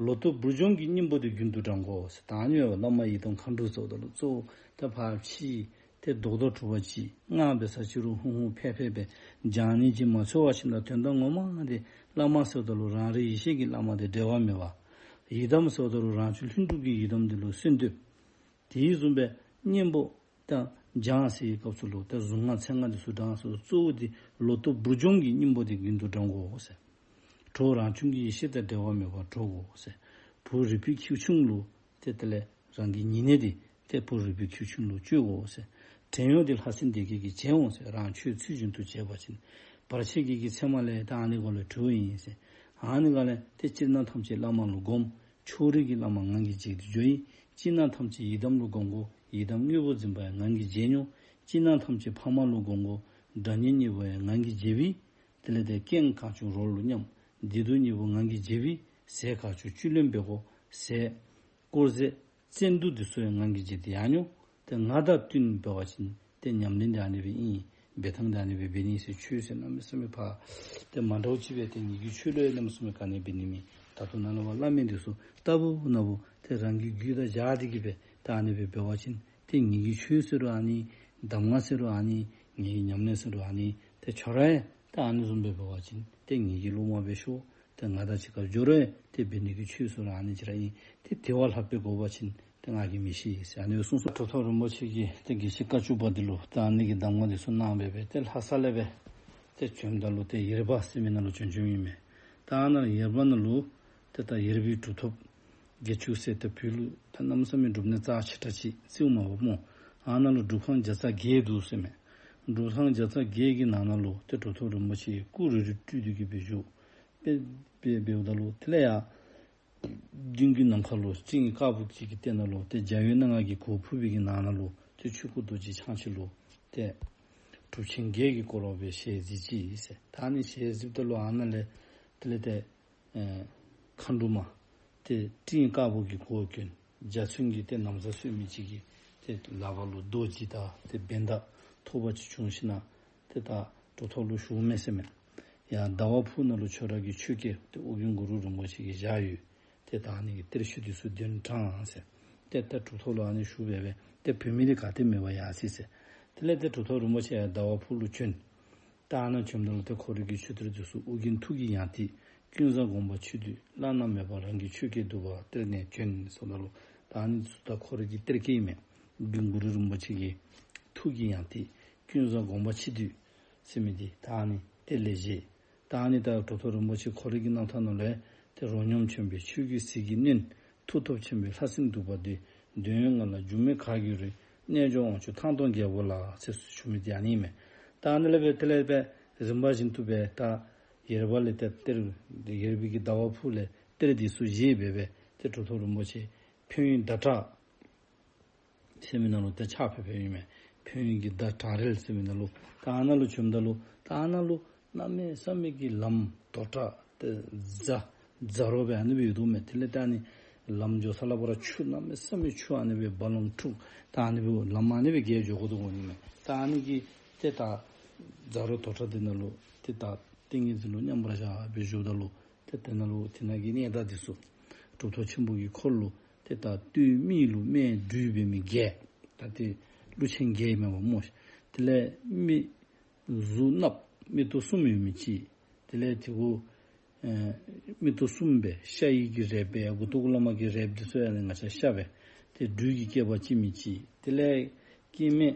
ལོ་ཐོག་བུ་སྦྱོང་གི་སྙིང་པོ་དེ་རྒྱུན་དུ་བགྲང་དགོ་ཟེར། ད་ཨ་ནི་བླ་མ་ཡི་དམ་མཁའ་འགྲོ་ཚོགས་དང་ལུ་གཙོ་བོ་ད་ཕར་ཕྱི་དེ་རྡོག་རྡོག་གྲུབ་པ་ཅིག་སྔགས་འབད་ས་ཅིག་རུང་ཧུང་ཧུང་ཕེ་ཕེ་སྦེ་སྦྱང་ནི་ཅིག་མ་འཚོལ་བ་ཞིག་ན་དོན་དག་ངོ་མ་དེ་བླ་མ་ཟེརཝ་ད་ལུ་རང་རིག་ཡེ་ཤེས་ཀྱི་བླ་མ་དེ་འབྲལ་བ་མེད་པ། ཡི་དམ་ཟེརཝ་ད་ལུ་རང་བྱུང་ལྷུན་གྲུབ་ཀྱི་ཡི་དམ་དེ་ལུ་གསོལ་འདེབས། དེ་བཟུམ་སྦེ་སྙིང་པོ་དང་སྦྱང་ཟེར་བའི་སྐབས་སུ་ལུ་ད་གཟུངས་སྔགས་མཚན་སྔགས་འདི་ཚུ་བགྲང་ཟེར་གཙོ་བོ་དེ་ལོ་ཐོག་བུ་སྦྱོང་གི་སྙིང་པོ་དེ་རྒྱུན་དུ་བགྲང་དགོ་ཟེར། གྲོགས་རང་བྱུང་གི་ཡེ་ཤེས་དང་འབྲལ་བ་མེད་པར་འགྲོགས་དགོ་ཟེར། བུ་རིག་པའི་ཁྱེའུ་ཆུང་ལུ་དེ་དེ་ལས་རང་གི་ཉེ་གནས་དེ་དེ་བུ་རིག་པའི་ཁྱེའུ་ཆུང་ལུ་བཅོལ་དགོ་ཟེར། བྲན་གཡོག་དེ་ལྷ་སྲིན་སྡེ་བརྒྱད་ཀྱིས་བྱེད་འོང་ཟེར། རང་ཆོས་ཚུལ་བཞིན་དུ་བྱས་པ་ཅིན། བར་ཆད་ཀྱི་གི་མཚན་མ་ལས་ད་ཨ་ནི་གུ་ལས་གྲོལ་ཨིན་ཟེར། ཨ་ནི་གུ་ལས་དེ་ཅིར་སྣང་ཐམས་ཅད་བླ་མ་ལུ་སྒོམ། ཕྱོགས་རིས་ཀྱི་བླ་མ་ངང་གིས་འཇིག་སྟེ་འགྱོ་ཡི། ཅིར་སྣང་ཐམས་ཅད་ཡི་དམ་ལུ་སྒོམ་དགོ། ཡི་དམ་དངོས་པོ་འཛིན་པ་ཡང་ངང་གིས་བརྗེད་འགྱོ། ཅིར་སྣང་ཐམས་ཅད་ཕ་མ་ལུ་སྒོམ་དགོ། དགྲ་གཉེན་གཉིས་པོ་ཡང་ངང་གིས་བརྗེད་པས། དེ་ལས་དེ་རྐྱེན་གང་བྱུང་རོ་ལུ་སྙོམས། བདེ་སྡུག་གཉིས་པོ་ངང་གིས་བརྗེད་པས། ཟས་གང་བྱུང་བཅུད་ལེན་འབད་དགོ། ཟས། དཀོར་ཟས། བཙན་དུག་འདི་ཚུ་ཡང་ངང་གིས་བརྗེད་དེ་ཡར་འགྱོ། དེ་ང་དང་བསྟུན་འབད་བ་ཅིན་དེ་ཉམས་ལེན་དེ་ཨ་ནི་སྦེ་ཨིན། འབད་ཐངས་དེ་ཨ་ནི་སྦེ་འབད་ནི་ཟེར། ཆོས་ཟེར་གནམ་མེད་ས་མེད་ཕར་དེ་མ་འདྲཝ་ཅིག་སྦེ་དེ་ངེ་གི་ཆོས་ལུ་ཡང་གནམ་མེད་ས་མེད་ག་ནི་འབད་ནི་མེད། ད་ལྟོ་ནཱ་ལས་ཕར་སླབ་མི་འདི་ཚུ་ལྟ་བུ་ན་བུ་དེ་རང་གི་རྒྱུད་དང་སྦྱར་ཏེ་གི་སྦེ་ ད་ཨ་ནི་སྦེ་འབད་བ་ཅིན་ཏེ་ངེ་གི་ཆོས་ཟེར་རུང་ཨ་ནི། གདམས་ངག་ཟེར་རུང་ཨ་ནི། ངེ་གི་ཉམས་ལེན་ཟེར་རུང་ཨ་ནི། ཏེ་ཁྱོད་ར་ཡང་ད་ཨ་ནི་བཟུམ་སྦེ་འབད་བ་ཅིན་ཏེ་ངེ་གི་སློབ་མ་སྦེ་ཤོག། ཏེ་ང་དང་གཅིག་ཁར་སྦྱོར་བས་ཏེ་འབད་ནི་གི་ཆོས་ཟེར་རུང་ཨ་ནི་ཅིག་ར་ཨིན། ཏེ་དེ་བ་ལྷག་པའི་དགོས་པ་ཅིན་ཏེ་ང་གིས་མི་ཤེས་ཟེར་ཨ་ནི་སྦེ་གསུངས་སོ། གྲུབ་ཐོབ་རིན་པོ་ཆེ་གིས་ཏེ་དགེ་བཤེས་བཀའ་བཅུ་པ་འདི་ལུ་ད་ཨ་ནི་གི་གདམས་ངག་འདི་ཚུ་གནང་སྦེ་སྦེ་ཏེ་ལྷ་ས་ལས་སྦེ་ཏེ་བྱོནམ་ད་ལུ་ཏེ་ཡེར་པ་ཟེར་མི་ནང་ལུ་བྱོན་བྱོནམ་ཨིན་མས། ད་ཨ་ནཱ་ཡེར་པ་ནང་ལུ་ཏེ་ད་ཡེར་པའི་གྲུབ་ཐོབ་བརྒྱད་ཅུ་ཟེར་ཏེ་བོད་ལུ་ད་གནམ་མེད་ས་མེད་སྒྲུབ་གནས་རྩ་ཆེ་དྲགས་ཅིག་བརྩིཝ་མས་པ་སྨོ། ཨ་ནཱ་ལུ་སྒྲུབ་ཁང་བརྒྱ་རྩ་བརྒྱད་འདུག་ཟེར་མས། སྒྲུབ་ཁང་བརྒྱ་རྩ་བརྒྱད་ཀྱི་ནང་ན་ལུ་ཏེ་གྲུབ་ཐོབ་རིན་པོ་ཆེ་སྐུ་རིལ་རིལ་སྤྲུལ་ཏེ་གི་སྦེ་བཞུགས། སྦེ་སྦེ་འབདཝ་ད་ལུ་དེ་ལས་ཡར་མདུན་གྱི་ནམ་མཁའ་ལུ་སྤྲིན་དཀར་པོ་ཅིག་གི་སྟེང་ན་ལུ་ཏེ་འཇའ་འོད་སྣ་ལྔ་གིས་གོ་ཕུབ་པའི་གི་ནང་ན་ལུ་ཏེ་ཆོས་སྐུ་རྡོ་རྗེ་འཆང་ཆེན་ལུ་ཏེ་གྲུབ་ཆེན་བརྒྱད་ཀྱིས་བསྐོར་བ་སྦེ་ཞལ་གཟིགས་ཅི་ཟེར། ད་ཨ་ནི་ཞལ་གཟིགསཔ་ད་ལུ་ཨ་ནཱ་ལས་དེ་ལས་ཏེ་ཨེ་མཁའ་འགྲོ་མ་ཏེ་སྤྲིན་དཀར་པོ་གི་གོ་གྱོན། འཇའ་ཚོན་གྱི་ཏེ་ན་བཟའ་གསོལ་མི་ཅིག་གིས་ཏེ་ལག་པ་ལུ་རྡོ་རྗེ་དང་ཏེ་བེན་དཱ་ཐོགས་པ་ཅིག་བྱུང་ཞིནམ་ཏེ་ད་གྲུབ་ཐོབ་ལུ་ཞུཝ་མས་ཟེར་མས། ཡར་ཟླ་བ་ཕུག་ནང་ལུ་ཁྱོད་ར་གི་ཆོས་སྐལ་ཏེ་ཨོ་རྒྱན་གུ་རུ་རིན་པོ་ཆེ་གིས་བཞག་ཡོད། ཏེ་ད་ཨ་ནི་གི་གཏེར་ཆོས་འདི་ཚུ་གདན་དྲངས་ཟེར། ཏེ་ད་གྲུབ་ཐོབ་ལུ་ཨ་ནི་ཞུ་སྦེ་སྦེ་ཏེ་བོད་མི་འདི་ག་ཏེ་མེད་པར་ཡར་སོ་ཡི་ཟེར། དེ་ལས་ཏེ་གྲུབ་ཐོབ་རིན་པོ་ཆེ་ཡར་ཟླ་བ་ཕུག་ལུ་བྱོན། ད་ཨ་ནཱ་བྱོནམ་ད་ལུ་ཏེ་ཁོ་རའི་གི་ཆོས་གཏེར་འདི་ཚུ་ཨོ་རྒྱན་ཐུགས་ཀྱི་ཡང་ཏིག་ཀུན་བཟང་དགོངས་པ་ཆེ་བསྡུས་བླ་ན་མེད་པ་རང་གི་ཆོས་སྐལ་བསྡུས་པ་གཏེར་ནས་བྱོན་ཟེརཝ་ད་ལུ་ད་ཨ་ནི་འདི་ཚུ་ད་ཁོ་རའི་གི་གཏེར་སྐལ་ཨིན་མས། ཨོ་རྒྱན་གུ་རུ་རིན་པོ་ཆེ་གི་ཐུགས་ཀྱི་ཡང་ཏིག་ཀུན་བཟང་དགོངས་པ་ཆེ་བསྡུས་ཟེར་མི་འདི་ད་ཨ་ནི་གཏེར་ལས་བཞེས། ད་ཨ་ནི་ད་གྲུབ་ཐོབ་རིན་པོ་ཆེ་ཁོ་རའི་གི་རྣམ་ཐར་ནང་ལས་ཏེ་རོ་སྙོམས་ཆེན་པོའི་ཆོས་ཀྱི་ཟིལ་གྱིས་གནོན། མཐུ་སྟོབས་ཆེན་པོའི་ལྷ་སྲིན་གདུག་པ་འདི། འདོད་ཡོན་ལྔ་ལ་འགྱུར་མེད་གར་གྱིས་རོལ། རྣལ་འབྱོར་དབང་ཕྱུག་ཐང་སྟོང་རྒྱལ་པོ་ལ། ཟེར་ཞུ་མི་འདི་ཨ་ནི་ཨིན་མས། ད་ཨ་ནི་ལས་སྦེ་དེ་ལས་སྦེ་རིམ་པ་བཞིན་དུ་སྦེ་ད་ཡེར་པ་ལས་ཏེ་གཏེར་ཡེར་པའི་གི་ཟླ་བ་ཕུག་ལས་གཏེར་འདི་ཚུ་བཞེས་སྦེ་སྦེ་ཏེ་གྲུབ་ཐོབ་རིན་པོ་ཆེ་ཕན་ཡོན་ཟླ་གྲགས་ཟེར་མི་ནང་ལུ་ཏེ་ཕྱག་ཕེབས་ཕེབསཔ་ཨིན་མས། ཕན་ཡོན་གྱི་ཟླ་བྲག་རལ་ཟེར་མི་ནང་ལུ་ད་ཨ་ནཱ་ལུ་བྱོནམ་ད་ལུ་ད་ཨ་ནཱ་ལུ་གནམ་མེད་ས་མེད་ཀྱི་ལམ་དོག་དྲགས་ཏེ་ཛ་ཛ་རོ་སྦེ་ཨ་ནི་སྦེ་ཡོད་དོ་མས། དེ་ལས་ད་ཨ་ནི་ལམ་འགྱོ་ས་ལ་བར་ཆུ་གནམ་མེད་ས་མེད་ཆུ་ཨ་ནི་སྦེ་རྦ་ཀློང་འཁྲུགས། ད་ཨ་ནི་སྦེ་ལམ་ཨ་ནི་སྦེ་བརྒལ་འགྱོ་དགོ་དོ་འོང་ནི་མས། ད་ཨ་ནི་གི་ཏེ་ད་ཛ་རོ་དོག་དྲགས་འདི་ནང་ལུ་ཏེ་ད་ཏིང་ངེ་འཛིན་ལུ་མཉམ་པར་བཞག་སྦེ་བཞུགསཔ་ད་ལུ་ཏེ་དེ་ནང་ལུ་དེ་ནང་གི་གནས་བདག་འདི་ཚུ་གྲུབ་ཐོབ་ཆེན་པོ་གི་འཁོར་ལུ་ཏེ་ད་སྟོད་སྨད་ལུ་སྨད་སྦྲུལ་འབད་མི་བརྒྱད། ད་ཏེ་ཀླུ་ཆེན་བརྒྱད་ཨིན་མས་པ་སྨོ། དེ་ལས་མི་གཟུགས་གནགཔོ་མིག་ཏོ་གསུམ་ཡོད་མི་ཅིག། དེ་ལས་དེ་གུ་ཨེ་མིག་ཏོ་གསུམ་སྦེ་ཤ་ཡི་གི་རལ་པ་མགུ་ཏོ་གུ་བླ་མ་གི་རལ་པ་འདི་ཚུ་ཡང་ང་བཅས་ཤ་སྦེ་ཏེ་སྦྲུལ་གྱི་སྐེད་པ་བཅིངས་མི་ཅིག། དེ་ལས་སྐྱེ་དམན་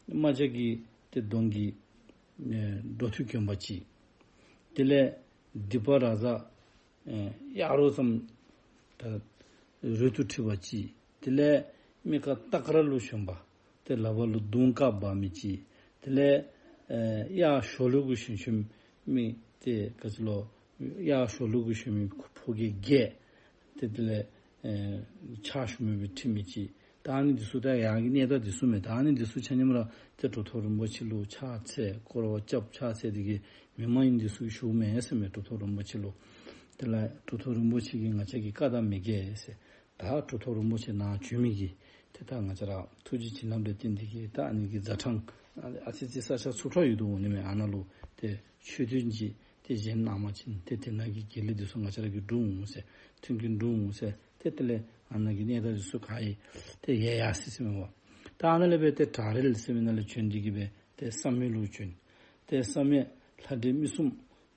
རྨ་བྱ་གི་ཏེ་གདོང་གི་ཨེ་འགྲོ་མཐུད་གྱོན་པ་ཅིག། དེ་ལས་སྡིག་པ་ར་ཛ་ཨེ་གཡག་རོ་ཙམ་ད་རུལ་དུ་འཁྲིགས་པ་ཅིག། དེ་ལས་མི་ཁ་སྟག་དཀར་ལུ་ཞོན་པ། ཏེ་ལག་པ་ལུ་མདུང་དཀརཔོ་འབག་མི་ཅིག། དེ་ལས་ཨེ་གཡག་ཞོ་ལུ་གུ་ཞོན་ཞོནམ་མི་ཏེ་ག་ཅི་ལོ། གཡག་ཞོ་ལུ་གུ་ཞོན་མི་ཕོ་རྒྱས་བརྒྱད། ཏེ་དེ་ལས་ཨེ་ཕྱག་ཞུ་མི་སྦེ་ཁྲིད་མི་ཅིག། ད་ཨ་ནི་འདི་ཚུ་ད་ཡར་གྱི་གནས་བདག་འདི་ཚུ་མས། ད་ཨ་ནི་འདི་ཚུ་ཆ་མཉམ་ར་ཏེ་གྲུབ་ཐོབ་རིན་པོ་ཆེ་ལུ་ཕྱག་འཚལ་སྐོར་བ་རྐྱབ་ཕྱག་འཚལ་ཏེ་གི་མི་མ་ཡིན་འདི་ཚུ་གིས་ཞུཝ་མས་ཟེར་མས་གྲུབ་ཐོབ་རིན་པོ་ཆེ་ལུ། དེ་ལས་གྲུབ་ཐོབ་རིན་པོ་ཆེ་གིས་ང་བཅས་ཀྱི་བཀའ་དང་མི་འགལ་ཟེར། ད་གྲུབ་ཐོབ་རིན་པོ་ཆེ་ནཱ་བྱོན་མི་གི་ཏེ་ད་ང་བཅས་ར་ཐུགས་རྗེ་བྱིན་རླབས་ལས་བརྟེན་ཏེ་གི་ད་ཨ་ནི་གི་ཛ་དྲགས་ཨ་ཙི་ཙི་ས་ཆ་ཚུབ་དྲགས་ཡོད་དོ་འོང་ནི་མས། ཨ་ནཱ་ལུ་ཏེ་ཆོས་ཐུན་ཅིག་ཏེ་བཞེངས་གནང་པ་ཅིན་ཏེ་དེ་ནང་གི་དགེ་ལེགས་འདི་ཚུ་ང་བཅས་ར་གིས་འགྲུབ་འོང་ཟེར། མཐུན་རྐྱེན་འགྲུབ་འོང་ཟེར། ཏེ་དེ་ལས་ཨ་ནཱ་གི་གནས་བདག་འདི་ཚུ་ག་ཡི་ཏེ་ཡལ་ཡར་སོ་ཡི་ཟེར་མས་པ། ད་ཨ་ནཱ་ལས་སྦེ་ཏེ་བྲག་རལ་ཟེར་མི་ནང་ལས་བྱོན་ཏེ་གི་སྦེ་ཏེ་བསམ་ཡས་ལུ་བྱོན། ཏེ་བསམ་ཡས་ལྷ་འདྲེ་མི་གསུམ་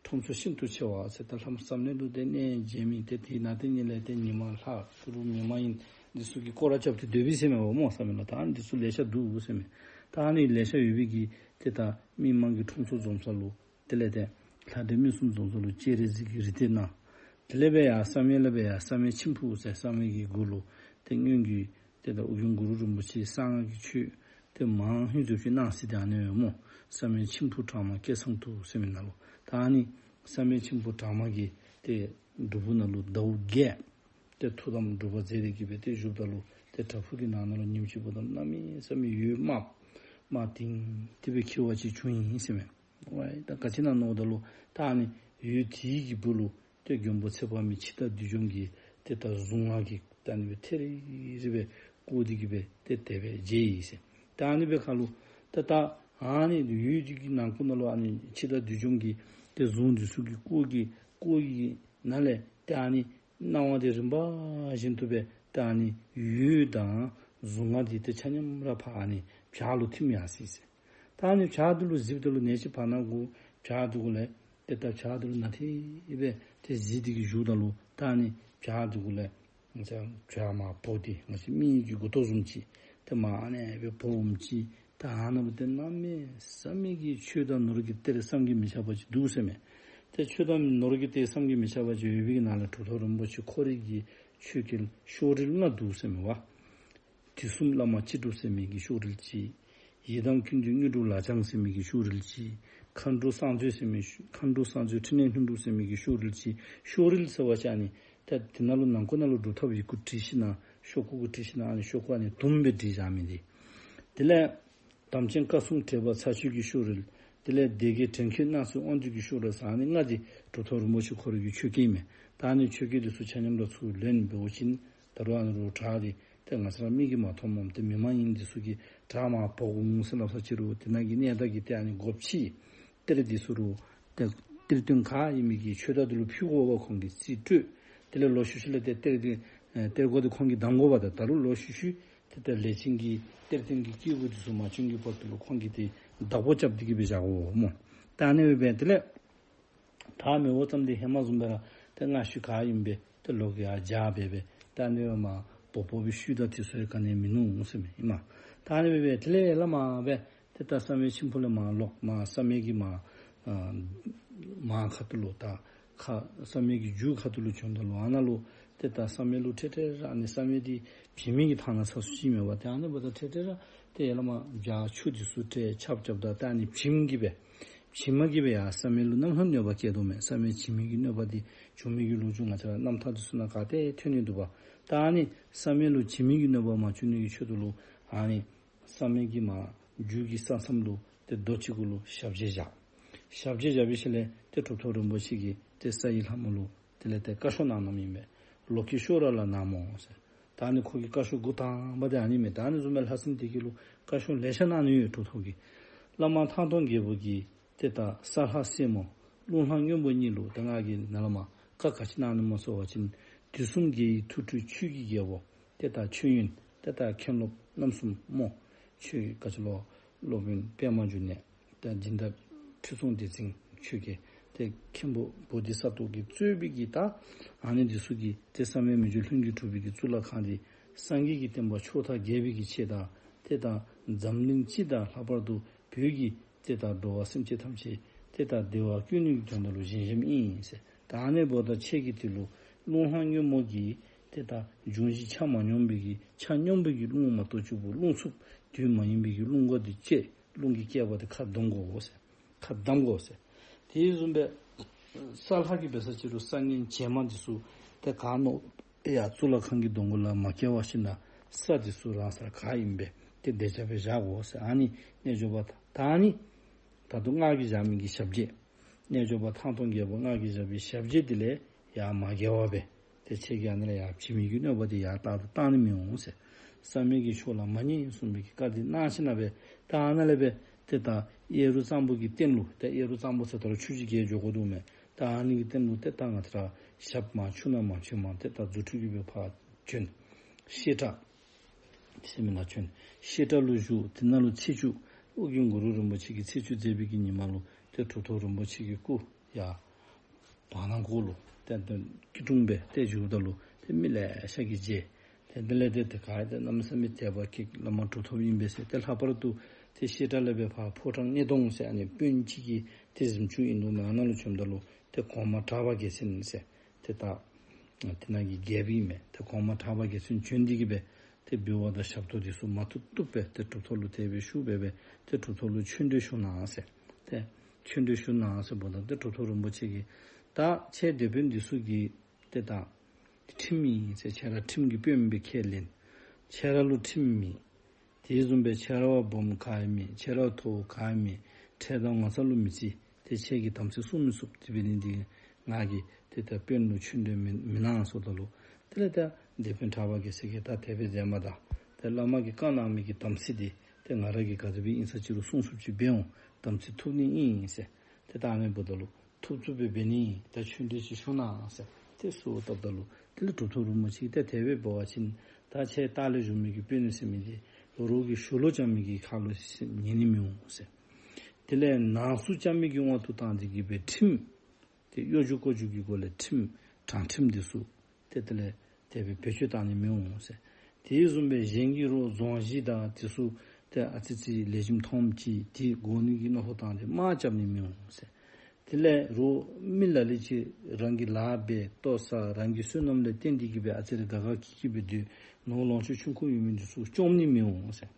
ཁྲོམ་ཚོགས་ཤིན་ཏུ་ཆེ་བ་ཟེར། ད་ལྷ་མོ་བསམ་ཡས་ལུ་ཏེ་གནས་མཇལ་མི་ཏེ་དེ་ནང་དེ་ཉིད་ལས་ཏེ་ཉི་མ་ལྷ་ཕྱི་རུ་མི་མ་ཡིན་འདི་ཚུ་གིས་སྐོར་ར་རྐྱབ་སྟེ་སྡོད་པས་ཟེར་མས་པ་སྨོ། བསམ་ཡས་ལུ་ད་ཨ་ནི་འདི་ཚུ་ལེ་ཤ་འདུག་ཟེར་མས། ད་ཨ་ནི་ལེ་ཤ་ཡོད་པའི་གི་ཏེ་ད་མི་མང་གི་ཁྲོམ་ཚོགས་འཛོམས་ས་ལུ་དེ་ལས་ཏེ་ལྷ་འདྲེ་མི་གསུམ་འཛོམས་ས་ལུ་སྤྱན་རས་གཟིགས་ཀྱིས་རིག་གཏེར་གནང་། དེ་ལས་སྦེ་ཡར་བསམ་ཡས་ལས་སྦེ་ཡར་བསམ་ཡས་མཆིམས་ཕུ་ཟེར་བསམ་ཡས་ཀྱི་མགུ་ལུ་ཏེ་སྔོན་གྱི་ཏེ་ད་ཨོ་རྒྱན་གུ་རུ་རིན་པོ་ཆེ་གསང་སྔགས་ཀྱི་ཆོས་ཏེ་མང་ཧིང་རྫོགས་ཆེན་གནང་ས་འདི་ཨ་ནི་སྨོ། བསམ་ཡས་མཆིམས་ཕུ་བྲག་དམར་སྐལ་བཟང་མཐུ་ཟེར་མི་ནང་ལུ། ད་ཨ་ནི་བསམ་ཡས་མཆིམས་ཕུ་བྲག་དམར་གྱི་ཏེ་སྒྲུབ་ཕུག་ནང་ལུ་ཟླཝ་བརྒྱད་ཏེ་ཐུགས་དམ་སྒྲུབ་པ་མཛད་དེ་གི་སྦེ་ཏེ་བཞུགསཔ་ད་ལུ་ཏེ་བྲག་ཕུག་གི་ནང་ན་ལུ་ཉིནམ་ཅིག་འབདཝ་ད་གནམ་མེད་ས་མེད་འོད་དམར་དམར་ཏིང་ཏི་སྦེ་འཁྱིལ་བ་ཅིག་བྱུང་ཡི་ཟེར་མས། ཝའི་ད་ག་ཅི་ཨིན་ན་མནོཝ་ད་ལུ་ད་ཨ་ནི་འོད་དེ་གི་སྦུག་ལུ་ཏེ་མགོན་པོ་ཚེ་དཔག་མེད་འཆི་བདག་བདུད་འཇོམས་ཀྱི་ཏེ་ད་གཟུངས་སྔགས་ཀྱི་ད་ཨ་ནི་སྦེ་ཐེ་རི་རི་སྦེ་བསྐོར་ཏེ་གི་སྦེ་ཏེ་དེ་སྦེ་མཇལ་ཡི་ཟེར། ད་ཨ་ནི་སྦེ་ཁ་ལུ་ད་ད་ཨ་ནི་འོད་དེ་གི་ནང་ཁུག་ནང་ལུ་ཨ་ནི་འཆི་བདག་བདུད་འཇོམས་ཀྱི་ཏེ་གཟུངས་འདི་ཚུ་གི་བསྐོར་གྱི་བསྐོར་གྱི་ནང་ལས་ཏེ་ཨ་ནི་སྣང་བ་དེ་རིམ་པ་བཞིན་དུ་སྦེ་ད་ཨ་ནི་འོད་དང་ གཟུངས་སྔགས་འདི་དེ་ཆ་མཉམ་ར་ཕ་ཨ་ནི་བྱག་ལུ་ཐིམ་ཡར་སོ་ཡི་ཟེར། ད་ཨ་ནི་བྱག་འདི་ལུ་གཟིགསཔ་ད་ལུ་ནད་ཅིག་བར་ན་གུ་བྱག་འདི་གུ་ལས་དེ་ད་བྱག་འདི་ལུ་ན་ཐེ་སྦེ་དེ་གཟིགས་ཏེ་གི་བཞུགསཔ་ད་ལུ་ད་ཨ་ནི་བྱག་འདི་གུ་ལས་བྱག་མར་བོ་སྟེ་ང་བཅས་མི་གི་མགུ་ཏོ་བཟུམ་ཅིག་དེ་མར་ཨ་ནི་སྦེ་བོ་འོངམ་ཅིག་ད་ཨ་ནཱ་བུ་དེ་གནམ་མེད་ས་མེད་ཀྱི་ཆོས་དང་ནོར་གྱི་གཏེར་བསམ་གྱིས་མི་ཁྱབ་པ་ཅིག་འདུག་ཟེར་མས། དེ་ཆོས་དང་ནོར་གྱི་གཏེར་བསམ་གྱིས་མི་ཁྱབ་པ་ཅིག་ཡོད་པའི་གི་ནང་ལས་གྲུབ་ཐོབ་རིན་པོ་ཆེ་ཁོ་རའི་གི་ཆོས་སྐལ་ཤོག་རིལ་ལྔ་འདུག་ཟེར་མས་པ། དུས་གསུམ་བླ་མ་སྤྱི་སྒྲུབ་ཟེར་མི་གི་ཤོག་རིལ་གཅིག་ཡི་དམ་ཀུན་འདུས་དངོས་གྲུབ་ལག་བཅངས་ཟེར་མི་གི་ཤོག་རིལ་གཅིག་མཁའ་འགྲོ་གསང་མཛོད་ཟེར་མི་ཤོ- མཁའ་འགྲོ་གསང་མཛོད་ཕྲིན་ལས་ལྷུན་གྲུབ་ཟེར་མི་གི་ཤོག་རིལ་གཅིག་ཤོག་རིལ་ཟེར་བ་ཅིན་ཨ་ནི་ད་དེ་ནང་ལུ་ནང་ཁུག་ནང་ལུ་སྒྲུབ་ཐབས་ཡི་གུ་བྲིས་ཞིནམ་ཤོག་ཁུ་གུ་བྲིས་ཞིནམ་ཨ་ནི་ཤོག་ཁུ་ཨ་ནི་དུམ་སྦེ་བྲིས་བཞག་མི་འདི། དེ་ལས་དམ་ཅན་བཀའ་སྲུང་དྲེགས་པ་ཚར་གཅོད་ཀྱི་ཤོག་རིལ། དེ་ལས་སྡེ་བརྒྱད་བྲན་ཁོལ་སྣང་སྲིད་དབང་སྡུད་ཀྱི་ཤོག་རིལ་ཟེར་ཨ་ནི་ལྔ་འདི་གྲུབ་ཐོབ་རིན་པོ་ཆེ་ཁོ་རའི་གི་ཆོས་སྐལ་ཨིན་མས། ད་ཨ་ནི་ཆོས་སྐལ་འདི་ཚུ་ཆ་མཉམ་ར་ཚུར་ལེན་འབད་བ་ཅིན་ད་རུང་ཨ་ནི་རུ་དྲག་སྟེ་ཏེ་ང་བཅས་ར་མིག་གིས་མ་མཐོངམ་ཏེ་མི་མ་ཡིན་འདི་ཚུ་གིས་དྲག་མ་བོ་འོང་ཟེར་སླབ་ས་ཅིག་རུང་དེ་ནང་གི་གནས་བདག་གི་ཏེ་ཨ་ནི་སྒོ་ཕྱི་གཏེར་འདི་ཚུ་རུང་ཏེ་གཏེར་སྟོན་ག་ཨིན་མི་གི་ཆོས་བདག་འདི་ལུ་ཕུལ་དགོ་པ་ཁོང་གིས་རྩིས་སྤྲོད། དེ་ལས་ལོག་ཤུལ་ཤུལ་ལས་ཏེ་གཏེར་འདི་ཨེ་གཏེར་སྒོ་འདི་ཁོང་གིས་བསྡམ་དགོ་པ་དང་ད་རུང་ལོག་ཤུལ་ཤུལ་ཏེ་ཏེ་ལས་ཅན་གྱི་གཏེར་སྟོན་གྱི་སྐྱེས་བུ་འདི་ཚུ་མ་བྱོན་གྱི་བར་དུ་ལུ་ཁོང་གིས་ཏེ་བདག་པོ་རྐྱབ་སྟེ་གི་སྦེ་བཞག་དགོ་སྨོ། ད་ཨ་ནི་སྦེ་འབད་དེ་ལས་ད་མི་འོ་ཙམ་འདི་ཧེ་མ་བཟུམ་སྦེ་ར་ཏེ་སྔ་ཤོས་ག་ཨིནམ་སྦེ་ཏེ་ལོག་གི་ཡར་སྦྱར་སྦེ་སྦེ་ད་ཨ་ནི་སྦེ་མར་བོ་བོ་སྦེ་ཤུལ་དང་དེ་ཚུ་ཡང་ག་ནི་ཡང་མིན་ནུག་ཟེར་མས་ཨིན་མས། ད་ཨ་ནི་སྦེ་སྦེ་དེ་ལས་ཡར་ལས་མར་སྦེ་ཏེ་ད་བསམ་ཡས་མཆིམས་ཕུ་ལས་མར་ལོག་མར་བསམ་ཡས་ཀྱི་མར་ཨ་མར་ཁ་ཐུག་ལུ་ད་ཁ་བསམ་ཡས་ཀྱི་མཇུག་ཁ་ཐུག་ལུ་བྱོནམ་ད་ལུ་ཨ་ནཱ་ལུ་ཏེ་ད་བསམ་ཡས་ལུ་འཕྲལ་འཕྲལ་ར་ཨ་ནི་བསམ་ཡས་འདི་བྱེ་མའི་གི་ཐང་ནང་ས་སུ་ཅིག་མེད་པ་ཏེ་ཨ་ནི་འབདཝ་ད་འཕྲལ་འཕྲལ་ར་ཏེ་ཡར་ལས་མར་བྱག་ཆུ་འདི་ཚུ་ཏེ་ཆབ་རྐྱབ་ད་ཏེ་ཨ་ནི་བྱེམ་གྱིས་སྦེ་བྱེ་མ་གིས་སྦེ་ཡར་བསམ་ཡས་ལུ་གནམ་ལྷོ་གནོད་པ་བསྐྱལ་དོ་མས། བསམ་ཡས་བྱེ་མའི་གི་གནོད་པ་འདི་བྱུང་མི་གི་ལོ་རྒྱུས་ང་བཅས་ར་རྣམ་ཐར་འདི་ཚུ་ནང་ག་ཏེ་ཐོན་ནི་འདུག་པ། ད་ཨ་ནི་བསམ་ཡས་ལུ་བྱེ་མའི་གི་གནོད་པ་མ་བྱུང་ནི་གི་ཆེད་དུ་ལུ་ཨ་ནི་བསམ་ཡས་ཀྱི་མར་མཇུག་གི་ས་མཚམས་ལུ་ཏེ་རྡོ་གཅིག་གུ་ལུ་ཞབས་རྗེས་བཞག་ཞབས་རྗེས་བཞག་པའི་ཤུལ་ལས་ཏེ་གྲུབ་ཐོབ་རིན་པོ་ཆེ་གིས་ཏེ་ས་ཡི་ལྷ་མོ་ལུ་དེ་ལས་ཏེ་བཀའ་ཤོག་གནང་གནངམ་ཨིན་པས། ལོ་ཀེ་ཤྭ་ར་ལ་ན་མོ་ཟེར། ད་ཨ་ནི་ཁོ་གི་བཀའ་ཤོག་འགོ་དང་པ་དེ་ཨ་ནི་མས། ད་ཨ་ནི་བཟུམ་སྦེ་ལྷ་སྲིན་སྡེ་བརྒྱད་ལུ་བཀའ་ཤོག་ལེ་ཤ་གནང་ནི་ཡོད་གྲུབ་ཐོབ་ཀྱིས། བླ་མ་ཐང་སྟོང་རྒྱལ་པོ་གིས་ཏེ་ད་ས་ལྷ་སྲིན་མོ་རླུང་ལྷ་སྔོན་པོ་གཉིས་ལུ་ད་ང་གིས་ནཱ་ལས་མར་བཀའ་ག་ཅི་གནང་ནི་སྨོ་ཟེར་བ་ཅིན་དུས་གསུམ་རྒྱལ་བའི་ཐུགས་སྤྲུལ་ཆོས་ཀྱི་རྒྱལ་པོ་ཏེ་ད་མཆོད་ཡོན་ཏེ་ད་མཁན་སློབ་རྣམ་གསུམ་སྨོ། ཆོས་ག་ཅི་ལོ་སློབ་དཔོན་པདྨ་འབྱུང་གནས། ད་སྦྱིན་བདག་ཁྲི་སྲོང་ལྡེ་བཙན་ཆོས་རྒྱལ་ཏེ་མཁན་པོ་བོ་དྷི་ས་ཏྭ་གིས་གཙོས་པའི་གི་ད་ཨ་ནི་འདི་ཚུ་གིས་ཏེ་བསམ་ཡས་མི་འགྱུར་ལྷུན་གྱིས་གྲུབ་པའི་གི་གཙུག་ལག་ཁང་འདི་སངས་རྒྱས་ཀྱི་བསྟན་པ་ཕྱོགས་མཐར་རྒྱས་པའི་གི་ཆེད་དང་ཏེ་ད་འཛམ་གླིང་སྤྱི་དང་ལྷག་པར་དུ་བོད་ཀྱི་ཏེ་ད་འགྲོ་བ་སེམས་ཅན་ཐམས་ཅད་ཏེ་ད་བདེ་བ་ཀུན་ལྡན་གྱི་དོན་དག་ལུ་བཞེངས་བཞེངསམ་ཨིན་ཟེར། ད་ཨ་ནི་འབདཝ་ད་ཁྱེད་ཀྱིས་དེ་ལུ་རླུང་ལྷ་སྔོན་མོ་གིས་ཏེ་ད་འབྱུང་བཞི་ཆ་མ་སྙོམས་པའི་གི་ཆ་སྙོམས་པའི་གི་རླུང་མ་གཏོགས་གཅིག་པུ་རླུང་འཚུབ་དུས་མ་ཡིན་པའི་གི་རླུང་འཁོར་འདི་བཅད། རླུང་གི་རྐྱལ་པ་དེ་ཁ་བསྡམ་དགོ་ཟེར། ཁ་བསྡམ་དགོ་ཟེར། དེ་བཟུམ་སྦེ་ས་ལྷ་གིས་འབད་ས་ཅིག་རུང་ས་གཉན་བྱེ་མ་འདི་ཚུ་ཏེ་ག་ནོ་ཡ་གཙུག་ལག་ཁང་གི་གདོང་གུ་ལས་མ་བཀལ་བར་ཞིནམ་ལས་ས་འདི་ཚུ་རང་སར་ག་ཨིནམ་སྦེ་ཏེ་བདེ་འཇགས་སྦེ་བཞག་དགོ་ཟེར། ཨ་ནི་རྣལ་འབྱོར་པ་ད་ཨ་ནི་ད་དུང་སྔགས་ཀྱིས་བཞག་མི་གི་ཞབས་རྗེས། རྣལ་འབྱོར་པ་ཐང་སྟོང་རྒྱལ་པོ་སྔགས་ཀྱིས་བཞག་པའི་ཞབས་རྗེས་འདི་ལས་ཡར་མ་བརྒལ་བར་སྦེ་ཏེ་ཁྱེད་ཀྱིས་ཨ་ནི་ལས་ཡར་བྱེ་མའི་གི་གནོད་པ་འདི་ཡར་རྟག་ཏུ་བཏང་ནི་མི་འོང་ཟེར། བསམ་ཡས་ཀྱི་ཕྱོགས་ལ་མ་ཉེ་གསུངས་པའི་གི་བཀའ་འདི་གནང་ཞིནམ་ལས་སྦེ་ད་ཨ་ནཱ་ལས་སྦེ་ཏེ་ད་གཡས་རུ་གཙང་པོ་གི་སྟེང་ལུ་ཏེ་གཡས་རུ་གཙང་པོ་ཟེར་ད་རུང་ཆུ་བཞི་བརྒལ་འགྱོ་དགོ་འདུག་མས། ད་ཨ་ནི་གི་སྟེང་ལུ་ཏེ་ད་ང་བཅས་ར་ཞབས་མར་ཆུ་ནང་མ་བྱོན་པར་ཏེ་ད་རྫུ་འཕྲུལ་གྱིས་སྦེ་ཕར་བྱོན། བཤད་གྲྭ་ཟེར་མི་ནང་བྱོན། བཤད་གྲྭ་ལུ་བཞུགས། དེ་ནང་ལུ་ཚེས་བཅུ་ཨོ་རྒྱན་གུ་རུ་རིན་པོ་ཆེ་གིས་ཚེས་བཅུ་མཛད་པའི་གི་ཉིན་མ་ལུ་ཏེ་གྲུབ་ཐོབ་རིན་པོ་ཆེ་གི་སྐུ་ཡར་བར་སྣང་སྒོ་ལུ་ཏེ་སྐྱིལ་ཀྲུང་སྦེ་ཏེ་བཞུགསཔ་ད་ལུ་ཏེ་མི་ལེ་ཤ་གིས་མཇལ། ཏེ་དེ་ལས་ཏེ་ཏེ་ག་ཏེ་གནམ་མེད་ས་མེད་དད་པ་སྐྱེས། བླ་མ་གྲུབ་ཐོབ་ཨིན་པས་ཟེར། ཏེ་ལྷག་པར་དུ་ཏེ་བཤད་གྲྭ་ལས་སྦེ་ཕར་ཕོ་བྲང་སྣེ་གདོང་ཟེར་ཨ་ནི་དཔོན་ཅིག་གི་ཏེ་གཟིམ་ཅུང་ཨིན་འདུག་མས། ཨ་ནཱ་ལུ་བྱོནམ་ད་ལུ་ཏེ་གོང་མ་གྲགས་པ་རྒྱལ་མཚན་ཟེར་ཏེ་ད་དེ་ནང་གི་རྒྱལཔོ་ཨིན་མས། ཏེ་གོང་མ་གྲགས་པ་རྒྱལ་མཚན་བྱོན་ཏེ་གི་སྦེ་ཏེ་འབུལ་བ་དང་ཞབས་ཏོག་འདི་ཚུ་མ་ཐུབ་ཐུབ་སྦེ་ཏེ་གྲུབ་ཐོབ་ལུ་དེ་སྦེ་ཞུ་སྦེ་སྦེ་ཏེ་གྲུབ་ཐོབ་ལུ་ཆོས་འབྲེལ་ཞུ་གནང་ཟེར། ཏེ་ཆོས་འབྲེལ་ཞུ་གནང་ཟེར་འབདཝ་ད་ཏེ་གྲུབ་ཐོབ་རིན་པོ་ཆེ་གིས་ད་ཁྱེད་སྡེ་དཔོན་འདི་ཚུ་གིས་ཏེ་ད་ཁྲིམས་ཨིན་ཟེར། ཁྱེད་ར་ཁྲིམས་ཀྱི་དཔོན་སྦེ་ཁས་ལེན། ཁྱེད་ར་ལུ་ཁྲིམས་མེད། དེ་བཟུམ་སྦེ་ཁྱེད་ར་བ་སྦོམ་ག་ཡང་མེད། ཁྱེད་ར་བ་མཐོ་བོ་ག་ཡང་མེད། ཁྲལ་དང་ངོ་ཚ་ལུ་མི་རྩི། ཏེ་ཁྱེད་ཀྱིས་དམ་ཚིག་སྲུང་མི་ཚུགས། དེ་འབད་ནི་འདི་ང་གིས་ཏེ་ད་དཔོན་ལུ་ཆོས་འབྲེལ་མི་མི་གནང་ཟེརཝ་ད་ལུ་དེ་ལས་ད་སྡེ་དཔོན་གྲགས་པ་རྒྱལ་མཚན་གྱིས་ད་དེ་སྦེ་མཛད་མ་ད། ཏེ་བླ་མ་གིས་བཀའ་གནང་མི་གི་དམ་ཚིག་འདི་ཏེ་ང་ར་གིས་ག་དེ་སྦེ་ཨིན་ས་ཅིག་རུང་སྲུང་ཚུགསཔ་ཅིག་འབད་འོང་། དམ་ཚིག་ཐུབ་ནི་ཨིན་ཟེར། ཏེ་ད་ཨ་ནི་འབདཝ་ད་ལུ་ཐུབ་ཚུགསཔ་སྦེ་འབད་ནི་ཨིན། ད་ཆོས་འབྲེལ་ཅིག་ཞུ་གནང་ཟེར། དེ་སུ་བཏབ་ད་ལུ་དེ་ལས་གྲུབ་ཐོབ་རིན་པོ་ཆེ་གིས་དེ་དེ་སྦེ་འབད་བ་ཅིན་ད་ཁྱེད་ལྟག་ལས་བཞུགས་མི་གི་དཔོན་ཟེར་མི་དེ་རོགས་ཀྱི་ཞུ་ལོ་རྐྱབ་མི་གི་ཁ་ལོ་ཉན་ནི་མི་འོང་ཟེར། དེ་ལས་ནང་སུ་རྐྱབ་མི་གི་དབང་དུ་བཏང་སྟེ་གི་སྦེ་ཁྲིམས་དེ་གཡོ་སྒྱུ་བཀོལ་སྒྱུ་གི་སྒོ་ལས་ཁྲིམས་དྲང་ཁྲིམས་དེ་ཚུ་དེ་དེ་ལས་དེ་སྦེ་བེད་སྤྱོད་བཏང་ནི་མི་འོང་ཟེར། དེ་བཟུམ་སྦེ་གཞན་གྱི་རོགས་རྫོང་གཞིས་དང་དེ་ཚུ་དེ་ཨ་ཙི་ཙི་ལེགས་ཤོམ་མཐོངམ་ཅིག་དེ་དགོ་ནི་གི་མནོ་བསམ་བཏང་སྟེ་དམག་རྐྱབ་ནི་མི་འོང་ཟེར། དེ་ལས་རོགས་མི་ལ་ལུ་ཅིག་རང་གི་ལཱ་འབད་ལྟོ་ཟ་རང་གི་བསོད་ནམས་ལས་བརྟེན་ཏེ་གི་སྦེ་ཨ་ཙི་རེ་དགའ་དགའ་སྐྱིད་སྐྱིད་སྦེ་སྡོད། ནོར་ལོངས་སྤྱོད་ཆུང་ཀུ་ཡོད་མི་འདི་ཚུ་བཅོམ་ནི་མི་འོང་ཟེར།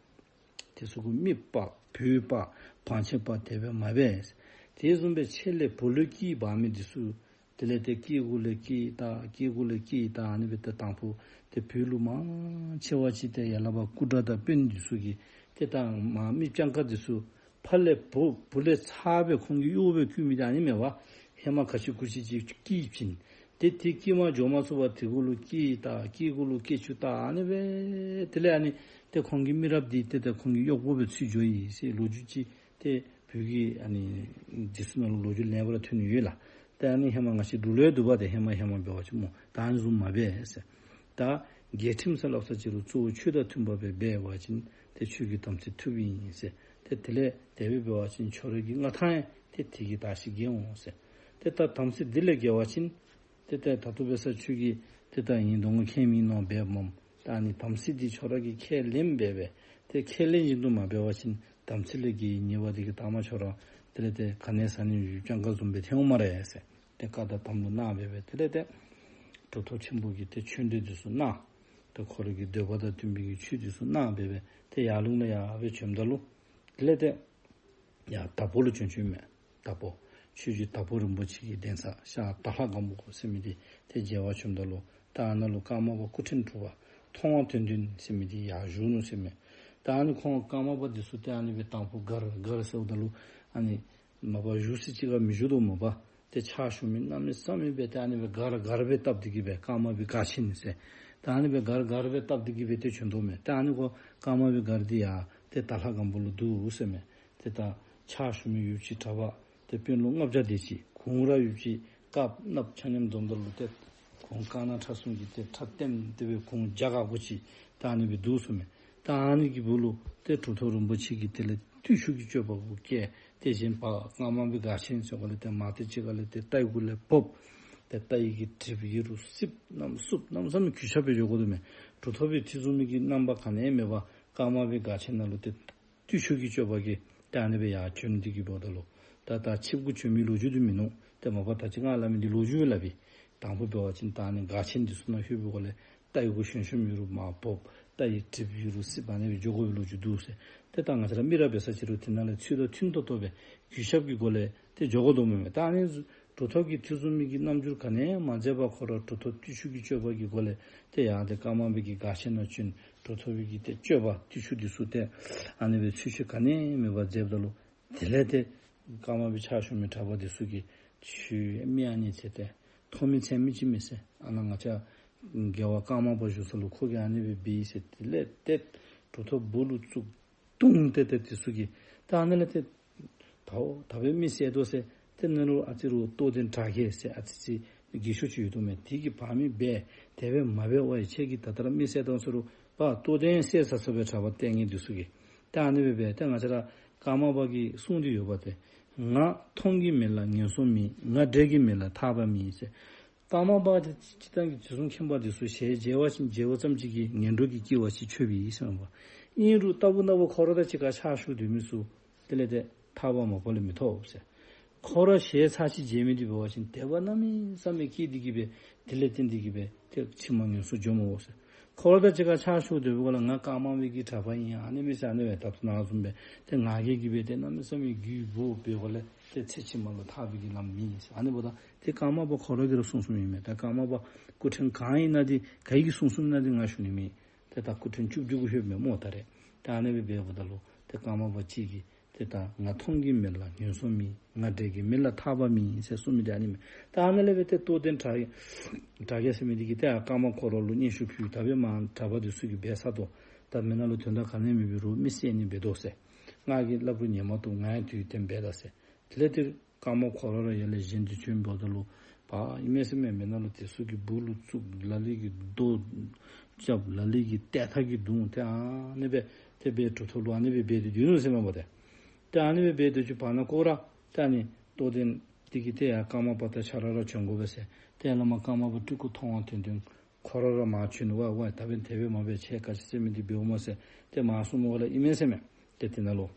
དེ་ཚུ་གུ་མི་ཕར་བུ་ཕར་བང་ཆེན་ཕར་དེ་སྦེ་མ་འབད། དེ་བཟུམ་སྦེ་ཆེད་ལས་བུ་ལུ་སྐྱེས་པ་མི་འདི་ཚུ་དེ་ལས་དེ་སྐྱེ་དགུ་ལས་སྐྱེས་ད་སྐྱེ་དགུ་ལས་སྐྱེས་ད་ཨ་ནི་སྦེ་དེ་དང་པོ་དེ་བུ་ལུ་མང་ཆེ་བ་ཅིག་དེ་ཡ་ལ་བ་སྐུ་དགྲ་དང་དཔོན་འདི་ཚུ་གིས་དེ་དང་མ་མི་སྤྱང་ཀ་འདི་ཚུ་ཕར་ལས་བུ་བུ་ལས་ཚ་སྦེ་ཁོང་གིས་གཡོག་སྦེ་བཀུག་མི་དེ་ཨ་ནི་མེན་པ། ཧེ་མ་ག་ཅི་གུ་ཅི་ཅིག་སྐྱེས་བྱིན། དེ་དེ་སྐྱེས་མ་འགྱོ་མ་ཚུགས་པར་དེ་གུ་ལུ་སྐྱེས་ད་སྐྱེ་དགུ་ལུ་སྐྱེ་བཅུ་ད་ཨ་ནི་སྦེ་དེ་ལས་ཨ་ནི་དེ་ཁོང་གི་མི་རབས་འདི་དེ་དེ་ཁོང་གི་གཡོག་པོ་སྦེ་ཚུད་འགྱོ་ཡི་ཟེར་ལོ་རྒྱུས་ཅིག་དེ་བོད་ཀྱི་ཨ་ནི་འདི་ཚུ་ནང་ལུ་ལོ་རྒྱུས་ལེན་པར་ཐོན་ནི་ཡོད་ལགས། དེ་ཨ་ནི་ཧེ་མ་ང་བཅས་འབྲུག་ལུ་འདུག་པ། དེ་ཧེ་མ་ཧེ་མ་འབད་བ་ཅིན་སྨོ། ད་ཨ་ནི་བཟུམ་མ་འབད་ཟེར། ད་རྒྱལ་ཁྲིམས་ཟེར་སླབ་ས་ཅིག་རུང་གཙོ་བོ་ཆོས་དང་མཐུན་པ་སྦེ་འབད་བ་ཅིན་དེ་ཆོས་ཀྱི་དམ་ཚིག་ཐུབ་ཨིན་ཟེར། དེ་དེ་ལས་དེ་སྦེ་འབད་བ་ཅིན་ཁྱོད་ར་གི་མངའ་ཐང་ཡང་དེ་དེ་གིས་དར་ཞིང་རྒྱས་འོང་ཟེར། དེ་ད་དམ་ཚིག་འདི་ལས་འགལ་བ་ཅིན་དེ་ལྟར་ད་ལྟོ་འབད་ས་ཁྱོད་ཀྱིས་དེ་ལྟར་ཨིན་དོ་ངོ་ཁས་མི་ནོ་འབད་མོ། ད་ཨ་ནི་དམ་ཚིག་འདི་ཁྱོད་ར་གིས་ཁས་ལེན་འབད་བས། དེ་ཁས་ལེན་བཞིན་དུ་མ་འབད་བ་ཅིན་དམ་ཚིག་ལས་འགལ་ཉེས་པ་འདི་གིས་ད་མ་ཁྱོད་ར་དེ་ལས་དེ་ག་ནི་ས་ནི་ཡུལ་སྤྱང་ཀ་བཟུམ་སྦེ་ཐལ་འོང་སྨ་རེ་ཟེར། དེ་བཀའ་དང་དམ་ལུ་གནང་འབད་བས། དེ་ལས་དེ་གྲུབ་ཐོབ་ཆེན་པོ་གིས་དེ་ཆོས་འབྲེལ་འདི་ཚུ་གནང་། དེ་ཁོ་ར་གི་འདོད་པ་དང་མཐུན་པའི་གི་ཆོས་འདི་ཚུ་གནང་འབད་བས། དེ་ཡར་ཀླུང་ལུ་ཡར་སྦེ་བྱོནམ་ད་ལུ་དེ་ལས་དེ་ཡར་དྭགས་པོ་ལུ་བྱོན་བྱོནམ་མས། དྭགས་པོ། ཆོས་རྗེ་དྭགས་པོ་རིན་པོ་ཆེ་གི་གདན་ས་ཤར་དྭགས་ལྷ་སྒམ་པོ་ཟེར་མི་འདི་དེ་མཇལ་བར་བྱོནམ་ད་ལུ་ད་ཨ་ནཱ་ལུ་ཀརྨ་པ་སྐུ་ཕྲེང་དྲུག་པ་མཐོང་བ་དོན་ལྡན་ཟེར་མི་འདི་ཡར་བཞུགས་ནུག་ཟེར་མས། ད་ཨ་ནི་ཁོང་ཀརྨ་པ་འདི་ཚུ་དེ་ཨ་ནི་སྦེ་དང་པོ་མགར་མགར་ཟེརཝ་ད་ལུ་ཨ་ནི་མ་པ་བཞུགས་ས་ཅིག་ཁར་མི་བཞུགས་དོ་མ་པ། དེ་ཕྱག་ཞུ་མི་གནམ་མེད་ས་མེད་སྦེ་དེ་ཨ་ནི་སྦེ་མགར་མགར་སྦེ་བཏབ་སྟེ་གི་སྦེ་ཀརྨ་པའི་མགར་ཆེན་ཟེར། ད་ཨ་ནི་སྦེ་མགར་མགར་སྦེ་བཏབ་སྟེ་གི་སྦེ་དེ་བྱོན་དོ་མས། ད་ཨ་ནི་ཁོ་ཀརྨ་པའི་མགར་འདི་ཡང་དེ་དྭགས་ལྷ་སྒམ་པོ་ལུ་འདུག་ཟེར་མས། དེ་ད་ཕྱག་ཞུ་མི་ཡོད་ཅིག་གྲྭ་པ་དེ་དཔོན་སློབ་ལྔ་བརྒྱ་དེ་ཅིག་གུང་ར་ཡོད་ཅིག་བཀབ་གནགཔོ་ཆ་མཉམ་འཛོམས་ད་ལུ་དེ་གུང་དཀར་ནག་ཁྲ་གསུམ་གྱི་དེ་ཁྲ་ལྟེམ་དེ་སྦེ་གུང་བརྒྱ་ག་གོ་ཅིག་ད་ཨ་ནི་སྦེ་འདུག་ཟེར་མས། ད་ཨ་ནི་གི་སྦུག་ལུ་དེ་གྲུབ་ཐོབ་རིན་པོ་ཆེ་གིས་དེ་ལས་བརྟུལ་ཞུགས་ཀྱི་སྤྱོད་པ་གུ་བཀལ། དེ་བཞིན་ཕར་ཀརྨ་པའི་མགར་ཆེན་ཟེར་ག་ལས་དེ་མ་དེ་ཅིག་ག་ལས་དེ་རྟའི་གུ་ལས་བོབ། དེ་རྟ་ཡི་གི་གྲིབ་ཡེ་རུ་སིབ་གནམ་སུབ་གནམ་ས་མེད་གུས་ཞབས་སྦེ་འགྱོ་དགོ་དོ་མས། གྲུབ་ཐོབ་པའི་དེ་བཟུམ་མའི་གི་རྣམ་པ་ག་ནི་ཡང་མེད་པར་ཀརྨ་པའི་མགར་ཆེན་ནང་ལུ་དེ་བརྟུལ་ཞུགས་ཀྱི་སྤྱོད་པ་གིས་ད་ཨ་ནི་སྦེ་ཡར་བྱོན་ཏེ་གི་འབདཝ་ད་ལུ་ད་ད་ཆིབས་གུ་བྱོན་མིའི་ལོ་རྒྱུས་འདི་མིན་ནུག། དེ་མ་པ་ད་ཅི་ང་སླབ་མི་འདི་ལོ་རྒྱུས་སླབ་པའི། དང་པོ་འབད་བ་ཅིན་ད་ཨ་ནི་མགར་ཆེན་འདི་ཚུ་ནང་ལྷོད་པའི་སྒོ་ལས་རྟའི་གུ་ཞོན་ཞོན་ཡེ་རུ་མར་བོབ། རྟ་ཡི་གྲིབ་ཡེ་རུ་སིབ་ཨ་ནི་སྦེ་འགྱོ་དགོ་པའི་ལོ་རྒྱུས་འདུག་ཟེར། དེ་ད་ང་བཅས་ར་མི་ར་འབད་ས་ཅིག་རུང་དེ་ནང་ལས་ཚུལ་དང་མཐུན་ཏོག་ཏོ་སྦེ་གུས་ཞབས་ཀྱི་སྒོ་ལས་དེ་འགྱོ་དགོ་དོ་མས། ད་ཨ་ནི་གྲུབ་ཐོབ་ཀྱིས་དེ་བཟུམ་མའི་གི་རྣམ་འགྱུར་ག་ནི་ཡང་མ་མཛད་པར་ཁོ་ར་གྲུབ་ཐོབ་བརྟུལ་ཞུགས་ཀྱི་སྤྱོད་པ་གི་སྒོ་ལས་དེ་ཡར་དེ་ཀརྨ་པའི་གི་མགར་ཆེན་ནང་བྱོན། གྲུབ་ཐོབ་པའི་གི་དེ་སྤྱོད་པ་བརྟུལ་ཞུགས་འདི་ཚུ་དེ་ཨ་ནི་སྦེ་ཚུལ་འཆོས་ག་ནི་ཡང་མེད་པར་མཛདཔ་ད་ལུ་དེ་ལས་དེ་ཀརྨ་པའི་ཕྱག་ཞུ་མི་གྲྭ་པ་འདི་ཚུ་གིས་ཆུ་མི་ཨ་ནི་ཚེ་དེ་ཐོགས་མེད་ཚད་མེད་ཅིག་མས་ཟེར། ཨ་ནཱ་ང་བཅས་རྒྱལ་བ་ཀརྨ་པ་བཞུགས་ས་ལུ་ཁོ་གིས་ཨ་ནི་སྦེ་འབད་ཡི་ཟེར། དེ་ལས་དེ་གྲུབ་ཐོབ་སྦུག་ལུ་བཙུགས། བརྡུང་སྟེ་དེ་དེ་ཚུ་གིས་ད་ཨ་ནི་ལས་དེ་ད་འོ་ད་སྦེ་མི་བསད་དོ་ཟེར། དེ་ནང་ལུ་ཨ་ཙི་རུང་རྟོགས་ལྡན་གྲྭ་རྒྱས་ཟེར་ཨ་ཙི་ཅིག་རྒས་ཤོས་ཅིག་ཡོད་དོ་མས། དེ་གིས་བར་མི་སྦས། དེ་སྦེ་མ་འབད་བ་ཡི་ཁྱེད་ཀྱིས་ད་ལྟོ་ར་མི་བསད་དོ་ཟེར་རུང་བ་རྟོགས་ལྡན་བསད་ཚར་ཚར་བའི་གྲྭ་པ་ལྟས་ངན་འདི་ཚུ་གིས་ད་ཨ་ནི་སྦེ་འབད། དེ་ང་བཅས་ར་ཀརྨ་པ་གི་གསུང་འདི་ཡོད་པ་དེ། ང་མཐོང་གི་མེད་ལ་ངན་སོང་མེད། ང་འབྲས་ཀྱི་མེད་ལ་ཐར་པ་མེད་ཟེར། ཀརྨ་པ་དེ་སྤྱིར་བཏང་གི་དུས་གསུམ་མཁྱེན་པ་འདི་ཚུ་ཞལ་མཇལ་བ་ཅིན་མཇལ་བ་ཙམ་ཅིག་གིས་ངན་འགྲོ་གི་སྐྱེ་བ་ཅིག་ཆོད་པའི་ཡིད་བསམ་པ། ཨིན་རུང་རྟག་བུ་རྟག་བུ་ཁོ་ར་དང་གཅིག་ཁར་ཕྱག་ཞུ་སྡོད་མི་ཚུ་དེ་ལས་དེ་ཐར་པ་མ་པ་ལས་མི་ཐོབ་ཟེར། ཁོ་ར་ཞལ་ཚར་གཅིག་མཇལ་མི་འདི་འབད་བ་ཅིན་དད་པ་གནམ་མེད་ས་མེད་སྐྱེས་ཏེ་གི་སྦེ་དེ་ལས་བརྟེན་ཏེ་གི་སྦེ་དེ་ཕྱི་མ་ངན་སོང་འགྱོ་མི་འོང་ཟེར། ཁོ་ར་དང་གཅིག་ཁར་ཕྱག་ཞུ་སྡོད་པའི་སྒང་ལས་ང་ཀརྨ་པའི་གི་གྲྭ་པ་ཨིན་ཨ་ནི་མི་ཟེར་ཨ་ནི་སྦེ་ད་ལྟོ་ནཱ་བཟུམ་སྦེ་དེ་ང་རྒྱལ་གྱིས་སྦེ་དེ་གནམ་མེད་ས་མེད་རྒྱུད་བོ་འབད་སྒང་ལས་དེ་ཚེ་ཕྱི་མ་ལུ་ཐར་པའི་གི་ལམ་མེད་ཟེར། ཨ་ནི་འབདཝ་ད་དེ་ཀརྨ་པ་ཁོ་ར་གིས་ར་གསུངས་གསུངསམ་ཨིན་མས། ད་ཀརྨ་པ་སྐུ་ཕྲེང་གང་ཨིན་ན་དེ་ག་གིས་གསུངས་གསུངསམ་ཨིན་ན་དེ་ང་ཞུ་ནི་མེད། དེ་ད་སྐུ་ཕྲེང་བཅུ་བཅུ་གུ་ལྷོདཔ་མས་སྨོ་ད་རེས། དེ་ཨ་ནི་སྦེ་འབདཝ་ད་ལུ་དེ་ཀརྨ་པ་གཅིག་གིས་དེ་ད་ང་མཐོང་གི་མེད་ལ་ངན་སོང་མེད། ང་འབྲས་ཀྱི་མེད་ལ་ཐར་པ་མེད་ཟེར་གསུངས་མི་དེ་ཨ་ནི་མས། ད་ཨ་ནི་ལས་འབད་དེ་རྟོགས་ལྡན་གྲྭ་གྲྭ་རྒྱས་ཟེར་མི་དེ་གིས་དེ་ཡང་ཀརྨ་ཁོ་ར་ལུ་སྙན་ཞུ་ཕུལ། ད་འབདན་མ་གྲྭ་པ་འདི་ཚུ་གིས་འབད་ཚར་དོ། ད་མི་ནང་ལུ་དོན་དག་ག་ནི་མེད་པའི་རུང་མི་བསད་ནི་འབད་དོ་ཟེར། ང་གིས་སླབ་རུང་ཉན་མ་བཏུབ། ང་ཡང་དུས་དེ་འབད་ད་ཟེར། དེ་ལས་དེ་ཀརྨ་ཁོ་ར་ར་ཡར་ལས་བཞེངས་ཏེ་བྱོན་འབདཝ་ད་ལུ་ བ་ཡིན་མེད་སེམས་མེད་མེད་ན་ལོ་དེ་སུ་གི་སྦུག་ལུ་བཙུགས། ལ་ལི་གི་རྡོ་རྐྱབ། ལ་ལི་གི་ཏེ་ཐ་གི་རྡུང་། དེ་ཨ་ནི་སྦེ་དེ་སྦེ་གྲུབ་ཐོབ་ལུ་ཨ་ནི་སྦེ་སྦེ་དེ་དུས་ནུ་སེམས་མེད་པ་དེ། དེ་ཨ་ནི་སྦེ་སྦེ་དེ་ཅིག་བར་ན་ཀོ་ར་དེ་ཨ་ནི་རྟོགས་ལྡན་དེ་གི་དེ་ཡ་ཀརྨ་པ་དང་ཆ་ར་ར་བྱོན་དགོ་པས་ཟེར། དེ་བླ་མ་ཀརྨ་པ་སྤྲུལ་སྐུ་མཐོང་བ་དོན་དོན་ཁོ་ར་ར་མ་བྱོན་ནུ་བ་བ་ད་བན་དེ་སྦེ་མ་སྦེ་ཆེ་ག་ཅི་སེམས་མེད་དེ་སྦེ་འོ་མ་ཟེར་དེ་མ་གསུངས་མོ་ལ་ཡིན་མེད་སེམས་མེད་དེ་དེ་ན་ལོ།